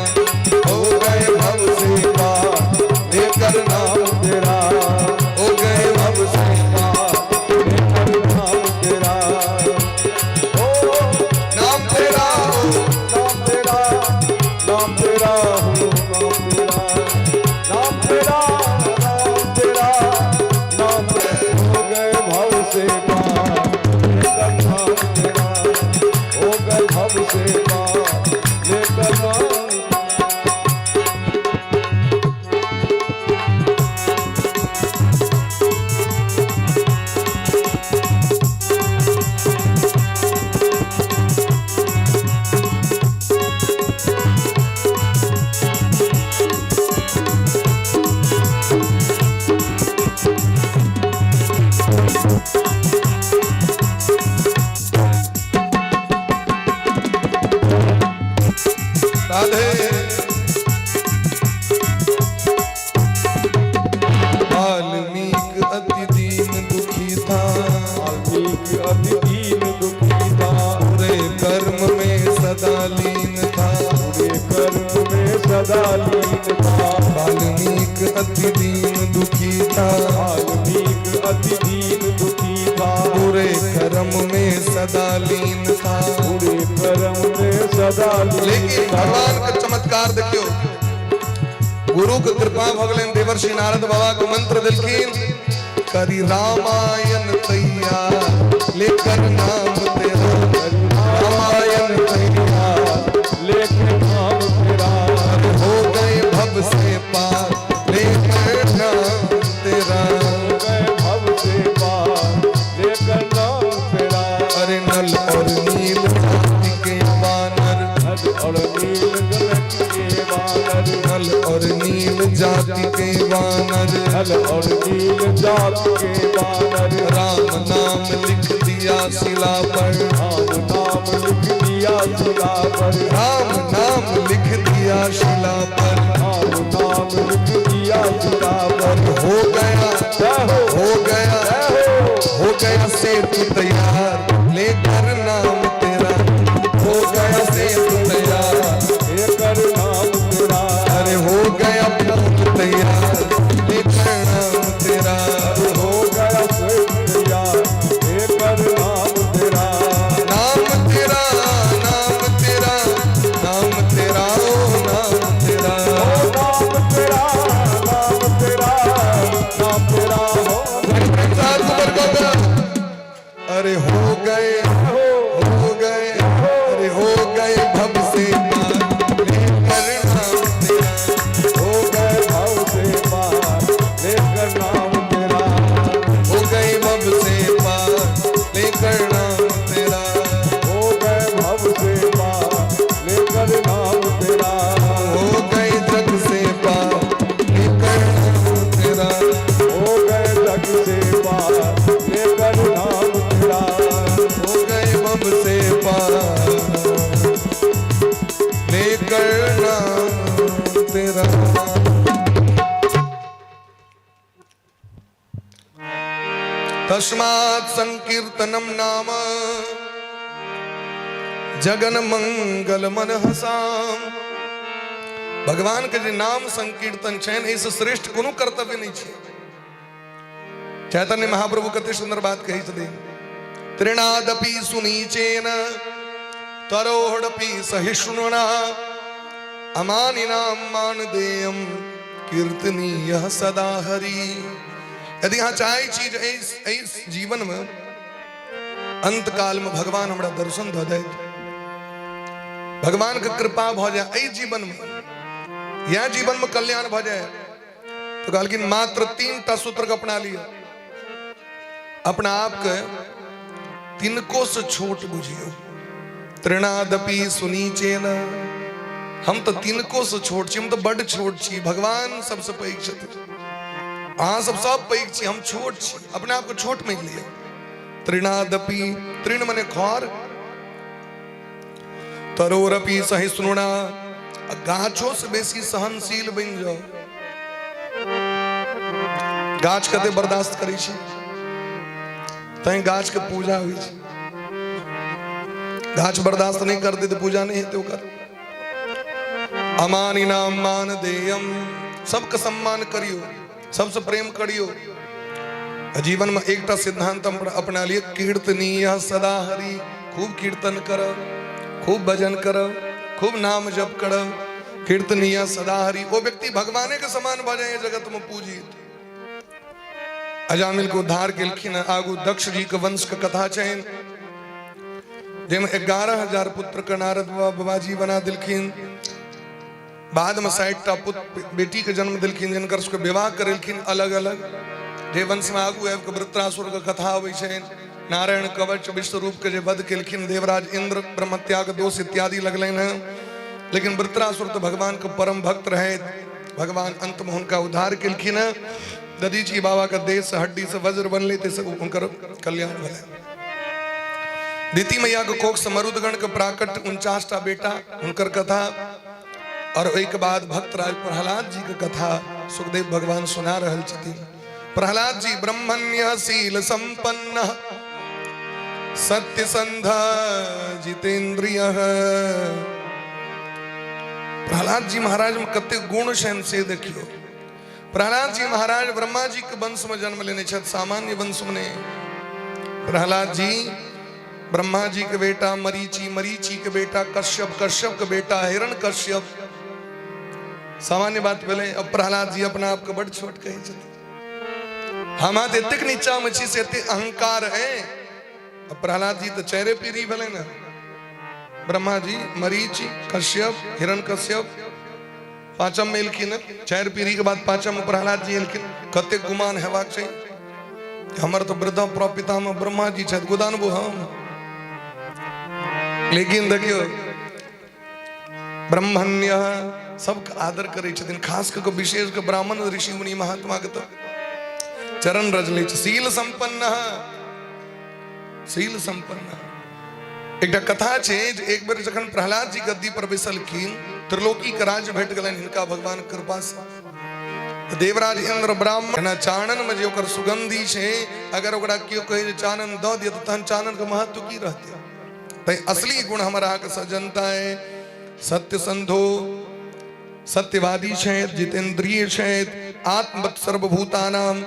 हो गए भव से पार, लेकर नाम तेरा, हो गए भव से पार, लेकर नाम तेरा, ओ नाम तेरा, नाम तेरा, नाम तेरा, हो नाम तेरा, नाम तेरा, नाम तेरा, नाम हो गए भव से पार, लेकर नाम तेरा, हो गए भव से पार, लेकर नाम। राधे। वाल्मीकि अति दीन दुखी था, वाल्मीकि अति दीन दुखी था, पूरे कर्म सदा लीन था। वाल्मीकि अति दीन दुखी था। वाल्मीकि अति दीन दुखी था। बुरे कर्म में सदा लीन था। बुरे कर्म में सदा लीन लेकिन था। भगवान के चमत्कार देखियो, गुरु के कृपा भऽ गेलनि, देवर्षि नारद बाबा के मंत्र देलखिन, करी रामायण तैयार लेकर नाम तेरा, रामायण तैयार लेकर नाम तेरा। हो गए भव से पार लेकर नाम तेरा। हो गए भव से पार लेकर नाम तेरा। अरे नल और नील जाति के वानर, नल और नील गलत के वानर, नल और नील जाति के वानर, नल और नील जात के वानर, राम नाम लिख दिया शिला पर, राम नाम लिख दिया शिला पर, राम नाम लिख दिया शिला पर, राम नाम लिख दिया शिला पर। हो गया, जय हो, हो गया, जय हो, हो गया सेतु तैयार लेकर नाम तेरा, हो गया सेतु तैयार लेकर नाम तेरा। अरे हो गया पुल तैयार लेकर नाम तेरा। हो गया सेतु तैयार लेकर नाम तेरा। नाम तेरा, नाम तेरा, नाम तेरा, ओ नाम तेरा। ओ नाम तेरा, नाम तेरा, नाम तेरा हो। साथ ऊपर को करो। अरे हो गए, हो गए, अरे हो गए भव से पार लेकर नाम तेरा। हो गए भव से पार लेकर नाम तेरा। हो गए भव से पार लेकर नाम तेरा। हो गए भव से पार लेकर नाम तेरा। हो गए जग से पार लेकर नाम तेरा। हो गए जग से पार लेकर नाम तेरा। हो गए भव से पार लेकर नाम तेरा। तस्मात् संकीर्तनम नाम जगन मंगल मन हसाम। भगवान के जे नाम संकीर्तन छनि, एहिसँ श्रेष्ठ कोनो कर्तव्य नहि छै। चैतन्य महाप्रभु कते सुंदर बात कहै छथिन, तृणादपि सुनीचेन तरोहडपि सहिष्णुना अमानिनाम मान देयम कीर्तनीय सदा हरि। यदि अहाँ चाहै छी जे एहि जीवनमे अंत कालमे भगवान हमरा दर्शन दऽ दैत, भगवानके कृपा भऽ जाय एहि जीवनमे, इएह जीवनमे कल्याण भऽ जाय, तऽ कहलखिन मात्र 3 टा सूत्रके अपना लिअ। अपना आपके तिनको से छोट बुझियौ। तृणादपि सुनीचेन, हम तऽ तिनको से छोट छी, हम तऽ बड्ड छोट छी, भगवान सबसँ पैघ छथिन, अहाँ सब सब पैघ छी, हम छोट छी। अपना आपके छोट मानि लिअ। तृणादपि, तृण मने खर, तरोरपि सहिष्णुना, आ गाछो से बेसी सहनशील बनि जाओ। गाछ कते बर्दाश्त करै छै, तैं गाछ के पूजा होइ छै। गाछ बर्दाश्त नहि करतै तऽ पूजा नहि हेतै ओकर। अमानिनाम मान देयम, सबके सम्मान करियौ, सबसे प्रेम करियौ। आ जीवन में एकटा सिद्धांत हम अपना लिए, कीर्तनीय सदा हरि। खूब कीर्तन करब, खूब भजन करब, खूब नाम जप करब। कीर्तनीय सदा हरि, वो व्यक्ति भगवाने के समान भऽ जाइए जगत में पूजित। अजामिल के उद्धार केलखिन। आगू दक्ष जी के वंश के कथा छनि, जाहिमे 11,000 पुत्र के नारद बाबाजी बना देलखिन। बाद में 60टा पुत्र बेटी के जन्म देलखिन, जिनकर सबके विवाह करेलखिन अलग अलग। जे वंश में आगू आबि के वृत्रासुर के कथा अबै छनि, नारायण कवच विश्वरूप के जे वध केलखिन देवराज इंद्र, ब्रह्मत्याग दोष इत्यादि लगलनि हैं। लेकिन वृत्रासुर तो भगवान के परम भक्त रहे, भगवान अंत में हुनका उद्धार केलखिन हैं। ददीची बाबा के देह से हड्डी से वज्र बनले, ताहिसँ हुनकर कल्याण भेलै। दीति मैया के कोख से मरुदगण के प्राकट 49टा बेटा, हुनकर कथा, और ओहिके बाद भक्तराज प्रहलाद जी के कथा सुखदेव भगवान सुना रहल छथिन। प्रहलाद जी ब्रह्मण्य शील संपन्न सत्य संध जितेंद्रिय। प्रहलाद प्रहलाद जी महाराज में कते गुण छनि से देखियौ। प्रहलाद जी महाराज ब्रह्मा जी के वंश में जन्म लेने छथि, सामान्य वंश में नहीं। प्रहलाद जी ब्रह्मा जी के बेटा मरीचि, मरीचि के बेटा कश्यप, कश्यप के बेटा हिरण कश्यप। सामान्य बात भेलै। अब प्रहलाद जी अपना आपके बड़ छोट कहै छथिन, हम तऽ एतेक नीचा में छी से एतेक अहंकार है। अब प्रहलाद जी तऽ चारे पीढ़ी भेलै ने, ब्रह्मा जी, मरीचि, कश्यप, हिरण कश्यप, पांचम में एलखिन। चारि पीढ़ी के बाद पांचम में प्रहलाद जी एलखिन। कतेक गुमान हेबाक छै, हमर तऽ वृद्धा प्रपितामह ब्रह्मा जी छथि, गोदानबो हम। लेकिन देखियौ, ब्रह्मण्य सबके आदर करै छथिन, खास कऽ विशेष कऽ ब्राह्मण ऋषि मुनि महात्मा के तऽ चरण रज लै छै। शील संपन्न, शील संपन्न। एकटा कथा छै जे एक बेर जखन प्रहलाद जी गद्दी पर बैसलखिन, त्रिलोकी के राज्य भेट गेलनि हिनका भगवान कृपा से। देवराज इंद्र ब्राह्मण ना चानन में जे ओकर सुगंधि छै, अगर ओकरा केओ कहे जे चानन दऽ दिअ, तऽ तहन चानन के महत्व की रहतै? तैं असली गुण हमर अहाँके सज्जनता है। सत्य संधो, सत्यवादी छथि, जितेंद्रिय छथि, आत्मवत सर्वभूतानाम,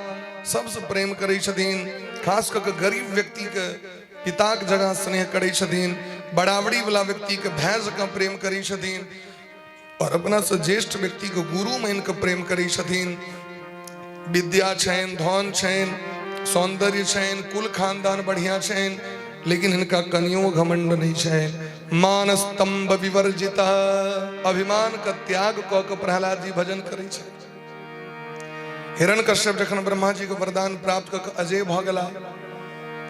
सबसँ प्रेम करै छथिन, खास कऽ के गरीब व्यक्तिके पिताक जगह स्नेह करै छथिन, बराबरी वाला व्यक्तिके भाय जकाँ प्रेम करै छथिन, और अपना से ज्येष्ठ व्यक्तिके गुरु मानि कऽ प्रेम करै छथिन। विद्या छनि, धन छनि, सौंदर्य छनि, कुल खानदान बढ़िया छनि, लेकिन हिनका कनियो घमंड नहीं छनि। मान स्तंभ विवर्जित, अभिमान के त्याग कऽ के प्रहलाद जी भजन करै छथि। हिरण कश्यप जखन ब्रह्मा जी के वरदान प्राप्त कऽ के अजय भऽ गेला,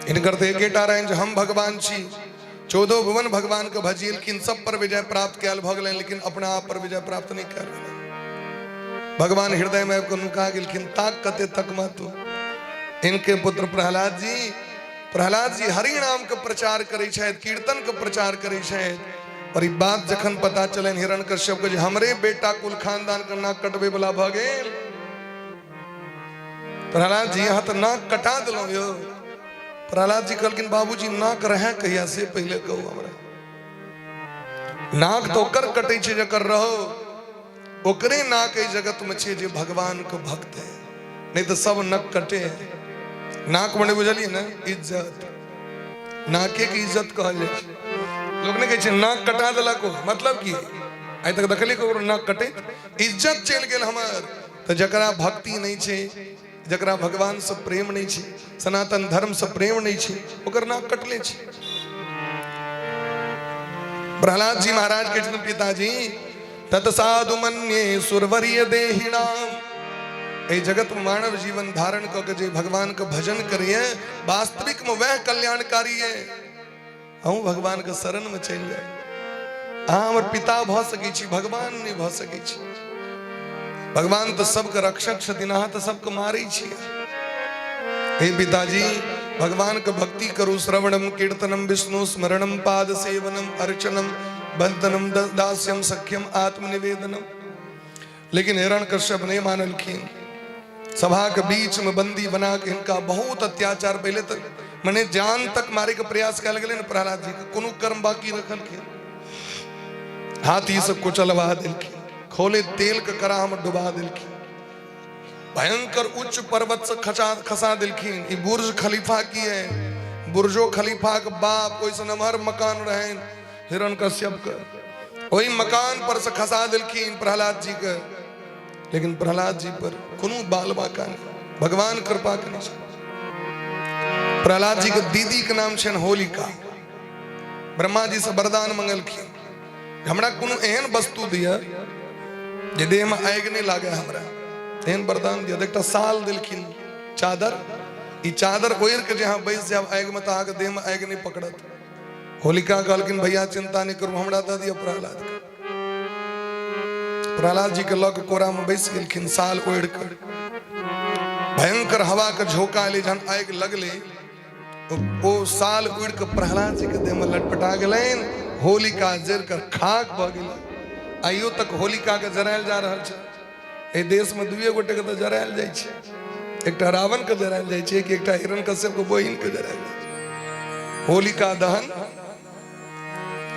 हिनकर तऽ एकेटा रहनि जे हम भगवान छी। चौदह भुवन भगवान के भजिएलखिन, सब पर विजय प्राप्त कयल भऽ गेलनि, लेकिन अपना आप पर विजय प्राप्त नहि कयल गेलनि। भगवान हृदय में आबि कऽ नुका गेलखिन, ताक कते तक तू। इनके पुत्र प्रहलाद जी, प्रहलाद जी हरि नाम के प्रचार करै छथि, कीर्तन के प्रचार करै छथि। और ई बात जखन पता चलनि हिरण कश्यप के जे हमरे बेटा कुल खानदान के नाक कटबै वाला भऽ गेल, प्रहलाद जी अहाँ तऽ नाक कटा देलहुँ यौ। प्रहलाद जी कहलखिन, बाबूजी नाक रहै कहिया से पहिले कहू हमरा। नाक तऽ ओकर कटै छै जकर रहो, ओकरे नाक एहि जगत में छै जे भगवान के भक्त है, नहीं तो सब नक कटे है। नाक मने बुझलिए ने, इज्जत, नाके के इज्जत कहल जाइ छै। लोक नहि कहै छै नाक कटा देलक, ओ मतलब की? आइ तक देखलियै ककरो नाक कटे? इज्जत चलि गेल हमर। तऽ जकरा भक्ति नहि छै, जकरा भगवान से प्रेम नहि छै, सनातन धर्म से प्रेम नहि छै, ओकर नाक कटले छै। प्रहलाद जी महाराज के पिताजी, तत साधु मन्ये सुरवरीय देहिनाम, एहि जगत में मानव जीवन धारण कऽ के जे भगवान के भजन करिए, वास्तविक में वह कल्याणकारी है। अहूँ भगवान के शरण में चलि जाए। अहाँ हमर पिता भऽ सकै छी, भगवान नहि भऽ सकै छी। भगवान तऽ सबके रक्षक छथिन, अहाँ तऽ सबके मारै छियै। हे पिताजी, भगवान के भक्ति करू। श्रवणम कीर्तनम विष्णु स्मरणम पाद सेवनम अर्चनम बंदनम दास्यम सख्यम आत्मनिवेदनम। लेकिन हिरण कश्यप नहीं मानलखिन। सभा के बीच में बंदी बना के हिनका बहुत अत्याचार, पहले तक मने जान तक मारे के प्रयास कयल गेलै ने प्रहलाद जी के, कोनो कर्म बाकी रखलखिन? हाथी सब कुचलवा देलखिन, खोले तेल के कड़ा में डुबा देलखिन, भयंकर उच्च पर्वत से खचा खसा देलखिन। ई बुर्ज खलीफा की है, बुर्जो खलीफा के बाप ओहिसँ नमहर मकान रहनि हिरण कश्यप के, ओहि मकान पर से खसा देलखिन प्रहलाद जी के। लेकिन प्रहलाद जी पर कोनो बाल बाका नहीं, भगवान कृपा के नहीं। प्रहलाद जी के दीदी के नाम छनि होलिका। ब्रह्मा जी से वरदान मंगलखिन, हमरा कोनो एहन वस्तु दिअ जे देह में आगि नहीं लागे, हमरा एहन वरदान दिअ। एकटा साल देलखिन, चादर। ई चादर ओढ़ि के जे अहाँ बैस जायब आगि में तऽ अहाँके देह में आगि नहीं पकड़त। होलिका कहलखिन, भैया चिंता नहीं करू, हमरा दऽ दिअ प्रहलाद के। प्रहलाद जी के लऽ के कोरा में बैस गेलखिन साल ओढ़ि के। भयंकर हवा के झोंका एलै, जहन आगि लगलै ओ साल उड़ि के प्रहलाद जी के देह में लटपटा गेलनि। होलिका जरि कऽ खाक भऽ गेलै। आइयो तक होलिका के जरायल जा रहल छै। एहि देश में दुए गोटे के तऽ जरायल जाइ छै, एकटा रावण के जरायल जाइ छै कि एकटा हिरण कश्यप के बहिन के जरायल जाइ छै। होलिका दहन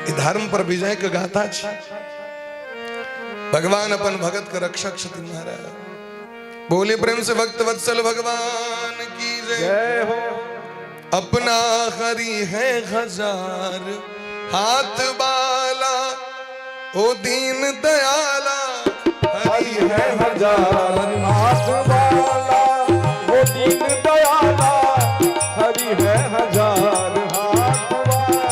ई धर्म पर विजय के गाथा छै। भगवान अपन भगत के रक्षक छथिन महाराज। बोले प्रेम से भक्त वत्सल भगवान की जय। जय हो। अपना हरि है हजार हाथ बाला, ओ दीन दयाला। हरि है हजार हाथ वाला, वो दीन दयाला। हरि है हजार हाथ वाला।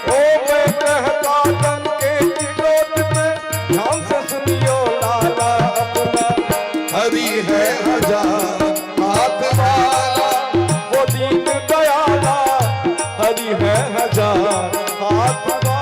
ओ मैं कहता डंके की चोट पे, ध्यान से सुनियो लाला अपना। हरि है हजार हाथ वाला, वो दीन दयाला। हरि है हजार हाथ वाला।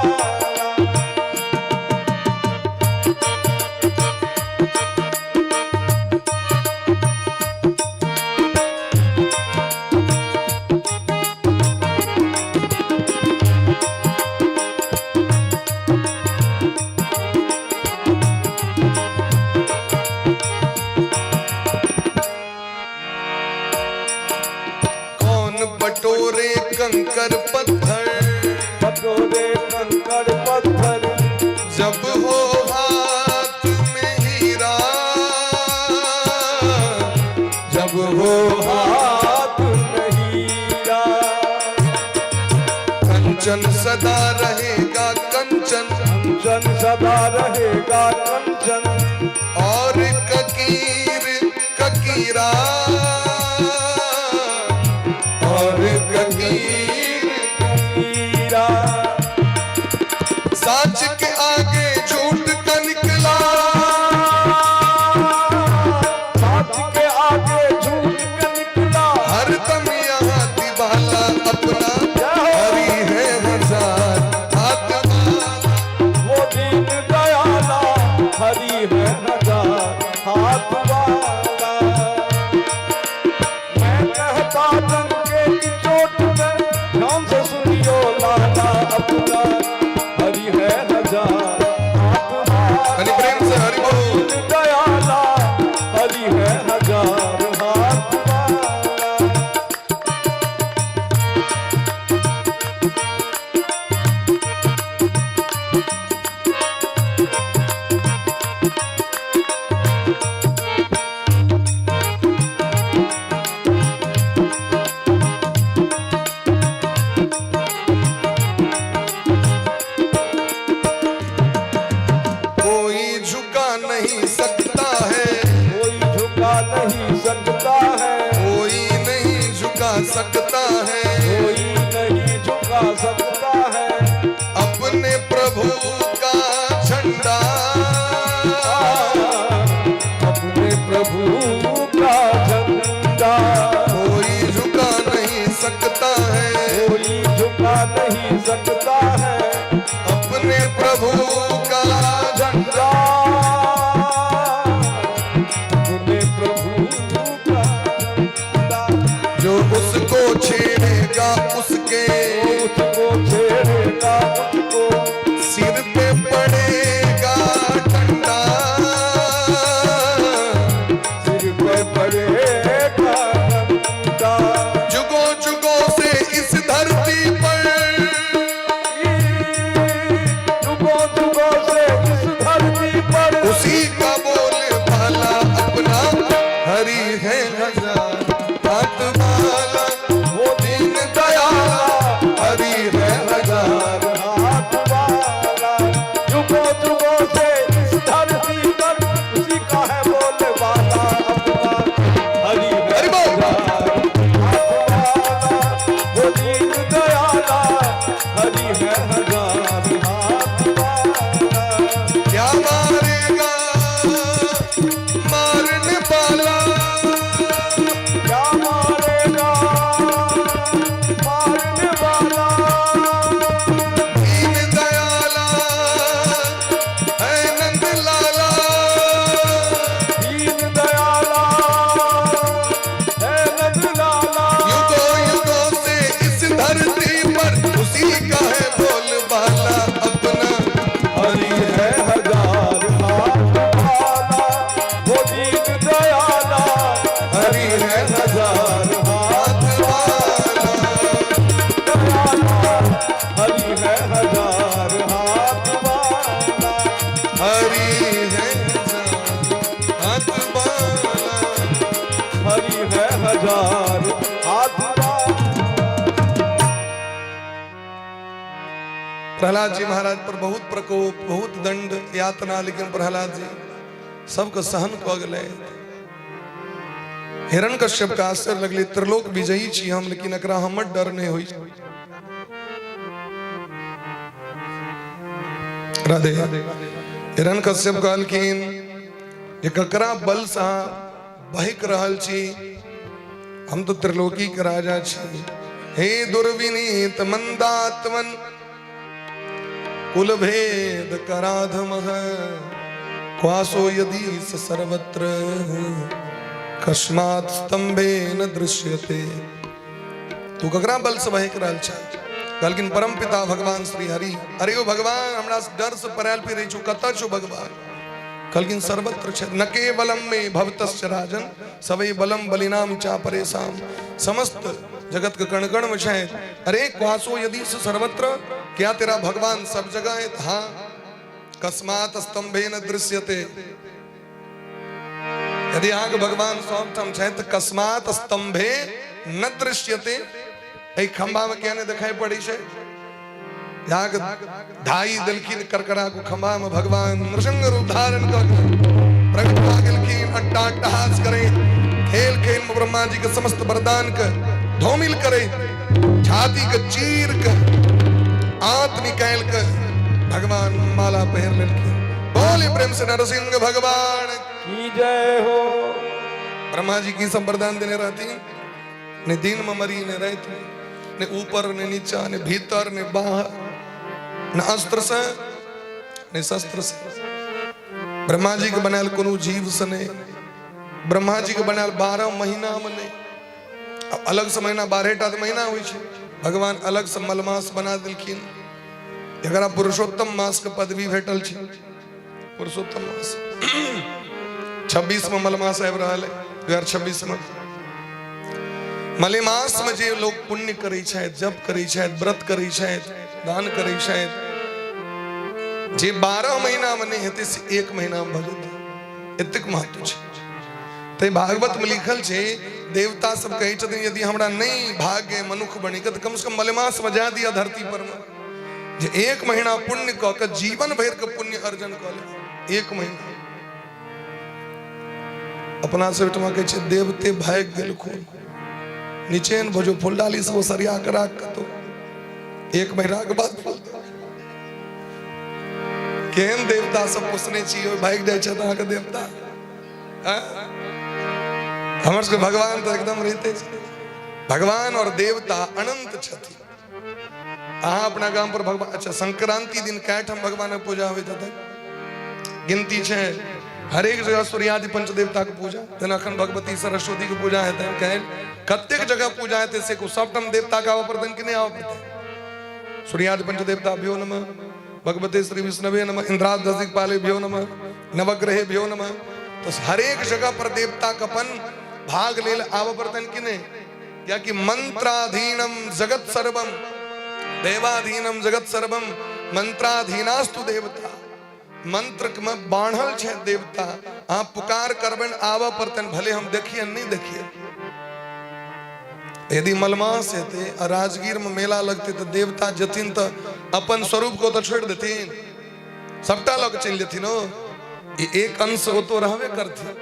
कौन बटोरे कंकर पत्थर, बटोरे कंकड़ पत्थर, जब हो हाथ में हीरा, जब हो हाथ में हीरा। कंचन सदा रहेगा कंचन, कंचन सदा रहेगा कंचन, और ककीर ककीरा, और ककीर हीरा। साच के आगे झूठ का निकला, साच के आगे झूठ के निकला। हर दम यहाँ दिवाला अपना। हरि है हजार हाथ वाला, वो दीन दयाला। हरि है हजार हाथ वाला। मैं कहता डंके की चोट में, ध्यान से सुनियो लाला अपना। हरि है हजार हाथ वाला, हरि प्रेम से हरि बोल। दीन दयाला। हरि है हजार हाथ वाला। कोई झुका नहीं सकता है, कोई झुका नहीं सकता है, कोई नहीं झुका सकता है, कोई नहीं झुका सकता है, अपने प्रभु प्रहलाद जी महाराज पर बहुत प्रकोप, बहुत दंड यातना, लेकिन प्रहलाद जी सबके सहन कऽ गेलै। हिरण्यकश्यप के आश्चर्य लगलै, त्रिलोक विजयी छी हम, लेकिन एकरा हमर डर नहि होइ। राधे। हिरण्यकश्यप कहलखिन जे ककरा बल से अहाँ बहक रहल छी, हम तो त्रिलोकी के राजा छी। हे दुर्विनीत मंदात्मन कुल भेद कराधम क्वासो यदि स सर्वत्र कस्मात् स्तंभे न दृश्यते। तू ककरा बल से बहक रहल छ? कहलखिन परम पिता भगवान श्री हरि। अरे ओ भगवान, हमरा डर से परायल फिरै छु, कतऽ छौ भगवान? कहलखिन सर्वत्र छै। न केवलम मे भवतस्य राजन सवै बलम बलिनाम चा परेशाम। समस्त जगत के कण कण में छै। अरे क्वासो यदि स सर्वत्र, क्या तेरा भगवान सब जगह है? हाँ। कस्मात स्तंभे न दृश्यते। यदि अहाँके भगवान सब ठाम छै तऽ कस्मात स्तंभे न दृश्यते, एहि खंभा में किया नहि देखाई पड़ै छै? अहाँके ढाई देलखिन करकरा को खंभा में भगवान नृसिंह रूप धारण कऽ के प्रकट भऽ गेलखिन। अट्टा अट्टहास करे खेल खेल में ब्रह्मा जी के समस्त वरदान के धोमिल करे, छाती के चीर के आंत निकाल के भगवान माला पहिर लेलखिन। बोले प्रेम से नरसिंह भगवान की जय हो। ब्रह्मा जी की सब वरदान देने रहती, ने दिन में मरी ने रात में, ने ऊपर ने नीचा, ने भीतर ने बाहर, ने अस्त्र से ने शस्त्र से। ब्रह्मा जी के बनायल कोनो जीव से नहीं, ब्रह्मा जी के बनायल 12 महीना में नहीं। अब अलग से महीना 12 टा महीना होइ छै, भगवान अलग से मलमास बना देलखिन। एकरा पुरुषोत्तम मास के पदवी भेटल छै। पुरुषोत्तम मास 26 में मलमास आबि रहल है, 2026 में मलेमास में जे लोग पुण्य करै छथि, जप करै छथि, व्रत करै छथि, दान करै छथि, जे 12 महीना में नहि हेतै से 1 महीना में भऽ जेतै। एतेक महत्व छै। तै भागवत में लिखल छै, देवता सब कहै छथिन यदि हमरा नहि भाग्य मनुख बनी के तऽ कम से कम मलेमास में जा दिया धरती पर में, जे 1 महीना पुण्य कऽ के जीवन भरि के पुण्य अर्जन कऽ ले। 1 महीना अपना सब ओहिठमा कहै छै देवते भागि गेलखुन, निचेन भजो फुलडाली सब सरिया के राख कतौ, 1 महीना के बाद फूल। केहन देवता सब पोसने छी, भागि जाइ छथि अहाँके देवता। हमर सबके भगवान तऽ एकदम रहिते छै। भगवान और देवता अनंत छथिन। अहाँ अपना गाम पर भगवान, अच्छा संक्रांति दिन कए ठाम भगवानक पूजा होइत हेतै? गिनती छै हरेक जगह सूर्यादि पंच देवता के पूजा। जेना अखन भगवती सरस्वती के पूजा हेतै, काल्हि कतेक जगह पूजा हेतै से सबठाम देवता के आबऽ पड़तनि कि नहि आबऽ पड़तै? सूर्यादि पंच देवता भ्यो नमः, भगवते श्री विष्णवे नमः, इंद्रादशिक पाले भ्यो नमः, नवग्रहे भ्यो नमः। तो हरेक जगह पर देवता के अपन भाग लेल आबऽ पड़तनि कि नहि? कियाकि मंत्राधीनम जगत सर्वम, देवाधीनम जगत सर्वम, मंत्राधीनास्तु देवता। मंत्र में बान्हल छै देवता। अहाँ पुकार करबनि आबऽ पड़तनि, भले हम देखिए नहीं देखिए। यदि मलमास हेतै आ राजगीर में मेला लगतै तऽ देवता जथिन तऽ अपन स्वरूप को तऽ छोड़ि देथिन, सबटा लऽ के चलि जेथिन। ओ ई एक अंश ओतो रहबे करथिन।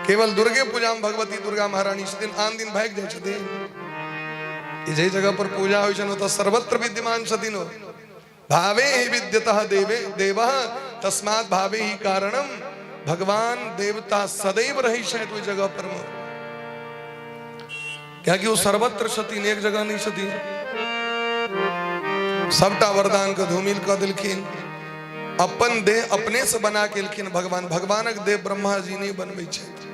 केवल दुर्गे पूजा में भगवती दुर्गा महारानी छथिन, आन दिन भागि जाइ छथिन। ई जाहि जगह पर पूजा होइ छनि ओतऽ सर्वत्र विद्यमान छथिन। ओ भावे ही विद्यतः देवे देवः तस्मात् भावे ही कारणम। भगवान देवता सदैव रहै छथि ओहि जगह पर में, कियाकि ओ सर्वत्र छथिन, एक जगह नहीं छथिन। सबटा वरदान के धूमिल कऽ देलखिन। अपन देह अपने से बना के एलखिन भगवान। भगवानक देह ब्रह्मा जी नहीं बनबै छथि।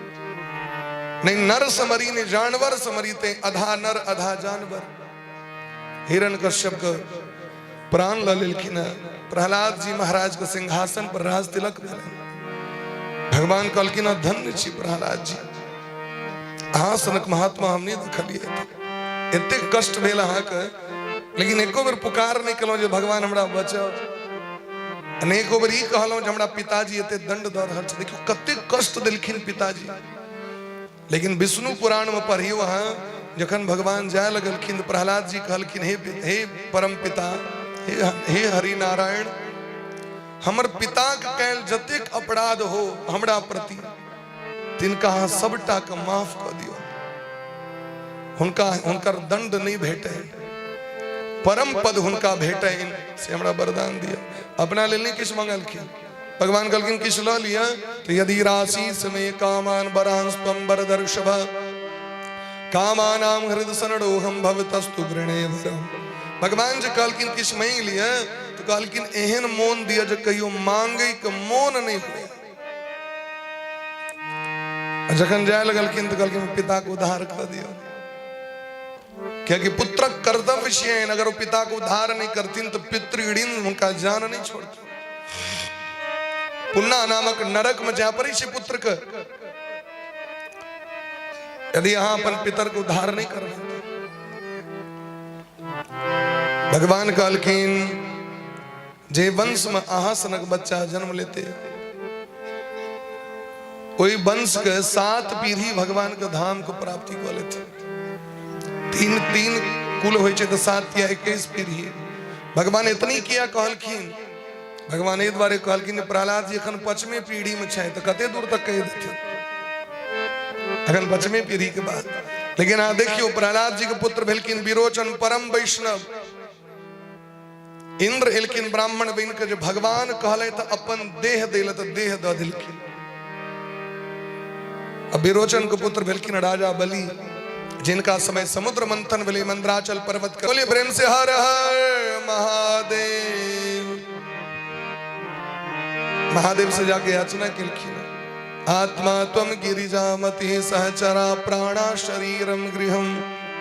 नहीं नर समरी ने जानवर समरी, ते अधा नर अधा जानवर। हिरण कश्यप के प्राण लऽ लेलखिन। प्रहलाद जी महाराज के सिंहासन पर राज तिलक भेलनि। भगवान कहलखिन धन्य छी प्रहलाद जी, अहाँ सनक महात्मा हम नहि देखलियै। एतेक कष्ट भेल अहाँके, लेकिन एको बेर पुकार नहि केलहुँ जे भगवान हमरा बचाउ। नहि एको बेर ई कहलहुँ जे हमरा पिताजी एते दंड दऽ रहल छै। देखियौ कतेक कष्ट देलखिन पिताजी। लेकिन विष्णु पुराण में पढ़ियो अहाँ, जखन भगवान जाय लगलखिन प्रहलाद जी कहलखिन हे हे परम पिता, हे हरि नारायण, हमर पिताके कैल जतेक अपराध हो हमरा प्रति, तिनका अहाँ सबटा के माफ कऽ दियौ। हुनका हुनकर दंड नहि भेटै, परम पद हुनका भेटै, से हमरा वरदान दिअ। अपना लेल नहि किछु मंगलखिन। भगवान कहलखिन किछु लऽ लिअ। तऽ यदि राशि समय कामान वरांस्त्वं वरदर्षभ कामानाम हृदय सनरोहम भवतस्तु वृणे वरम। भगवान जे कहलखिन किछु मांगि लिअ, तऽ कहलखिन एहन मोन दिअ जे कहियो मांगै के मोन नहि हुए। आ जखन जाय लगलखिन तऽ कहलखिन पिता के उद्धार कऽ दिअ, कियाकि पुत्रक कर्तव्य छियनि। अगर ओ पिता के उद्धार नहि करथिन तऽ पितृ ऋण हुनका जान नहि छोड़थिन। पुन्ना नामक नरक में जाय पड़ै छै पुत्र के, यदि अहाँ अपन पितर के उद्धार नहि करबै। भगवान कहलखिन जे वंश में अहाँ सनक बच्चा जन्म लेते, ओहि वंश के 7 पीढ़ी भगवान के धाम के प्राप्ति कऽ लेते। तीन तीन कुल होइ छै तऽ 7 या 21 पीढ़ी। भगवान इतनी किया कहलखिन? भगवान एहि दुआरे कहलखिन जे प्रहलाद जी एखन पचमे पीढ़ी में छै, तऽ कते दूर तक कहि देथिन, एखन पचमे पीढ़ी के बाद। लेकिन अहाँ देखियौ, प्रहलाद जी के पुत्र भेलखिन विरोचन, परम वैष्णव। इंद्र एलखिन ब्राह्मण बनि के, जे भगवान कहले तऽ अपन देह देल, तऽ देह दऽ देलखिन। आ विरोचन के पुत्र भेलखिन राजा बलि, जिनका समय समुद्र मंथन भेलै मंदराचल पर्वत के। बोलिए प्रेम से हर हर महादेव। महादेव से जाके याचना केलखिन, आत्मा त्वम गिरिजामति सहचरा प्राणा शरीरम गृहम।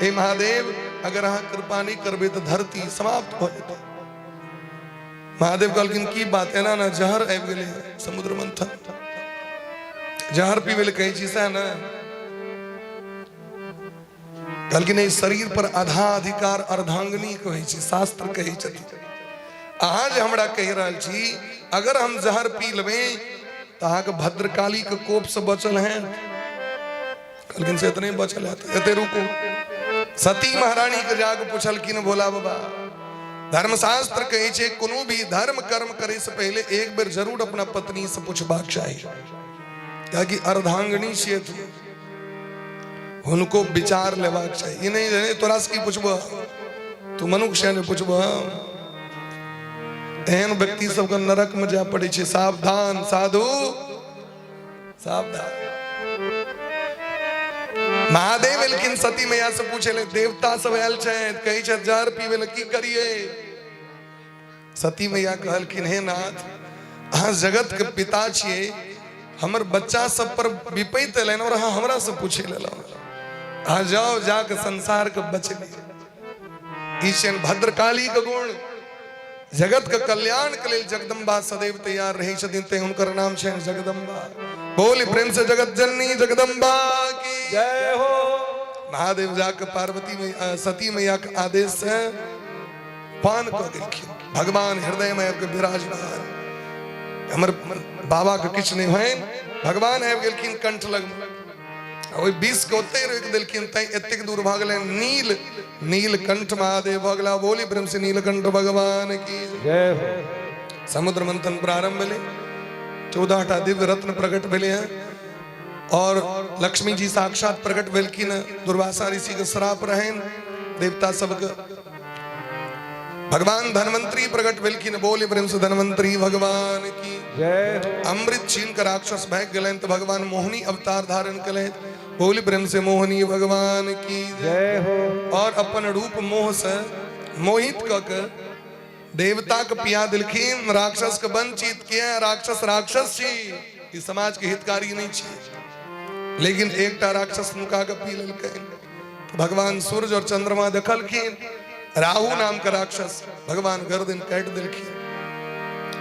हे महादेव, अगर अहाँ कृपा नहीं करबे तो धरती समाप्त हो जेतै। महादेव कहलखिन की बात, एना ना जहर आबि गेलै समुद्र मंथन, जहर पीबै लए कहै छी सएह ने? कहलखिन एहि शरीर पर आधा अधिकार अर्धांगिनी के होइ छै, शास्त्र कहै छथिन। अहाँ जे हमरा कहि रहल छी अगर हम जहर पी लेबै तऽ अहाँके भद्रकाली के कोप से बचल हैं? कहलखिन से इतने बचल है, एते रुकू। सती महारानी के जाके पूछलखिन भोला बाबा, धर्मशास्त्र कहै छै कोनो भी धर्म कर्म करे से पहले एक बेर जरूर अपना पत्नी से पूछबाक चाही, कियाकि अर्धांगिनी छियै तू, हुनको विचार लेबाक चाही। ई नहीं जे तोरा से की पूछबह, तू मनुष्य छै ने पूछबह। एहन व्यक्ति सबके नरक में जाय पड़ै छै। सावधान साधु, सावधान। महादेव एलखिन सती मैया से पूछे ले, देवता सब आयल छै, कहै छै जहर पीबै लए, की करिए? सती मैया कहलखिन हे नाथ, अहाँ जगत के पिता छियै, हमर बच्चा सब पर विपैत एलनि और अहाँ हमरा से पूछे लेलहुँ। अहाँ जाओ, जाके संसार के बचबी। ई छियनि भद्रकाली के गुण। जगत के कल्याण के लेल जगदम्बा सदैव तैयार रहै छथिन, ते हुनकर नाम छनि जगदम्बा। बोल प्रेम से जगत जननी जगदम्बा की जय हो। महादेव जाके पार्वती मैया, सती मैया के आदेश से पान कऽ देलखिन। भगवान हृदय में आबि के विराजमान, हमर बाबा के किछु नहि होइन। भगवान आबि गेलखिन कंठ लग, ओहि विष के ओतहि रोकि देलखिन, तैं एतेक दूर भऽ गेलनि। नील नीलकंठ महादेव भऽ गेला। बोली प्रेम से नीलकंठ भगवान की जय हो। समुद्र मंथन प्रारंभ भेलै, 14टा दिव्य रत्न प्रकट भेलै हैं और लक्ष्मी जी साक्षात प्रकट भेलखिन। दुर्वासा ऋषि के श्राप रहनि देवता सबके। भगवान धन्वंतरी प्रकट भेलखिन। बोले प्रेम से धन्वंतरी भगवान की जय हो। अमृत छीन कर राक्षस भाग गेलनि तो भगवान मोहिनी अवतार धारण कलनि। बोले प्रेम से मोहिनी भगवान की जय हो। और अपन रूप मोह से मोहित क के देवता के पिया दिलखिन, राक्षस के वंचित किया। राक्षस राक्षस छी, ई समाज के हितकारी नहीं छी, लेकिन एकटा राक्षस नुका के पी लेलकनि। तो भगवान सूर्य और चंद्रमा देखलखिन, राहु नाम के राक्षस, भगवान गर्दन काटि देलखिन।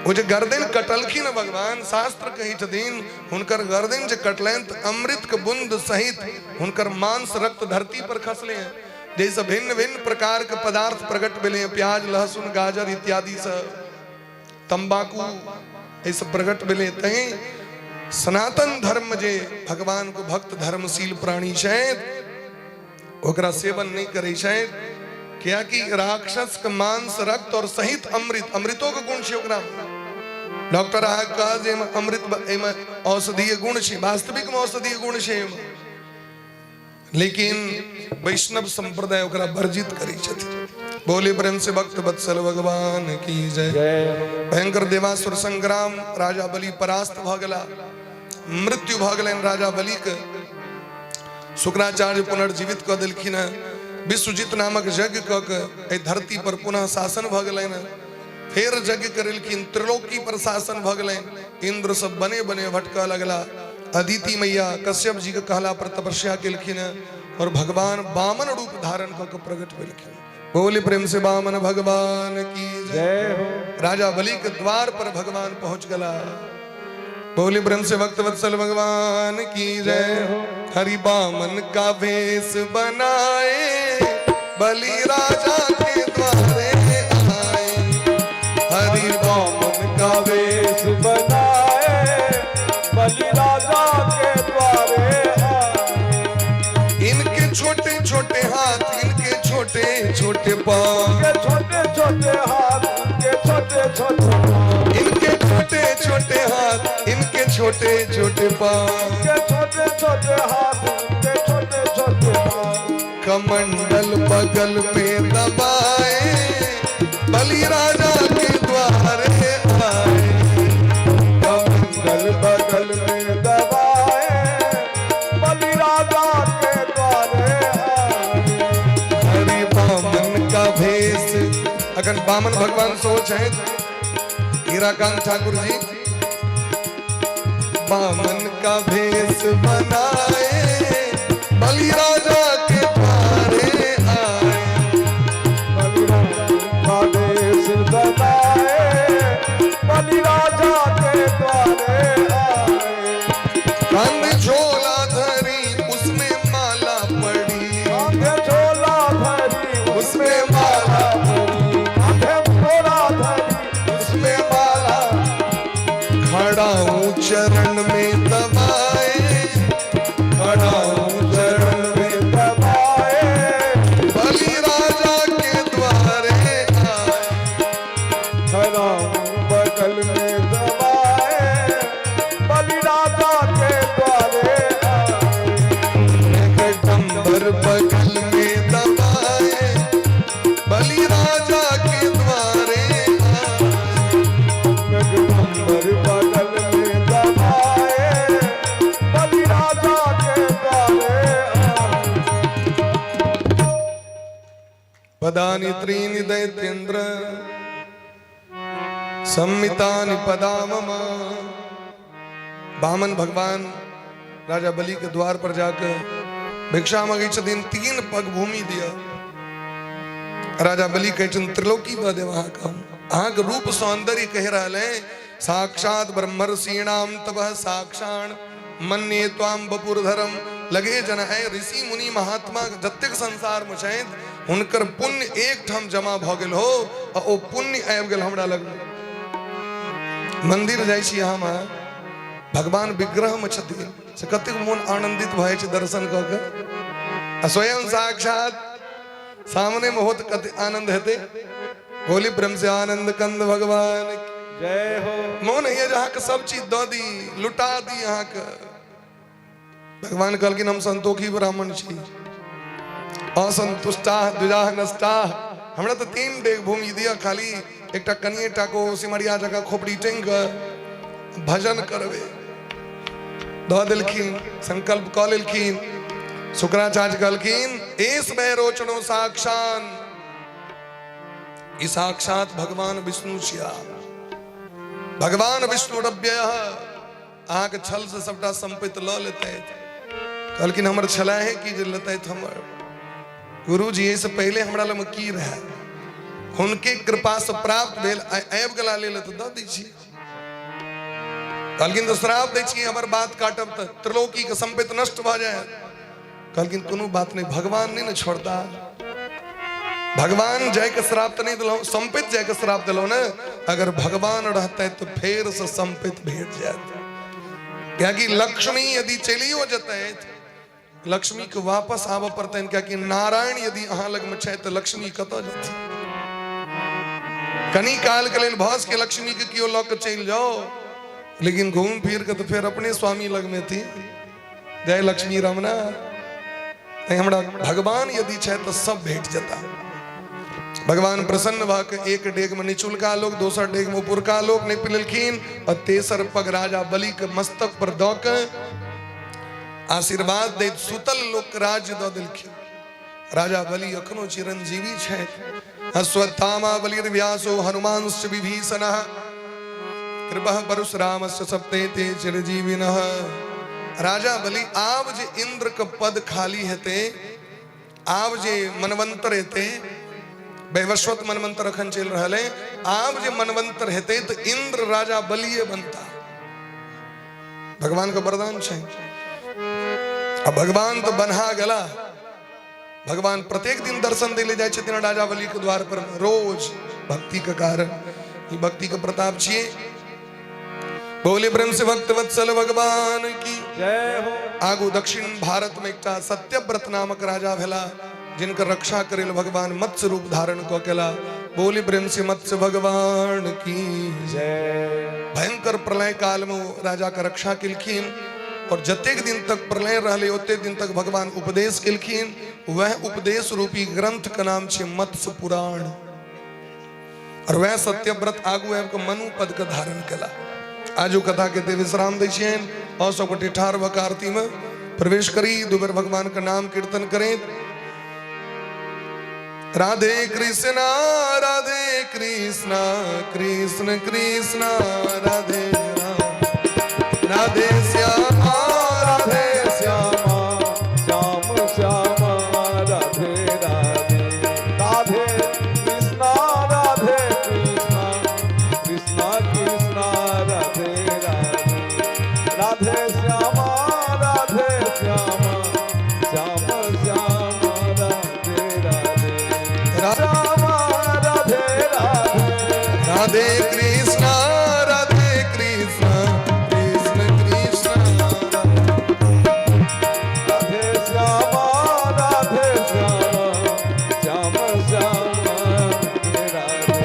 ओ जे गर्दन कटलखिन भगवान, शास्त्र कहै छथिन हुनकर गर्दन जे कटलनि तऽ अमृत के बूंद सहित हुनकर मांस रक्त धरती पर खसले हैं, जैसे भिन्न भिन्न प्रकार के पदार्थ प्रकट भेले हैं, प्याज लहसुन गाजर इत्यादि सब, तंबाकू, ये सब प्रकट भेले। तैं सनातन धर्म जे भगवान को भक्त धर्मशील प्राणी छथि, ओकरा सेवन नहीं करै छथि। कियाकि राक्षस के मांस रक्त और सहित अमृत, अमृतो के गुण छै ओकरा। डॉक्टर अहाँ कह जे एहिमे अमृत, एहिमे औषधीय गुण छै, वास्तविक में औषधीय गुण छै एहिमे, लेकिन वैष्णव संप्रदाय ओकरा वर्जित करै छथिन। बोले प्रेम से भक्त वत्सल भगवान की जय। भयंकर देवासुर संग्राम, राजा बलि परास्त भऽ गेला, मृत्यु भऽ गेलनि राजा बलि के। शुक्राचार्य पुनर्जीवित कऽ देलखिन हेँ। विश्वजित नामक यज्ञ कऽ के एहि धरती पर पुनः शासन भऽ गेलनि हेँ। फेर यज्ञ करेलखिन, त्रिलोकी पर शासन भऽ गेलनि। इंद्र सब बने बने भटकऽ लगला। अदिति मैया कश्यप जी के कहला पर तपस्या केलखिन हेँ और भगवान वामन रूप धारण कऽ के प्रकट भेलखिन। बोले प्रेम से वामन भगवान की जय हो। राजा बलि के द्वार पर भगवान पहुंच गला। बोले प्रेम से भक्त वत्सल भगवान की जय हो। हरि बामन का भेष बनाए बलि राजा के द्वारे आए। हरि बामन का वेश बनाए बलि राजा के द्वारे आए। इनके छोटे छोटे हाथ, इनके छोटे छोटे पाँव, इनके छोटे छोटे हाथ, इनके छोटे छोटे पाँव, इनके छोटे छोटे हाथ, इनके छोटे छोटे पाँव, इनके छोटे छोटे हाथ, इनके छोटे छोटे पाँव, कमंडल बगल में दबाए बलि राजा के द्वारे आए। कमंडल बगल में दबाए बलि राजा के द्वारे आए। हरि बामन का भेष। अखन बामन भगवान सोच है हीराकांत ठाकुर जी बामन का भेष बनाए बलि राजा के द्वारे आए। बलि राजा का भेष बनाए बलि राजा के द्वारे आए। कंध झोला धरी उसमें माला पड़ी, कांधे झोला धरी उसमें माला पड़ी, कांधे झोला धरी उसमें माला, खड़ा हूँ चरण में दबाए, खड़ा हूँ चरण में दबाए बलि राजा के द्वारे आए। खड़ा हूँ बगल में दबाए बलि राजा के द्वारे आए। डंबर बगल में दबाए बलि राजा के द्वारे आए। नगंबर बगल में दबाए बलि राजा के द्वारे आए। पदानि त्रीणि दैत्येन्द्र सम्मितानि पदा मम। बामन भगवान राजा बलि के द्वार पर जाकर भिक्षा मांगै छथिन, 3 पग भूमि दिया। राजा बलि कहै छथिन त्रिलोकी दऽ देब अहाँके हम, अहाँके रूप सौंदर्य कहि रहल है साक्षात ब्रह्मर्षीणाम तपः साक्षाण मन्ये त्वाम बपुरधरम। लगे जन है ऋषि मुनि महात्मा जतेक संसार में छथि हुनकर पुण्य एक ठाम जमा भऽ गेल हो आ ओ पुण्य आबि गेल हमरा लग। मंदिर जाइ छी हम, भगवान विग्रह में छथिन से कतेक मोन आनंदित भऽ जाइ छै दर्शन कऽ के, आ स्वयं साक्षात सामने में होत कते आनंद हेतै। बोली प्रेम से आनंद कंद भगवान जय हो। मोन होइए जे अहाँके सब चीज दऽ दी, लुटा दी अहाँके। भगवान कहलखिन हम संतोखी ब्राह्मण छी, असंतुष्टाह द्विजाह नष्टाह, हमरा तऽ 3 डेग भूमि दिअ, खाली एकटा कनिए टा को सिमरिया जकाँ खोपड़ी टाँगि कऽ भजन करबै। दऽ देलखिन, संकल्प कऽ लेलखिन। शुक्राचार्य कहलखिन एस वैरोचनो साक्षान, ई साक्षात भगवान विष्णु छिया, भगवान विष्णु रव्य अहाँके छल से सबटा संपत्ति लऽ लेतै। कहलखिन हमर छला है कि जे लेतै हमर गुरुजी, एहिसँ पहिले हमरा लगमे की रहै, हुनके कृपा से प्राप्त भेल, आबि गेला लेल तऽ दऽ दै छी। कहलखिन तऽ श्राप दै छी, हमर बात काटब तऽ त्रिलोकी के संपत्ति नष्ट भऽ जायत। कहलखिन कोनो बात नहि, भगवान नहि ने छोड़ता, भगवान जायके श्राप तऽ नहि देलहुँ, संपत्ति जायके श्राप देलहुँ ने, अगर भगवान रहतै तऽ फेर से संपत्ति भेट जायत। कियाकि लक्ष्मी यदि चलियो जेतै लक्ष्मी के वापस आबऽ पड़तनि, कियाकि नारायण यदि अहाँ लगमे छथि तऽ लक्ष्मी कतऽ जेथिन? कनी काल के लेल भस के लक्ष्मी के केओ लऽ के चलि जाओ, लेकिन घूम फिर के तऽ फेर अपने स्वामी लगमे थी। जय लक्ष्मी रमना। हमरा भगवान यदि छथि तऽ सब भेट जेता। भगवान प्रसन्न भऽ के एक डेग में निचुलका लोक, दोसर डेग में ऊपरका लोक नहि लेलखिन और तेसर पग राजा बलि के मस्तक पर दऽ के आशीर्वाद दैत सुतल लोक राज्य दऽ देलखिन। राजा बलि अखनो चिरंजीवी छथि। अश्वत्थामा बलिर्व्यासो हनुमांश्च विभीषणः कृपः परशुरामस्य सप्ते ते चिरजीविनः। राजा बलि आब जे इंद्र के पद खाली हेतै, आब जे मनवंतर हेतै, वैवस्वत मनवंतर अखन चलि रहल है, आब जे मनवंतर हेतै तऽ इंद्र राजा बलिए बनता। भगवान के वरदान छै। आ भगवान तो बन्हा गेला। भगवान प्रत्येक दिन दर्शन दै ले जाइ छथिन राजा बलि के द्वार पर रोज, भक्ति के कारण। ई भक्ति के प्रताप छियै। बोले प्रेम से भक्त वत्सल भगवान की जय हो। आगू दक्षिण भारत में एकटा सत्यव्रत नामक राजा भेला, जिनकर रक्षा करे भगवान मत्स्य रूप धारण क केला। बोले प्रेम से मत्स्य भगवान की जय। भयंकर प्रलय काल में वो राजा का रक्षा केलखिन और जतेक दिन तक प्रलय रहले ओतेक दिन तक भगवान उपदेश केलखिन। वह उपदेश रूपी ग्रंथ के नाम छे मत्स्य पुराण। और वह सत्यव्रत आगू आबि कऽ मनु पद के धारण केला। आजू कथा के ते विश्राम दै छियनि और सब गोटे ठाढ़ भऽ कऽ आरती में प्रवेश करी, दू बेर भगवान के नाम कीर्तन करें। राधे कृष्णा राधे कृष्णा कृष्ण कृष्णा राधे राधे, राधे श्यामा राधे श्यामा श्याम श्यामा राधे राधे, राधे कृष्णा राधे कृष्णा कृष्णा कृष्णा राधे राधे, राधे श्यामा राधे श्यामा श्याम श्यामा राधे राधे, श्यामा राधे राधे, राधे कृष्णा राधे कृष्णा कृष्ण कृष्णा राधे श्यामा राधे श्यामा श्याम श्यामा राधे राधे।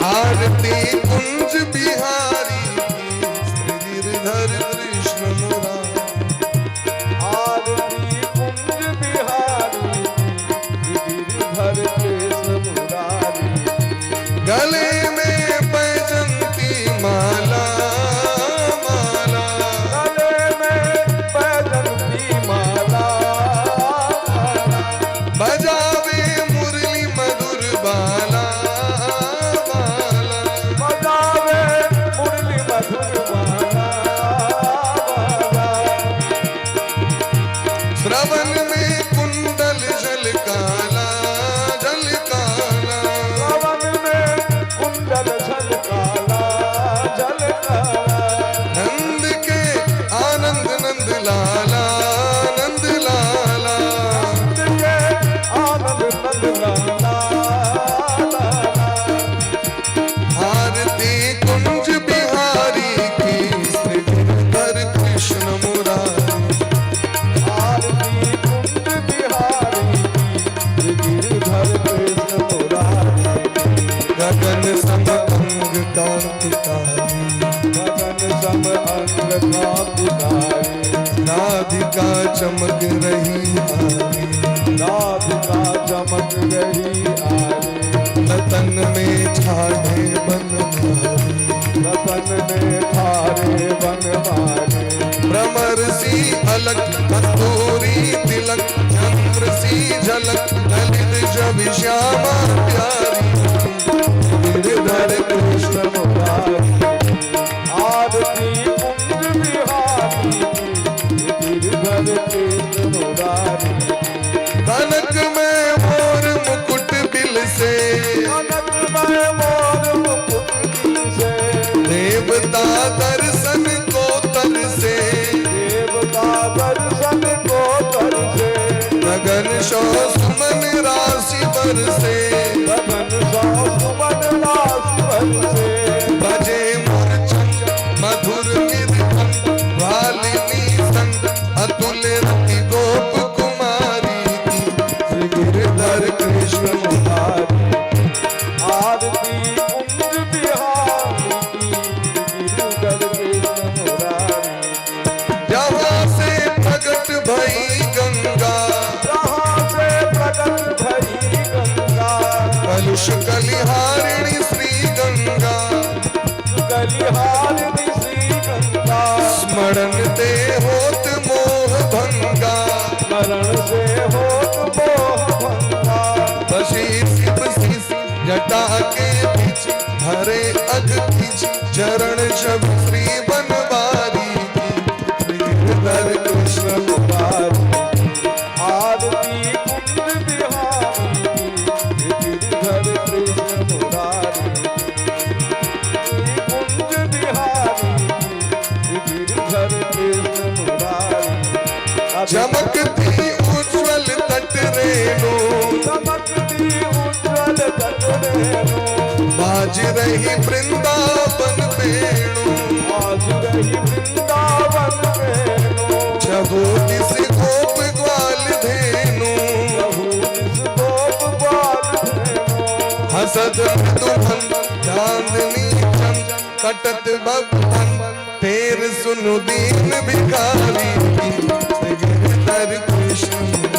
आरती कुंज बिहारी की, श्री गिरधर कृष्ण मुरारी। आरती कुंज बिहारी की, श्री गिरधर कृष्ण मुरारी। गले में बैजंती माला माला, गले में बैजंती माला माला, बजावे मुरली मधुर बाला बाला, बजावे मुरली मधुर बाला बाला, श्रवण में कुंडल झलकाला झलकाला, श्रवण में कुंडल झलकाला झलकाला, नंद के आनंद नंद लाला नंद लाला, नंद के आनंद नंद लाला लाला। आरती कुंज बिहारी की, श्री गिरधर कृष्ण मुरारी। आरती कुंज बिहारी की, श्री गिरधर कृष्ण मुरारी। गगन सम अंग कांतिकारी, गगन सम अंग कांतिकारी, राधिका चमक रही आरी, राधिका चमक रही आरी, रतन में ठाढ़े बन मारी, रतन में ठारे बन मारे, भ्रमर सी अलग कस्तूरी तिलक, चंद्र सी झलक ललित जब श्यामा प्यारी, गिरधर कृष्ण मुरारी। आरती कुंज बिहारी की, गिरधर कृष्ण मुरारी। कनक में मोर मुकुट बिल से, कनक में मोर मुकुट से, देवता दर्शन को तर से, देवता दर्शन को तरसे, गगन शो सुमन राशि बरसे, गगन सौ सुमन राशि बरसे, बजे मोरचंग मधुर मृदंग, वालिनी संग अतुल रति गोप बलिहार ऋषि गंगा। स्मरण ते होत मोह भंगा। मरण से होत मोह भंगा। बसी शिव शीस जटा के बीच, हरे अघ खिच चरण शब श्री बनवारी की। गिरधर कृष्ण मुरारी, आरती कुंज बिहारी की। गिरधर कृष्ण मुरारी, कुंज बिहारी की। गिरधर कृष्ण मुरारी। चमकती उज्जवल तट रेणु, चमकती उज्जवल तट रेणु। बाज रही वृंदावन वेणु। आज रही वृंदावन वेणु। जबो दिस गोप ग्वाल धेनु, प्रभु जिस गोप ग्वाल धेनु। हसद मधुबन चांदनी चंद कटत बबन, तेर सुनु दीन भिखारी की। गिरधर कृष्ण।